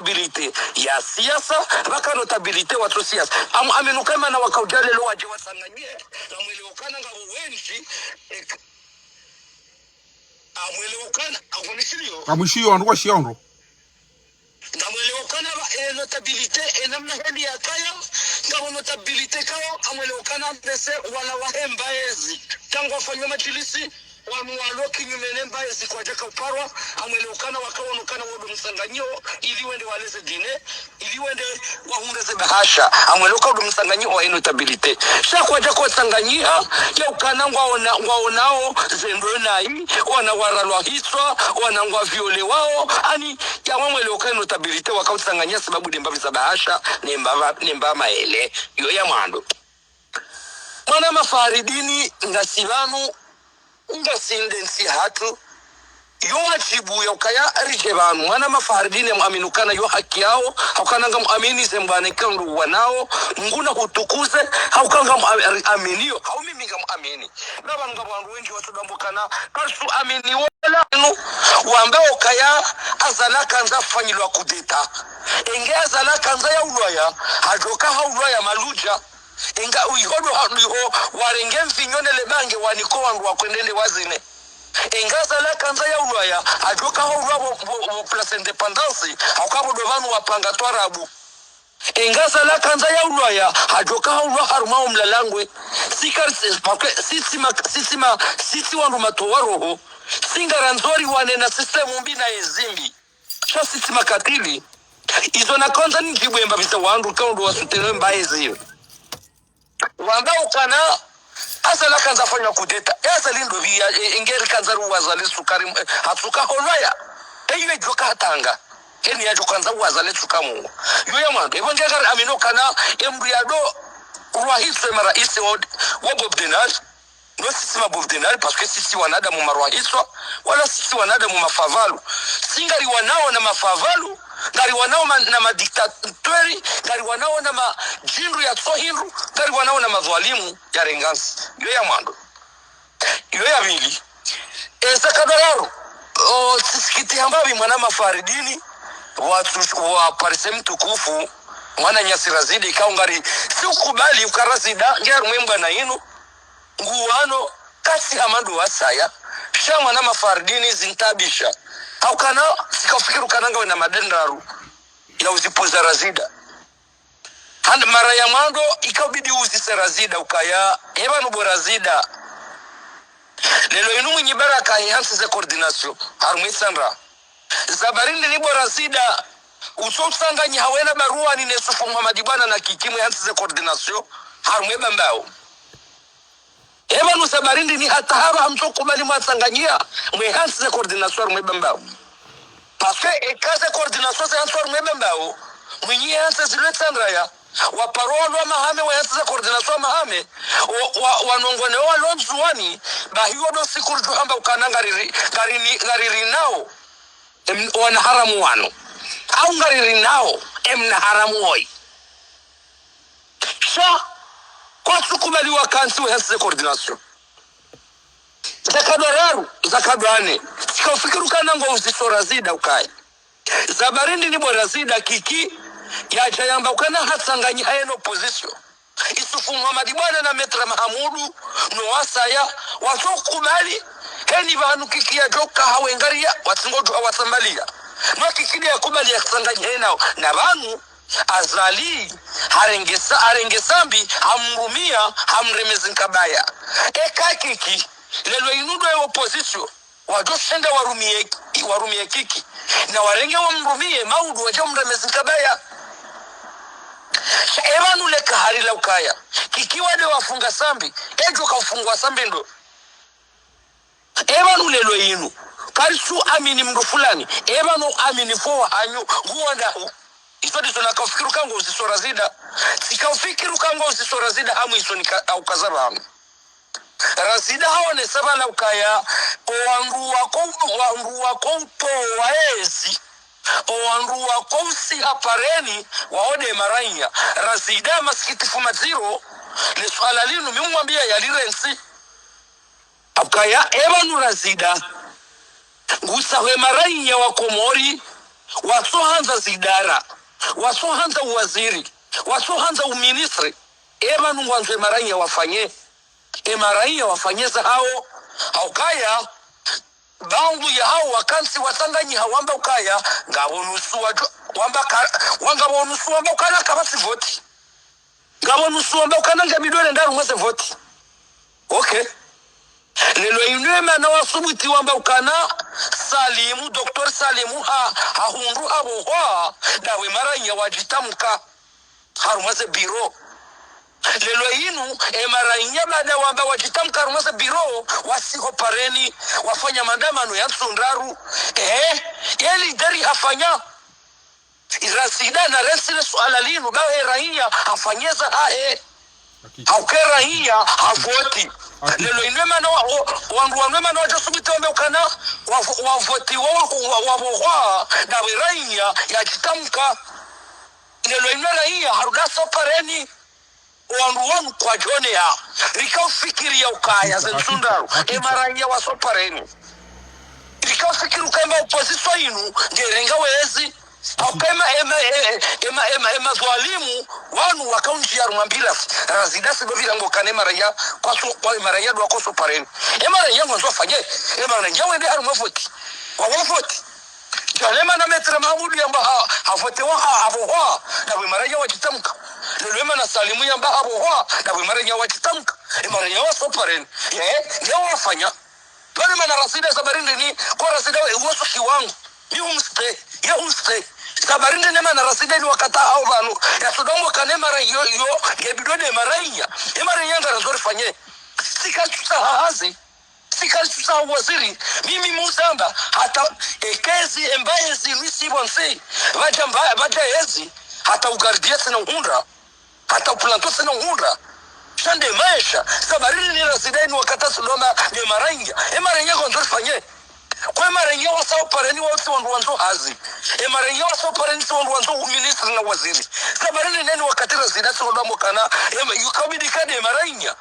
ya siasa, pvaka notabilité watso siasa. Ngamwamini uka e mana waka udja leo wadje watsanganyihe, ngamwelewa ukana ngapvo wendji, e, ngamwelewa ukana, ngamwishiliyo. Ngamwishiliyo, wandru washiya ondro. Ngamwelewa ukana pva, e, notabilité, e, namna heli yakaya, ngapvo notabilité ikao, ngamwelewa ukana mbese wana wahe Mbaezi, tangu wafanywa madjilisi, wanu walo kinyume ne Mbaezi kwadjaka uparwa, ngamwelewa ukana waka wono ukana wo ndo mtsanganyiho, ili wende waleze dîner, ili wende wahundre ze bahasha, ngamwelewa uka wo ndo mtsanganyiho wa e notabilité. Sha kwadjaka utsanganyiha, ya ukana ngwaona, ngwaonao ze ndro nayi, wana waralwa hitswa, wana ngwaviolewao, ani, ya ngamwelewa uka e notabilité waka utsanganyiha sababu nde mbapvi za bahasha, ne mbapvi, ne mbapvi maele, yo ya mwando. Mwanama Fardini, ngasi pvanu, ngasi nde ntsi yahatru, yo wadjibu ya ukaya ridje pvanu. Mwanama Fardini ngamwamini ukana yo haki yaho, ha ukana ngamwamini ze mbwana ikao ndo wanao, Mngu na hutukuze, ha uka ngamwaminiyo, hau mimi ngamwamini. Na pvanu ngapvo wandru wendji watso ndo amba ukana, kartsu amini wala inu, wamba ukaya, Azali kandza fanyilwa kudeta. Enge Azali kandza ya ulwaya, hadjoka ha ulwaya maludja. Inga uiho ndo ha-, iho warenge mvinyo ne le bange wanike wandru wakwende nde wazine. Inga Azali kandza ya ulwaya, hadjoka ha ulwa pvo, pvo, pvo Place Indépendance, hauka pvo ndo pvanu wapanga twarabu. Inga Azali kandza ya ulwaya, hadjoka ha ulwa harumwa o mlalangwe. Sika, parce que sisi ma-, sisi ma-, sisi wandru matowa roho. Singa randzori wane na système mbi na ezimbi. Sha sisi makatili. Izo nakandza nidjibu e mbapvi za wandru ikao ndo wasoutenir Mbaezi. Wamba ukana, Azali kandza fanywa kudeta. E Azali ndopvi ya, e, ngeri kandza ruwaza le sukari, e, hatsuka ho ulwaya. E yo djoka hatanga. Heni yadjo kandza uwaza le tsuka Mungu. Yo ya mwando. Epvo nge ngariamini ukana, e mndru ya ndo rwahitswa e maraisi wa, wa Bob Denard. No sisi ma Bob Denard, parce que sisi wanadamu marwahitswa, wala sisi wanadamu mafavalu. Si ngariwanao na mafavalu, ngariwanao ma-, na madictateur, ngariwanao na madjindru ya tsohindru, ngariwanao na madhwalimu ya renga ntsi. Yo ya mwando. Yo ya pvili. Eza kadararu, o, tsisikitiha mbapvi mwanama Fardini, watsu-, wa Parise mtukufu, mwananyasi Razida, ikao ngari, si ukubali uka Razida, nge harumwa e mbwana inu, nguwano, kasi hama ndo wasaya, sha mwanama Fardini zintabisha. Ha ukana, tsika ufikiri ukana ngawe na mada ndraru ya uzipuza Razida. Handa mara ya mwando, ikabidi uzise Razida, ukaya, epvanu bo Razida. Leo inu Mwinyi Baraka he hantsi ze coordination, harumwa e Sandra. Za barindi ni bo Razida, Utso utsanganyiha wena Baruani ne Yusufu Muhamadi Bwana na Kiki mwe hantsi ze coordination harumwa e Bambao. Eba nu sababu ndrini hata hapva hamtso kubali mwatsanganyiha mwe hantsi ze coordination harumwa e Bambao. Parce que eka ze coordination ze hantsi harumwa e Bambao, mwinyi hantsi zilwe tsandraya, waparo walwa Mahame wa hantsi ze coordination wa Mahame, wa, wa, wanongone walwa Ndzuwani, bahi wo ndo siku ridjo hamba ukana ngariri, ngarini, ngaririnao, em, wanaharamu wanu. Au ngaririnao, em, naharamu woyi. Sha, kwatsu kubali wakantsi we hantsi ze coordination. Zakadwa raru, zakadwa nne. Tsika ufikiri ukana ngo uzisora Razida ukaya. Sababu ndrini bo Razida Kiki, yadja yamba ukana hatsanganyiha yeno opposition. Yusufu Muhamadi Bwana na Maître Mahamudu, no wasaya, watso kubali, heni pvanu Kiki yadjo ka hawengariya, watsingo djuha watsambaliya. No Kiki nde yakubali yatsanganyihe nao. Na pvanu, Azali, harenge sa-, harenge Sambi, hamrumia, hamreme zinkabaya. Eka Kiki, lelo inu ndo ye opposition, wadjo shinda warumie, warumie Kiki. Na warenge wamrumie, maudu wadja wamreme zinkabaya. Sha epvanu leka hari la ukaya. Kiki wade wafunga Sambi, edjo kafungwa Sambi ndo. Epvanu lelo inu, karitsu amini mndru fulani, epvanu amini fo wahanyu, nguwo ndahu. Izo ndizo nakaufikiri uka ngo uzisora Razida. Tsika ufikiri uka ngo uzisora Razida, hamu izo nika-, aukaza pvanu. Razida haonesa pvala ukaya, owandru wako, wandru wako utowa ezi, owandru wako usiha pareni, wawo nde marainya. Razida masikitifu madziro, le swala linu, mi mwambia yalirentsi. Ukaya epvanu Razida, ngusaho e marainya wa Komori, watso handza zidara, watso handza uwaziri, watso handza uministre, epvanu ngwandzo e marainya wafanye, e marainya wafanye zahawo, haukaya, baadhwi yahawo wakantsi watsanganyiha wamba ukaya, ngapvo nusu wadjo, wamba ka-, wa ngapvo nusu wamba ukana kapvatsi voti. Ngapvo nusu wamba ukana nge midole ndraru mweze voti. Okay. Lelo inu emana wasubuti wamba ukana Salimu, Docteur Salimu ha, hahundru habohwa, ndawe marainya wadjitamka harumwa ze biro. Lelo inu, e marainya baada wamba wadjitamka harumwa ze biro, wasiho pareni, wafanya maandamano ya ntsu ndraru. Eh, ye lideri hafanya. Razida narentsi le suala linu, bawe raiya hafanye zahahe. Hakika. Hauke raiya havoti. Hakika. Lelo inu emana wa, wa, wandru wanu emana wadjo subuti wambe ukana wa, wavoti wa, wa, wa, wabohwa, ndawe raiya yadjitamka. Lelo inu raiya harudi so pareni. Wandru wanu kwadjoneya, rika ufikiri ya ukaya ze ntsu ndraru, hakika, hakika, e marainya waso pareni. Rika ufikiri uka ema opposition inu, ngerenga wezi. Hakika. Uka ema, ema, e, e, ema, ema, ema madhwalimu, wanu wakaundjia harumwa mbira. Razida si ndo pvira ngo kane marainya, kwaso, kwa marainya ndo wakoso pareni. E marainya ngwandzo wafanye, e marainya wende harumwa voti. Wa, wa voti. Djana emana Maître Mahamudu yamba ha, havotewa ha, habohwa, ndawe marainya wadjitamka. Lelo emana Salimu yamba habohwa, ndawe marainya wadjitamka. E marainya waso pareni. Ye, ye wafanya. Pvanu emana Razida sababu ndrini, kwa Razida we, uwoso kiwangu. Mi humste, ye humste. Sababu ndrini emana Razida ni wakati hawo pvanu. Yasudongo kane mara yo, yo, nge bidone marainya. E marainya ngarandzo rifanye. Sika tusa hahazi. Sika tusa waziri, mimi muzamba, hata ekezi embaye zinu isi pvontsi, pvadja mba-, pvadja ezi, hata ugardiya tsina uhundra, hata uplanto tsina uhundra. Sha nde maesha, sababu ndrini Razida inu wakati suloma nde marainya, e marainya ngwandzo rifanye. Kwa e marainya waso pareni wao tsi wandru wandzo hazi. E marainya waso pareni tsi wandru wandzo uministri na waziri. Sababu ndrini wakati Razida suloma mokana, e ma-, yukabidi kade marainya.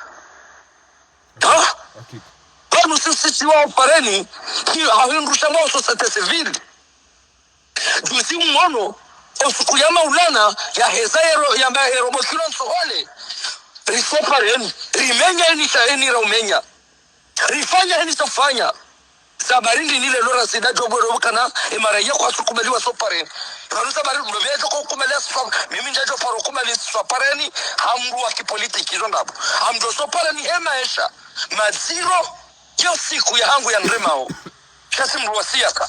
Ha? Hakika. Pvanu sisi tsi wa opareni, ki hahindru sha mwa société civile. Juzi mwono, osuku ya Maulana, yaheza yero, yamba yero bokilo ntsohole. Riso pareni, rimenya eni sha eni ra umenya. Rifanya eni sha fanya. Sababu ndrini lelo Razida djo bwero ukana, e marainya kwatsu kubali waso pareni. Pvanu sababu ndrini ndo pvia djo kubali waso, mimi ndja djo paro kubali waso pareni, ha mndru wa kipolitiki, izo ndrabo. Ha mndru so pareni e maesha, madziro, yo siku ya hangu ya ndremao. Sha tsi mndru wa siasa.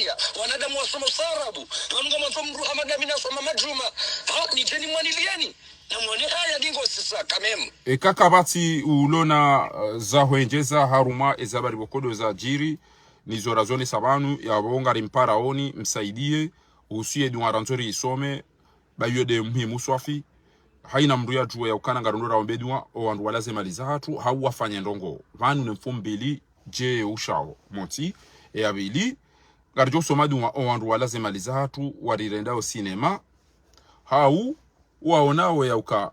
Arabia, wanadamu wasoma ustaarabu. Pvanu ngamwandzo mdru hama Damina Sama Madjuma. Ha, nidjeni mwanilieni. Na mwone haya ndingo sisa kamemu. Eka kapvatsi ulona, eh, za hwendjeza harumwa eza bari bokodo zadjiri, nizo razonesa pvanu, yapvo ngarimparaoni, msaidie, uhusu ye dua randzo riisome, ba iyo nde muhimu swafi. Haina mdru yadjuwe ya ukana ngarondo raombe dua, o wandru walaze mali zahatru, hau wafanye ndrongoo. Pvanu ne mfumbili, dje ushao, motsi, e ya pvili, ngaridjo soma dua, o wandru walaze mali zahatru, warirenda o sinema, hau, waonao ya uka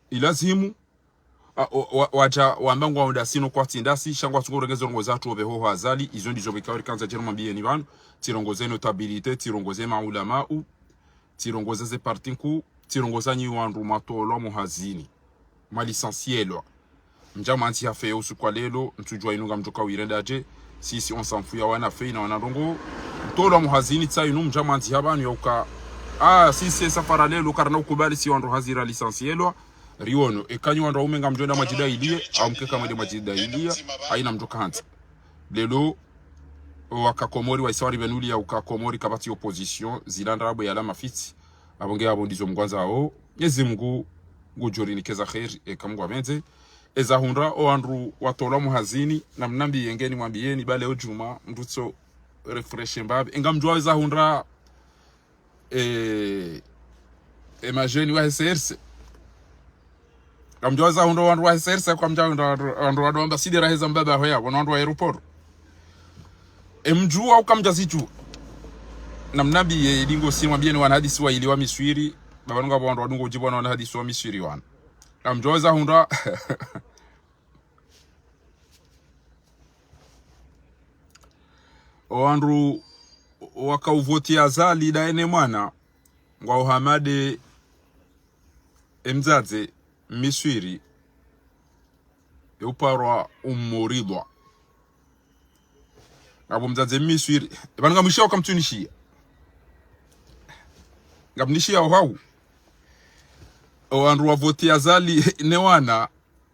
ilazimu, a, o, wa, wadja wamba ngwawo ndasi no kwatsi ndasi, sha ngwatsungo urengeze ndrongoo zahatru opveho ho Azali, izo ndizo pvwikao rikandza djeri mwambiyeni pvanu, tsirongoze notabilité, tsirongoze maulamau, tsirongoze ze parti nkuu, tsirongoza nyi wandru mwatolwa muhazini, mwalisansielwa. Mdja mwandzi hafe yo usiku wa lelo, ntsudjuwa inu ngamdjoka wirenda dje, sisi on s'en fout ya wana fe ina wana ndrongoo. Mtolwa muhazini tsa inu, mdja mwandzi ha pvanu ya uka. Ah, sisi e safara lelo, karina ukubali si wandru hazi ralisansielwa. Riono, eka nyi wandru waume ngamdjo enda mwadjidailiye, au mkeka mwende mwadjidailiya, haina mdjoka handza. Lelo, o waka Komori, waisa waripvenuli ya uka Komori kapvatsi opposition, zila ndrabo yala mafitsi. Apvo nge apvo ndizo mngwandzao, Mnyezi Mngu, ngudjo rinikeza kheri, eka Mngu apvendze. Eza hundra, o wandru watolwa muhazini, na mnambiye ngeni mwambiyeni, ba leo djumwa, mdru tso refresh mbapvi. Enga mdjuwa eza hundra, e, e majeni wa S R C. Kamdjuwa eza hundra wandru wa S R C, kamdjuwa hundra wandru, wandru wa ambassadeur heza mbaba hoya, wana wandru wa aéroport. E mdjuwa uka mdjazidjuwa. Namnambiye, ili ngosimwambiye ni wanahadisi wa ili wa Miswiri, baba nunga pvo wandru wadungo udjibu wana wanahadisi wa Miswiri wana. Namdjuwa za hundra. O wandru waka uvoti Azali nda ene mwana, ngwao hama nde emdzadze Miswiri, yeuparwa Ummu Ridhwa. Ngapvo mdzadze Miswiri. Epvanu ngamwishiya ukamtsunishiya. Ngamnishiya uhau. O wandru wavoti Azali ne wana,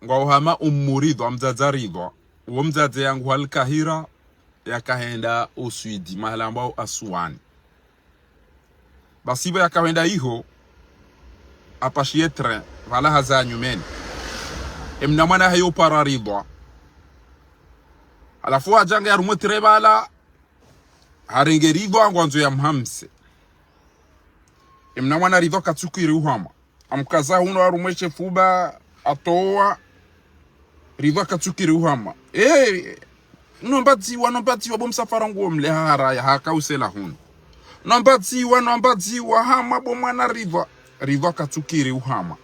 ngwao hama Ummu Ridhwa, mdzadze Ridhwa. Uwo mdzadze yangu Alkahira, yakahenda o Swidi, mahala ambao Aswani. Basi pvo yakahenda iho, apashiye train, pvala haza nyumeni. Emna mwana hayo para Ridhwa. Halafu hadja nge harumwa train pvala, harenge Ridhwa ngwandzo yamhamse. Emna mwana Ridhwa katsukiri uhama. Amkaza hunu harumwa eshefuba, atowa. Ridhwa katsukiri uhama. Eh, nomba dziwa, nomba dziwa, bo msafara nguo mle haraya, haka usela hunu. Nomba dziwa, nomba dziwa, hama bo mwana Ridhwa. Ridhwa katsukiri uhama.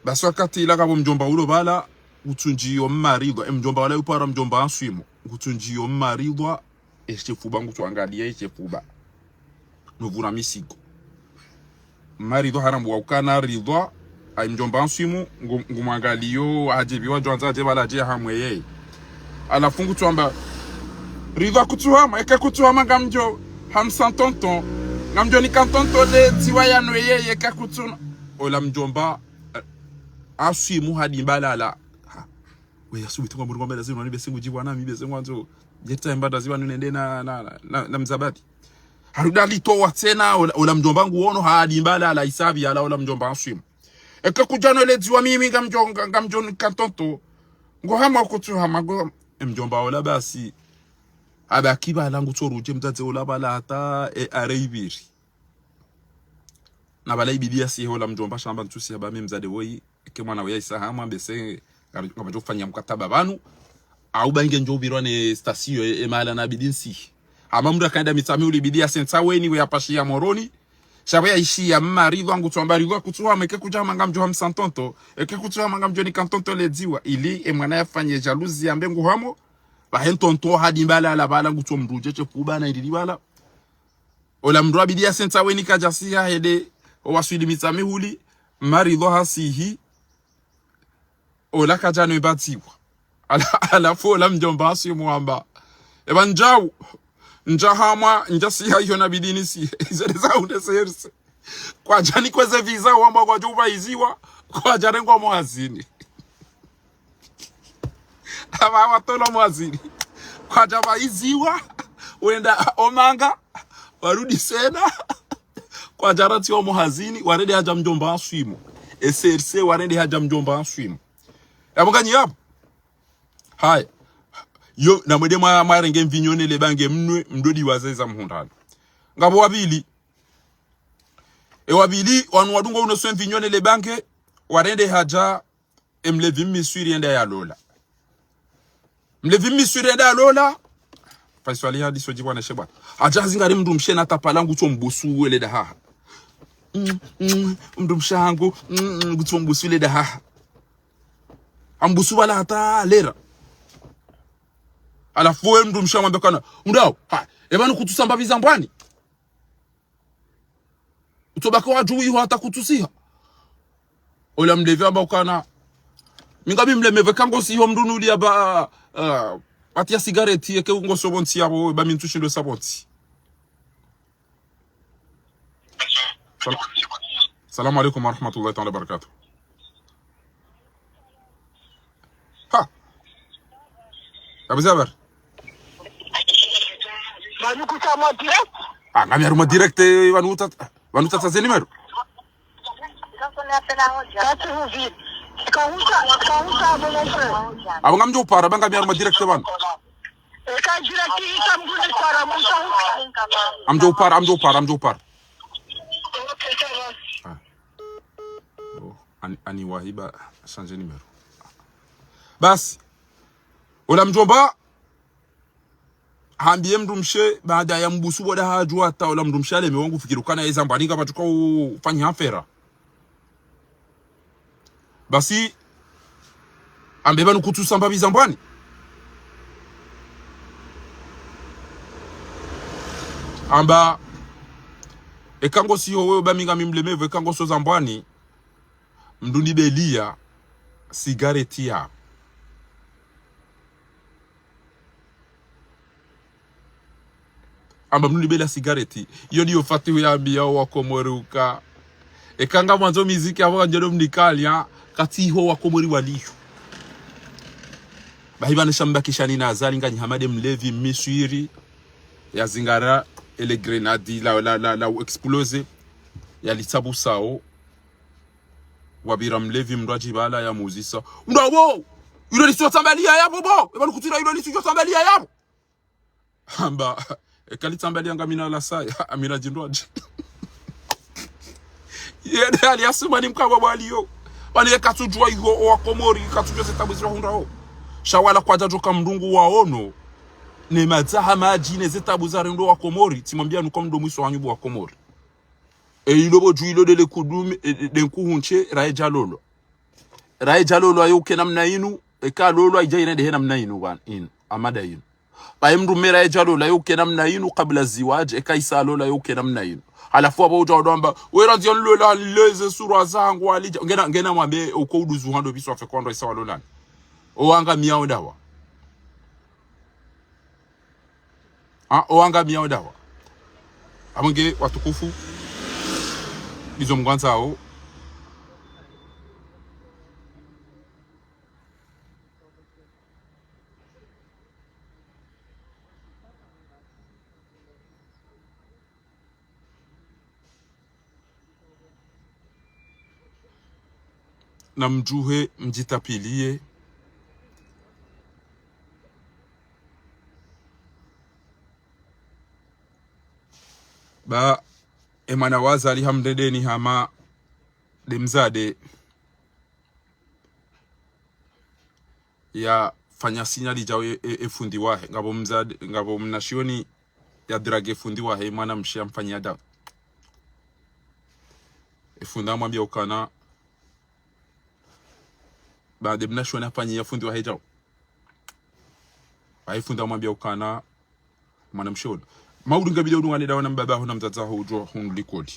Basi wakati ula ngapvo mdjomba ulo pvala, ngutsundjiyo mma Ridhwa, e mdjomba wala yupara mdjomba Aswimu, ngutsundjiyo mma Ridhwa, eshefuba ngutsuangaliya eshefuba. Novura misigo. Mma Ridhwa harambuwa ukana Ridhwa, ayi mdjomba Aswimu, ngu-, ngumwangaliyo, hadjibiwa djwandza hadje pvala hadje hamwe yeye. Halafu ngutsuamba, Ridhwa kutsuhama, eka kutsuhama ngamdjo hamsa ntonto, ngamdjo nika ntonto le dziwa yanwe yeye, eka kutsuna. Ola mdjomba, eh, Aswimu hadimba lala. Ha. We ya subutu ngwa muri ngwa mbela zinu, wani bese ngudjibu wana mi bese ngwandzo. Jeta mbada ziwa nunende na, na, na, na, na mzabadi. Harudi alitowa tsena, ola, ola mdjomba nguono, hadimba lala hisabi, yala ola mdjomba Aswimu. Eka kudjano le dziwa mimi ngamdjo, nga-, ngamdjo nika ntonto. Ngo hama kutsuhama, ngo, e mdjomba ola basi. Abaki pvala ngutsorudje mdzadze ola pvala hata, e, are ibiri. Na pvala ibidi yasihe ola mdjomba shamba ntsusiha ba mi mdzadze woyi, eke mwana woyi isa hamwa bese, ngari-, ngapvadjo fanya mkataba pvanu, au ba inge ndjo upvirwa ne station e, e mahala nabidi nsihi. Hama mndru akaenda Mitsamihuli ibidi yasentsa weni we yapashiya Moroni, sha pvo yaishiya mma Ridhwa ngutsuamba Ridhwa kutsuhama eke kudjahama ngamdjo hamsa ntonto, eke kutsuhama ngamdjo nika ntonto le dziwa, ili e mwana yafanye jalousie yambe nguhamo, pvahe ntonto hadimba lala pvala ngutsomrudje shefuba na ilili pvala. Ola mndru abidi yasentsa weni kadjasiha hende, owaswili Mitsamihuli, mma Ridhwa hasihi, ola kadjano emba dziwa. Ala-, halafu ola mdjomba Aswimu hamba. Eba ndjau, ndja hamwa, ndjasiha iyo nabidi nisihe. Izo nde za hunde serse. Kwadja nikweze visa wamba kwadjo upva iziwa, kwadja rengwa mwahazini. Aba watolwa mwahazini. Kwadja pva iziwa, wenda omanga, warudi sena. Kwadja ratsiwa mwahazini, warende hadja mdjomba Aswimu. E serse, warende hadja mdjomba Aswimu. Yapvo nganyi yapvo? Haya. Yo, namwende mwa-, mwarenge mvinyo ne le bange mnwe, mdodi wazeza mhundrano. Ngapvo wapvili. E wapvili, wanu wadungo uno swe mvinyo ne le bange, warende hadja, e mlevi Mmiswiri yende yalola. Mlevi Mmiswiri yende yalola. Faiswali hadisi wadjibwa na shebwa. Hadja hazingari mndru mshe na tapala ngutso mbusu wele dahaha. Mm, mm, mndru mshe hangu, mm, mm, ngutso mbusu wele dahaha. Ambusu pvala hata lera. Halafu we mndru mshe amwambe kana, undao, ha, eba nukutsusa mbapvi za mbwani. Utsobaki wadjuwa iho hata kutsusiha. Ola mlevi hamba ukana. Mi ngami mlevi kangosi iho mndru nuli aba, ah, ati ya sigareti yeke ngoso pvontsi yapvo, ba mi ntsushindo sa pvontsi. Sal-, Salamu alaikum warahmatullahi taala wabarakatuh. Ha. Abu Zabar. Pvanu kutsa mwa direct? Ah, ngami harumwa direct, eh, pvanu uta-, pvanu utsatsa ze numéro. Kati huvi. Kahusa, kahusa, mon frère. Apvo ngamdjo upara, ba ngami harumwa direct pvanu. Eka direct ika mguni para, musa huvi. Amdjo upara, amdjo upara, amdjo upara. Ok, ça va. Ah. Oh, ani, ani wahiba, changer numéro. Basi. Ola mdjomba. Hambiye mndru mshe, baada ya mbusu boda hadjuwa hata ola mndru mshe aleme wangu fikiri ukana ye Zambwani kapvatsuka ufanya hafera. Basi, ambe pvanu kutsu samba pvi Zambwani. Amba, eka ngosiho wewe ba mi ngami mlemevu, eka ngoso Zambwani, mndru nibeliya sigareti ya. Amba mndru nibeliya sigareti. Iyo ndiyo Fatihu yambiya owakomori uka, eka ngamwandzo miziki apvo kandjelo mnikaliya, katsi iho wakomori waliyo. Bahi pvanu sha mbakishani na Azali nganyi hama nde mlevi mmiswiri, yazingara ele grenade la, la, la, la explose, yalitsabu sao. Wapvira mlevi mndru adjipvala yamuzisa: "Unda wo, ilo lisu tsambaliya yapvo bo? Epvanu kutsira ilo lisu tsambaliya yapvo?" Hamba, "Eka litsambaliya ngamina la saya, amina djindru adji." Yende hali ya Sumani mkabwa bwaliyo. Pvanu ye katsudjuwa iho owakomori, katsudjuwa ze tabu zilo hundra ho. Sha wala kwadjadjoka mndru ngu waono, ne madzaha madji ne ze tabu zarendwa wakomori, tsimwambiya nuka mndru mwiso hanyu bo wakomori. E ilo bo dju ilo ndele kudumi, e, e, nde nkuhu ntshe, raye djalolwa. Raye djalolwa yo uke namna inu, eka lolwa idja ine ndehe namna inu, pvanu, inu, amada inu. Pvaye mndru mme raye djalolwa yo uke namna inu, kabla ziwaji, eka isa lolwa yo uke namna inu. Halafu apvo udja wado amba, "We randzi ya nilola, nileze surwa zangu, alidja." Ngena, ngena mwambe, uko uduzu hando pviswa fe kwando isa walolani. Owangamiya odawa. Ha, owangamiya odawa. Amwenge watukufu, ndizo mngwandzao. Namdjuhe mdjitapviliye. Ba, e mwana wa Azali hamndredeni hama nde mdzadze yafanya signal djau e, e, e fundi wahe. Ngapvo mdzadze, ngapvo mnashioni ya drague fundi wahe, mwana mshe yamfanyiya dawa. E fundi hamwambiya ukana, ba nde mnashioni yafanyiya fundi wahe djau. Pvaye fundi hamwambiya ukana, mwana mshe ola, mauri ngabidi udungane dawa na mbaba ho na mdzadze ho udjo hunu likoli.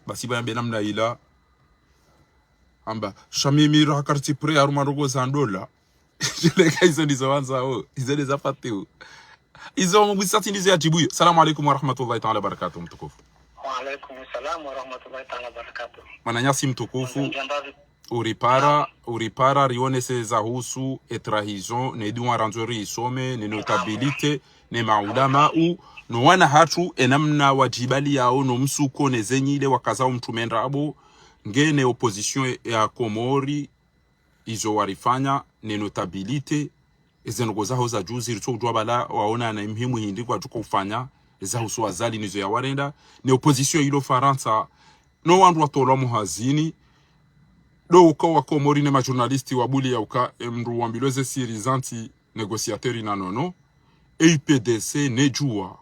Basi pvaye ambe namna ila, amba, "Sha mimi raha kartsi prêt harumwa ndrongo za ndola." Shileka izo ndizo wandzao, izo ndizo Fatihu. Izo mwisati ndizo yadjibu iyo. Salamu alaikum wa rahmatullahi ta'ala wa barakatuh, mtukufu. Wa alaikum salam wa rahmatullahi ta'ala wa barakatuh. Mwananyasi mtukufu. Mwananyasi. Uripara, uripara, rionese zahusu e trahison, ne dua randzo riisome, ne notabilité, ne maulamau, no wana hatru, e namna wadjibaliyao, no msuko, ne zenyile, wakazao mtrume ndrabo, nge ne opposition ya Komori, izo warifanya, ne notabilité, eze ndrongo zaho za juzi, ritso udjua bala, waona na muhimu hindri kwadjuka ufanya, zahusu Azali nizo yawarenda, ne opposition ilo Farantsa, no wandru watolwa muhazini, ndo uka wakomori ne majournaliste wabuliya uka, e mndru wambilwe ze siri zantsi négociateur na nono, e U P D C, ne djua.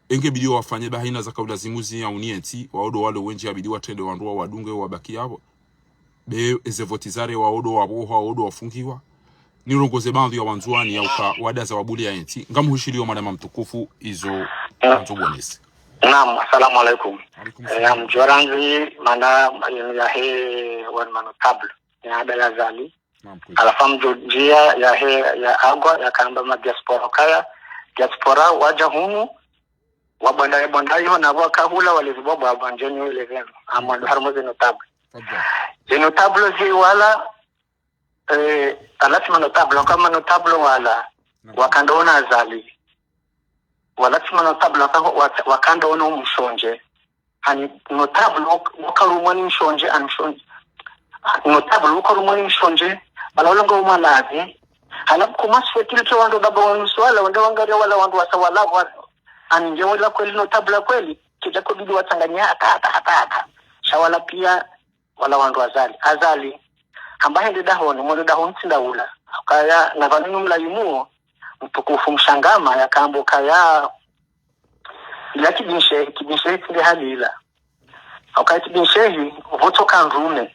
Enge bidi wafanye ba haina zaka ulazimu zi ya unienti, wao ndo walo wendji yabidi watrende wandru wawadunge wabaki yapvo. Be eze voti zare wao ndo wapvohwa, wao ndo wafungiwa. Nirongoze baadhwi ya wandzuwani ya uka wadaza wabuliya entsi. Ngamhushiliyo mwanama mtukufu izo wandzo bonese. Naam, assalamu alaikum. Alaikum salam. Naam, djwarandzi mana yahe wanu manotable. Ya Abdallah Azali. Naam, kweli. Halafu ngamdjo ndjia yahe ya agwa, yakamba ma diaspora kaya. Diaspora wadja hunu, wabonda, wabonda iho na wakahula wale zibobo wabandjeni wale zenu. Amwa ndo harumwa ze notable. Fadhali. Ze notable zi wala, eh, alatsi manotable, kama notable wala, naam, wakandro ona Azali. Walatsi manotable waka-, waka-, wakandro ona umshondje. Hani notable wak-, wakarumwa ni mshondje, ani mshondje. Notable wakarumwa ni mshondje, wala ulonga umalazi. Halafu kuma sifetili ke wandru daba wanu swala, wende wangaria wala wandru wasa wala wa-, ani nge wala kweli notable kweli, kidja kubidi watsanganya hata, hata, hata, hata. Sha wala pia, wala wandru Azali. Azali, hamba hende dahoni, mwendo dahoni tsi nda ula. Kaya, na pvanu nu mlayimuo, mtukufu Mshangama yakamba ukaya ila kibinshehi, kibinshehi tsi nde hali ila. Ukaya kibinshehi, pvotsoka ndrume,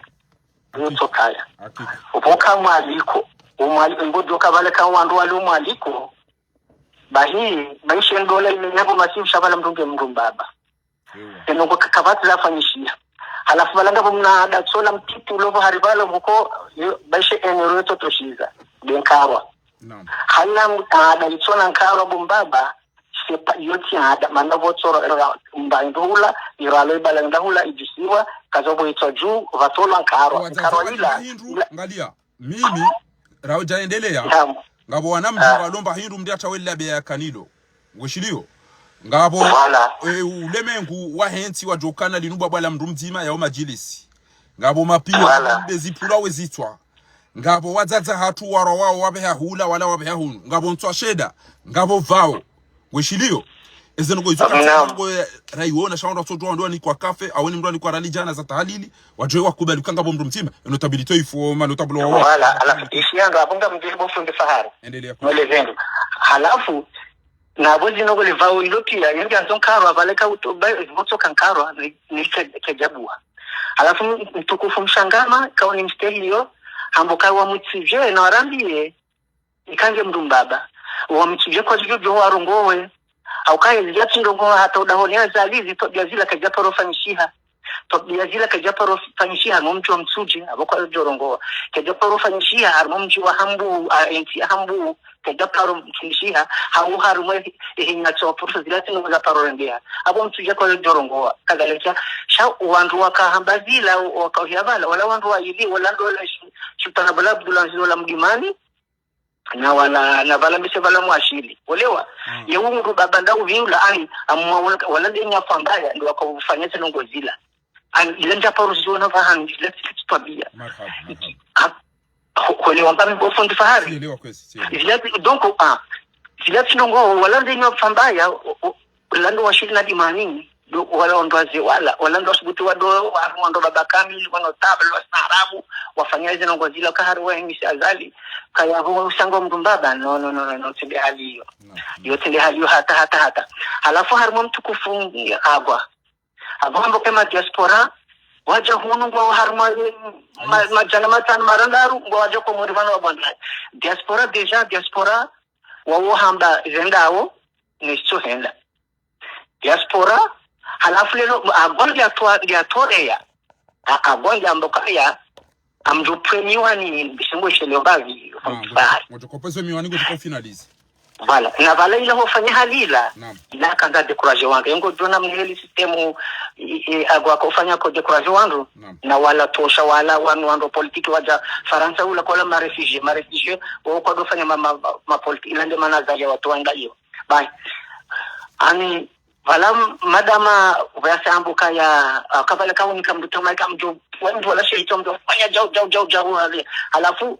pvotsokaya. Pvoka mwaliko, umwali-, ngodjoka pvale ka wandru wali umwaliko, bahi, bahi she ndola ime nyabo masihu sha pvala mndru nge mndru mbaba. Eno ngo kakapvatsi lafanyishiha. Halafu pvala ngapvo mna ada tsola mtiti ulo pvo hari pvala pvoko, yo, bahi she enero yo tsotoshiza. Be nkarwa. Hala mna ada itsola nkarwa bo mbaba, shepa yotsi ada, mana pvotsoro, ero mba indru hula, iro alo ibala indru hula, idjisiwa, kazo pvo itswa dju, pvatsolwa nkarwa. Nkarwa ila, ila, ngalia. Mimi, raudja endeleya. Ngapvo wana mdji walomba hindru mndru yatsawelela beya ya kanilo. Weshiliyo. Ngapvo, e, ulemengu wahentsi wadjokana linu bwabwala mndru mdzima yao madjilisi. Ngapvo mapiya, be zipvula wezitswa. Ngapvo wadzadze hatru warwa wao wapveha hula, wala wapveha hunu. Ngapvo ntswa sheda. Ngapvo pvao. Weshiliyo. Eze ndrongo izo katsi ndrongo ya rayiona, sha wandru watsodjuwa wandru wanikwa kafe, awe ni mndru wanikwa rali djana za tahalili, wadjuwe wakubali uka ngapvo mndru mdzima, e notabilité ifo, ma notable wa wa. Voilà, halafu, ishi yandru, apvo ngamdjiri bo fundi Fahari. Endelea. Nole zendru. Halafu, na apvo zino ngole pvao ilo piya, yenge andzo nkarwa, pvale ka uto, ba, pvotsoka nkarwa, ni, ni ke, kedjabuwa. Halafu, mtukufu Mshangama, kauni mstehi yo, hamba uka wamwitsudje, na warambiye, ika nge mndru mbaba. Wamtsudje kwa zidjo djo warongowe. Hauka ye zidja tsi ndrongo hata udahoni ya zali zi twabiya zila kadjaparo fanyishiha. Twabiya zila kadjaparo fanyishiha, harimwa mdji wa Mitsudje, apvo kwadjo rongowa. Kadjaparo fanyishiha, harimwa mdji wa Hambu, a, entsi ya Hambu, kadjaparo fanyishiha, hau harimwa ehi, ehi nyatso wa Pursa zila tsi ndrongo zaparo rendeha. Apvo Mitsudje kwadjo rongowa. Kadhalika, sha wandru waka hamba zila, waka uhiya pvala, wala wandru wayili, wala ndo wala shi, Sultan Abdallah Abdullah Aziz wala Mdimani, na wala, na pvala mise pvala Mwashili. Olewa, ye wu mndru baba nda upviula ani, amwa wala, wala nde nya fambaya, ndo waka ufanya tsi ndrongo zila. Ani, ile ndjaparo ziona pvahanu, ile tsi twabiya. Marhaba, marhaba. Ha, ho, olewa mbami bo fundi Fahari. Sielewa kwezi, sielewa. Zila tsi, donc, ah, zila tsi ndrongo, wala nde nya fambaya, o, o, lando Washili na Dimani, ndo wala wandru waze wala, wala ndo wasubuti wado, wa, wandru baba kamili, wa notable, wa staarabu, wafanya izi ndrongo zila, ka hari wa emisi Azali, kaya pvo usanga mndru mbaba, no, no, no, no, no, tsi nde hali iyo. Iyo tsi nde hali iyo hata, hata, hata. Halafu harimwa mtukufu, agwa. Agwa hamba uka ma diaspora, wadja hunu ngwao harimwa, ma, madjana matsanu marandaru, ngwao wadja Komori pvanu wabwanda. Diaspora déjà, diaspora, wawo hamba zendao, nizitso henda. Diaspora, halafu lelo, agwa nge atwa, nge atoreya. A, agwa nge amba ukaya, amdjo pve miwani, bisingo ishelewo bavi, bahi. Ngodjo kopvezo miwani, ngodjo ko finaliser. Voilà. Na pvala ila hofanya hali ila, ila kandza décourager wandru. Engo djona mniheli système, i, i, agwa kofanya ko décourager wandru. Na wala tosha, wala wanu wandru politique wadja Farantsa ula kola ma réfugiés, ma réfugiés, wo kwadofanya ma, ma, ma, ma politique, ila nde mana Azali ya watowa nda iyo. Bahi. Ani, pvala madama, pvwasa amba ukaya, ah, kapvala kaunika mndru tama ika mdjo, wandru wala shei tso mdjo, fanya djau, djau, djau, djau, wale. Halafu,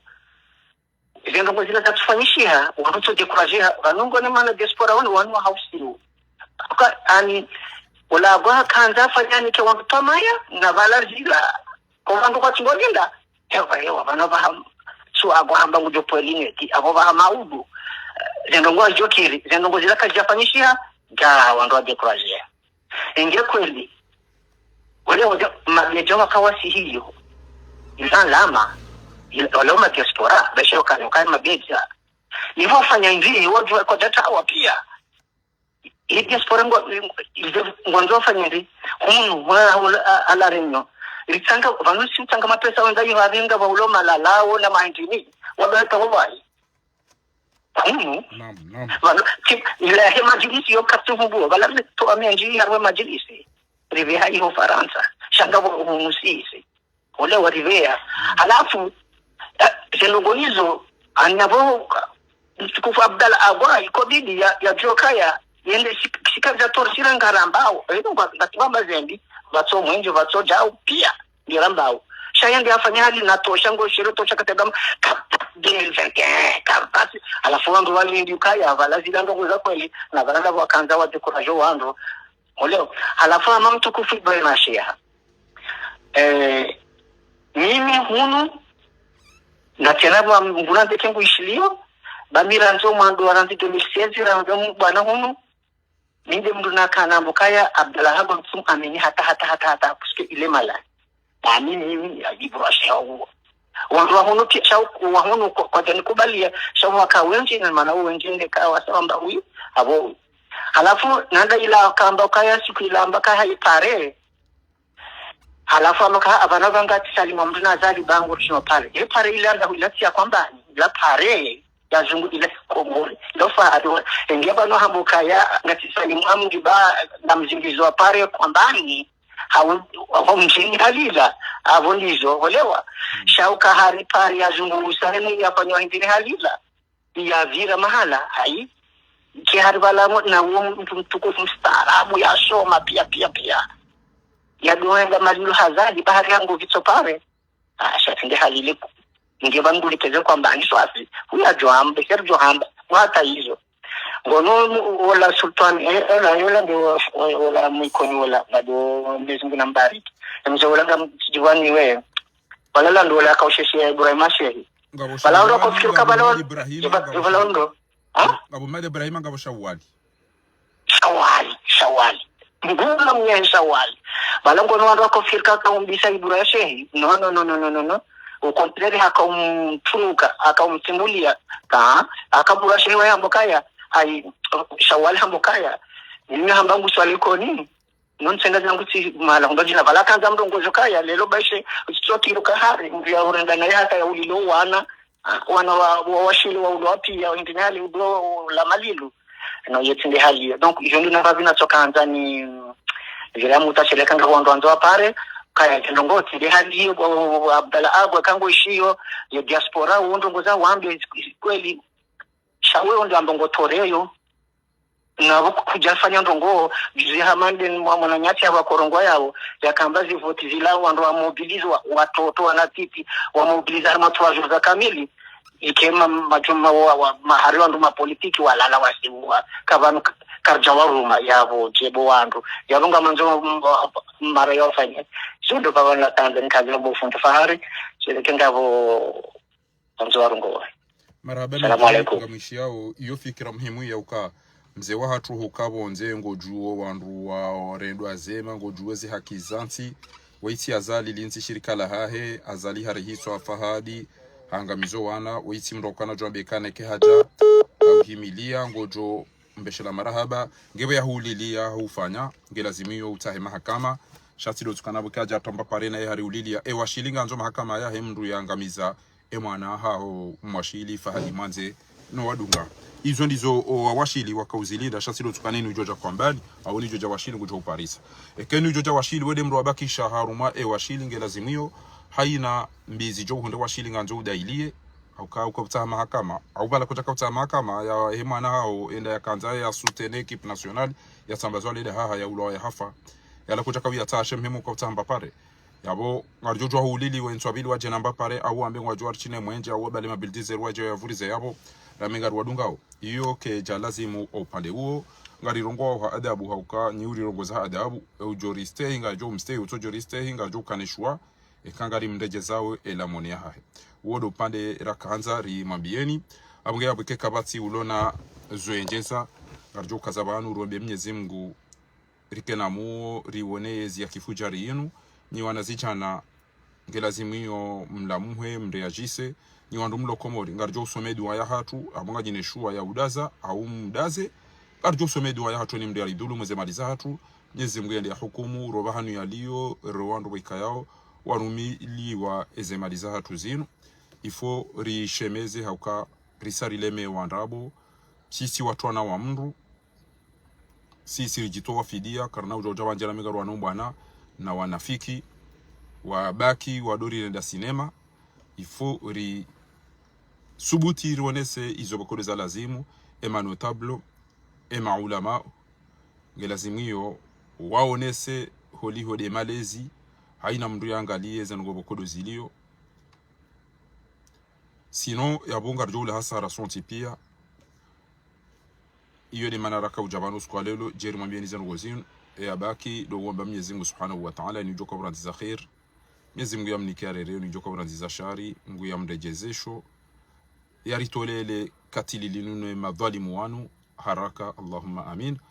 ize ndrongo zila zatsufanyishiha, wandru tso décourager, pvanu ngone mana diaspora wanu, wanu wa hausiru. Ka, ani, ula agwa kandza afanya nike wandru twamaya, na pvala zila, ko wandru kwatsi ngolinda, ewa, ewa, pvanu pvaha, su agwa hamba ngudjo pvweli neti, apvo pvaha maudu, eh, ze ndrongo wadjokiri, ze ndrongo zila kazidjafanyishiha, dja wandru wa décourager. Inge kweli, wale wadja, mabedja waka wasi hiyo, ila lama, ila, wale ma diaspora, beshe wakani, wakani mabedja. Nivo wafanya ndri, wadjuwa kwa data wa piya. Ye diaspora ngo, ize ngwandzo wafanya ndri, hunu, wa, wa, a, a La Réunion. Ritsanga, pvanu si utsanga mapesa wenda yo havenga pva ulo malalao na maindini. Wabeta wawayi. Hunu. Naam, naam. Pvanu, ti, ila he madjilisi yo katsu hubu. Pvala mne to ame anji ya we madjilisi. Ripveha iho Farantsa. Sha ngapvo hunu sisi. Ole waripveya. Halafu, eh, ze ndrongo izo, anapvo, mtukufu Abdallah agwa, ikobidi ya, ya djokaya, yende shik-, shika za torsira ngarambao, eh, ngwa, ngatiwa mazembi, pvatso mwenje, pvatso djau, piya, ngarambao. Sha yende afanya hali na tosha, ngo shiro tosha katagama, ka, deux mille vingt et un, ka, basi. Halafu wandru wali ndi ukaya, pvala zila ndrongo za kweli, na pvala ndapvo wakandza wa décourager wandru. Ole, halafu hama mtukufu Ibrahim Ashiha. Eh, mimi hunu, na tsena pvwa nguna ndeke ngu ishiliyo, Ba mi randzi omwando wa randzi deux mille seize randzi omu bwana hunu. Mi nde mndru nakana mbo kaya Abdallah Hagwa Mtsumu amini hata, hata, hata, hata, parce que il est malade. Ba mi, mi, mi, ya, ibrasha uwo. Wandru wa hunu pia, sha u-, wa hunu kwa, kwadja nikubalia, sha waka wendji, na mana wendji nde ka wasamba wi, abo wi. Halafu, nanda ila kamba kaya siku ila amba kaya ipare. Halafu amba kaya apvana pvanga tsi Salim Amri na Azali ba ngorishino pare. E pare ila anda ila tsi ya kwamba, ila pare ya zungu ila Komori. Ilo fahari wa, enge pvanu hambo kaya, ngasi Salim Amri ba, na mzingizo wa pare kwambani, hau, hau mjini halila, avo ndizo, olewa. Sha uka hari pare ya zungu usahemu ya fanywa hindini halila. Ya vira mahala, hai. Ke hari pvala mo, na uwo mndru mtukufu mstaarabu, ya soma, pia, pia, pia. Ya doenga malilo hazali, bahari yangu vitso pare. Ah, sha tsi nde hali ile. Nge pvanu nguli keze kwamba ani swasi. Huya djohamba, seri djohamba. Hata izo. Ngono mu-, ola Sultan, eh, ola, ola ndo, ola Mwikoni ola, ngado Mwenyezi Mungu nambariki. Emze ola nga mtsidjiwani we. Wala la ndo ola kausheshe ya Ibrahima Shehi. Ngapvo Wala ndo Shawali, kofikiri ngapvo kabala Mali Ibrahima, Iba-, ngapvo Iba Shawali. Ndo. Ha? Ngapvo Mali Ibrahima, ngapvo Shawali. Shawali, Shawali. Nguma mnye Shawali. Bala ngono wandru wakofirika kaumbisa Ibura ya Shehi. No, no, no, no, no, no, no. Au contraire, hakaumtunuka, hakaumsimulia. Ka, hakabura Shehi wa hambo kaya. Hai, Shawali hambo kaya. Mimi hamba nguswali koni. Non senga zangu tsi mala, ndo djina pvala kandza mrongozo kaya, lelo baishe, utsitsoki iruka hari, mndru ya urenda naye hata ya ulilo wana, ah, wana wa, wa, washili wa ulo wapi ya wengine hali ulo la malilu. No, yetsi nde hali iyo. Donc, iyo ndo namba pvina tsoka handza ni, mm, vile amu utasheleka nga wandru wandzo wapare, kaya ndrongoo tsi nde hali iyo, bo, bo, bo, Abdallah Agwa kango ishiyo, ya diaspora, uwo ndrongoo za wambe, kweli, sha wewe ndo ambongo toreyo, na pvo kudjafanya ndrongoo, juzi hama nde mwa-, mwananyasi ya pvakorongwa yawo, yakamba zivoti zila wandru wa mobilize wa, watoto, wanatiti, wa mobilize harumwa trois jours za kamili, ikema majuma wa, wa, mahari wandru mapolitiki walala wasiwa, kapvanu ka-, karidja waruma, yapvo, djebo wandru, yapvo ngamandzo m-, wa-, mara yofanye. Zundo pvapvanu la Tanzania, kazi ya bofu ndo fahari, shereke ngapvo, Anzo warongowa. Marahaba. Salamu alaikum. Ngamwishiyao, iyo fikira muhimu ya uka mze wahatru huka pvondze ngodjuwo wandru wa rendwa zema, ngodjuwo zi haki za ntsi, waitsi Azali lintsi shirika lahahe, Azali harihiswa Fahadi, hangamizo wana, waitsi mndru ukana djwambe kane ke haja, hauhimilia, ngodjo mbeshela marahaba, ngepvo ya hulilia, hufanya, nge lazimiyo utahe mahakama, sha tsi ndo tsukana pvo kaja tamba pare naye hari ulilia, e Washili ngandzo mahakama yahe mndru yangamiza, e mwana haho Mwashili Fahadi Mwandze no wadunga. Izo ndizo o wa Washili wakauzilinda, sha tsi ndo tsukana inu idjo dja kwambani, au ni idjo dja Washili ngudjo uparisa. Eke ni idjo dja Washili, wende mndru wabakisha harumwa e Washili nge lazimiyo, haina mbizi djo uhundre Washili ngandzo udailie, hauka, hauka utsaha mahakama, au pvala kudjaka utsaha mahakama, ya he mwana haho, enda yakandza ya soutenir équipe nationale, ya tsambazwa lede haha, ya ulwa ya hafa, yala kudjaka uya tsaha she muhimu ka utsaha mba pare. Yapvo, ngaridjo djuwa hulili wentswa pvili wadje na mba pare, au wambe ngwadjo warishine mwenje, au wabale mabildizer wadje ya vurize yapvo, rame ngari wadungao. Iyo kedja lazimu o upande uwo, ngarirongowa ha adabu hauka, nyi urirongoza ha adabu, e udjo ristehi, ngadjo umstehi, utsodjo ristehi, ngadjo ukanishwa, eka ngari mredjezao e lamoni yahahe. Uwo ndo upande rakandza rimwambiyeni, apvo nge yapvo ike kapvatsi ulona zwenjeza, ngaridjo ukaza pvanu, rombe Mnyezi Mngu, rike na muo, riwone yezi ya kifudjari yinu, nyi wanazidjana, nge lazimiyo mlamuhe, mreyajise, nyi wandru mlo Komori, ngaridjo usome dua yahatru, apvo ngadjine shuwa ya udaza, au mdaze, ngaridjo usome dua yahatru ni mndru ya ridhulumu ze mali zahatru, Mnyezi Mngu yende ya hukumu, ro pvahanu yaliyo, ro wandru waikayao, warumiliwa eze mali zahatru zinu, ifo rishemeze hauka, risa rileme wandrabo, sisi watwana wa mndru, sisi ridjitowa fidia, karina udja udja wandjela mega rwana ubwana, na wanafiki, wabaki, wadori renda sinema, ifo ri subuti rionese izo bokodo za lazimu, e ma notable, e ma ulama, nge lazimu iyo, waonese holiho de malezi, haina mndru yangalie ze ndrongoo bokodo ziliyo, Sinon, yapvo ngaridjo ula hasara sontsi pia. Iyo de mana raka udja pvanu usiku wa lelo, djeri mwambiyeni ze ndrongoo zinu, e yabaki, ndo uomba Mnyezi Mngu Subhanahu wa Ta'ala, ni udjo ka pvura ndziza khair. Mnyezi Mngu yamnike ya rere, ni udjo ka pvura ndziza shari, Mngu yamredjezesho. Yaritolele katili linu ne madhwalimu wanu haraka, Allahumma amin.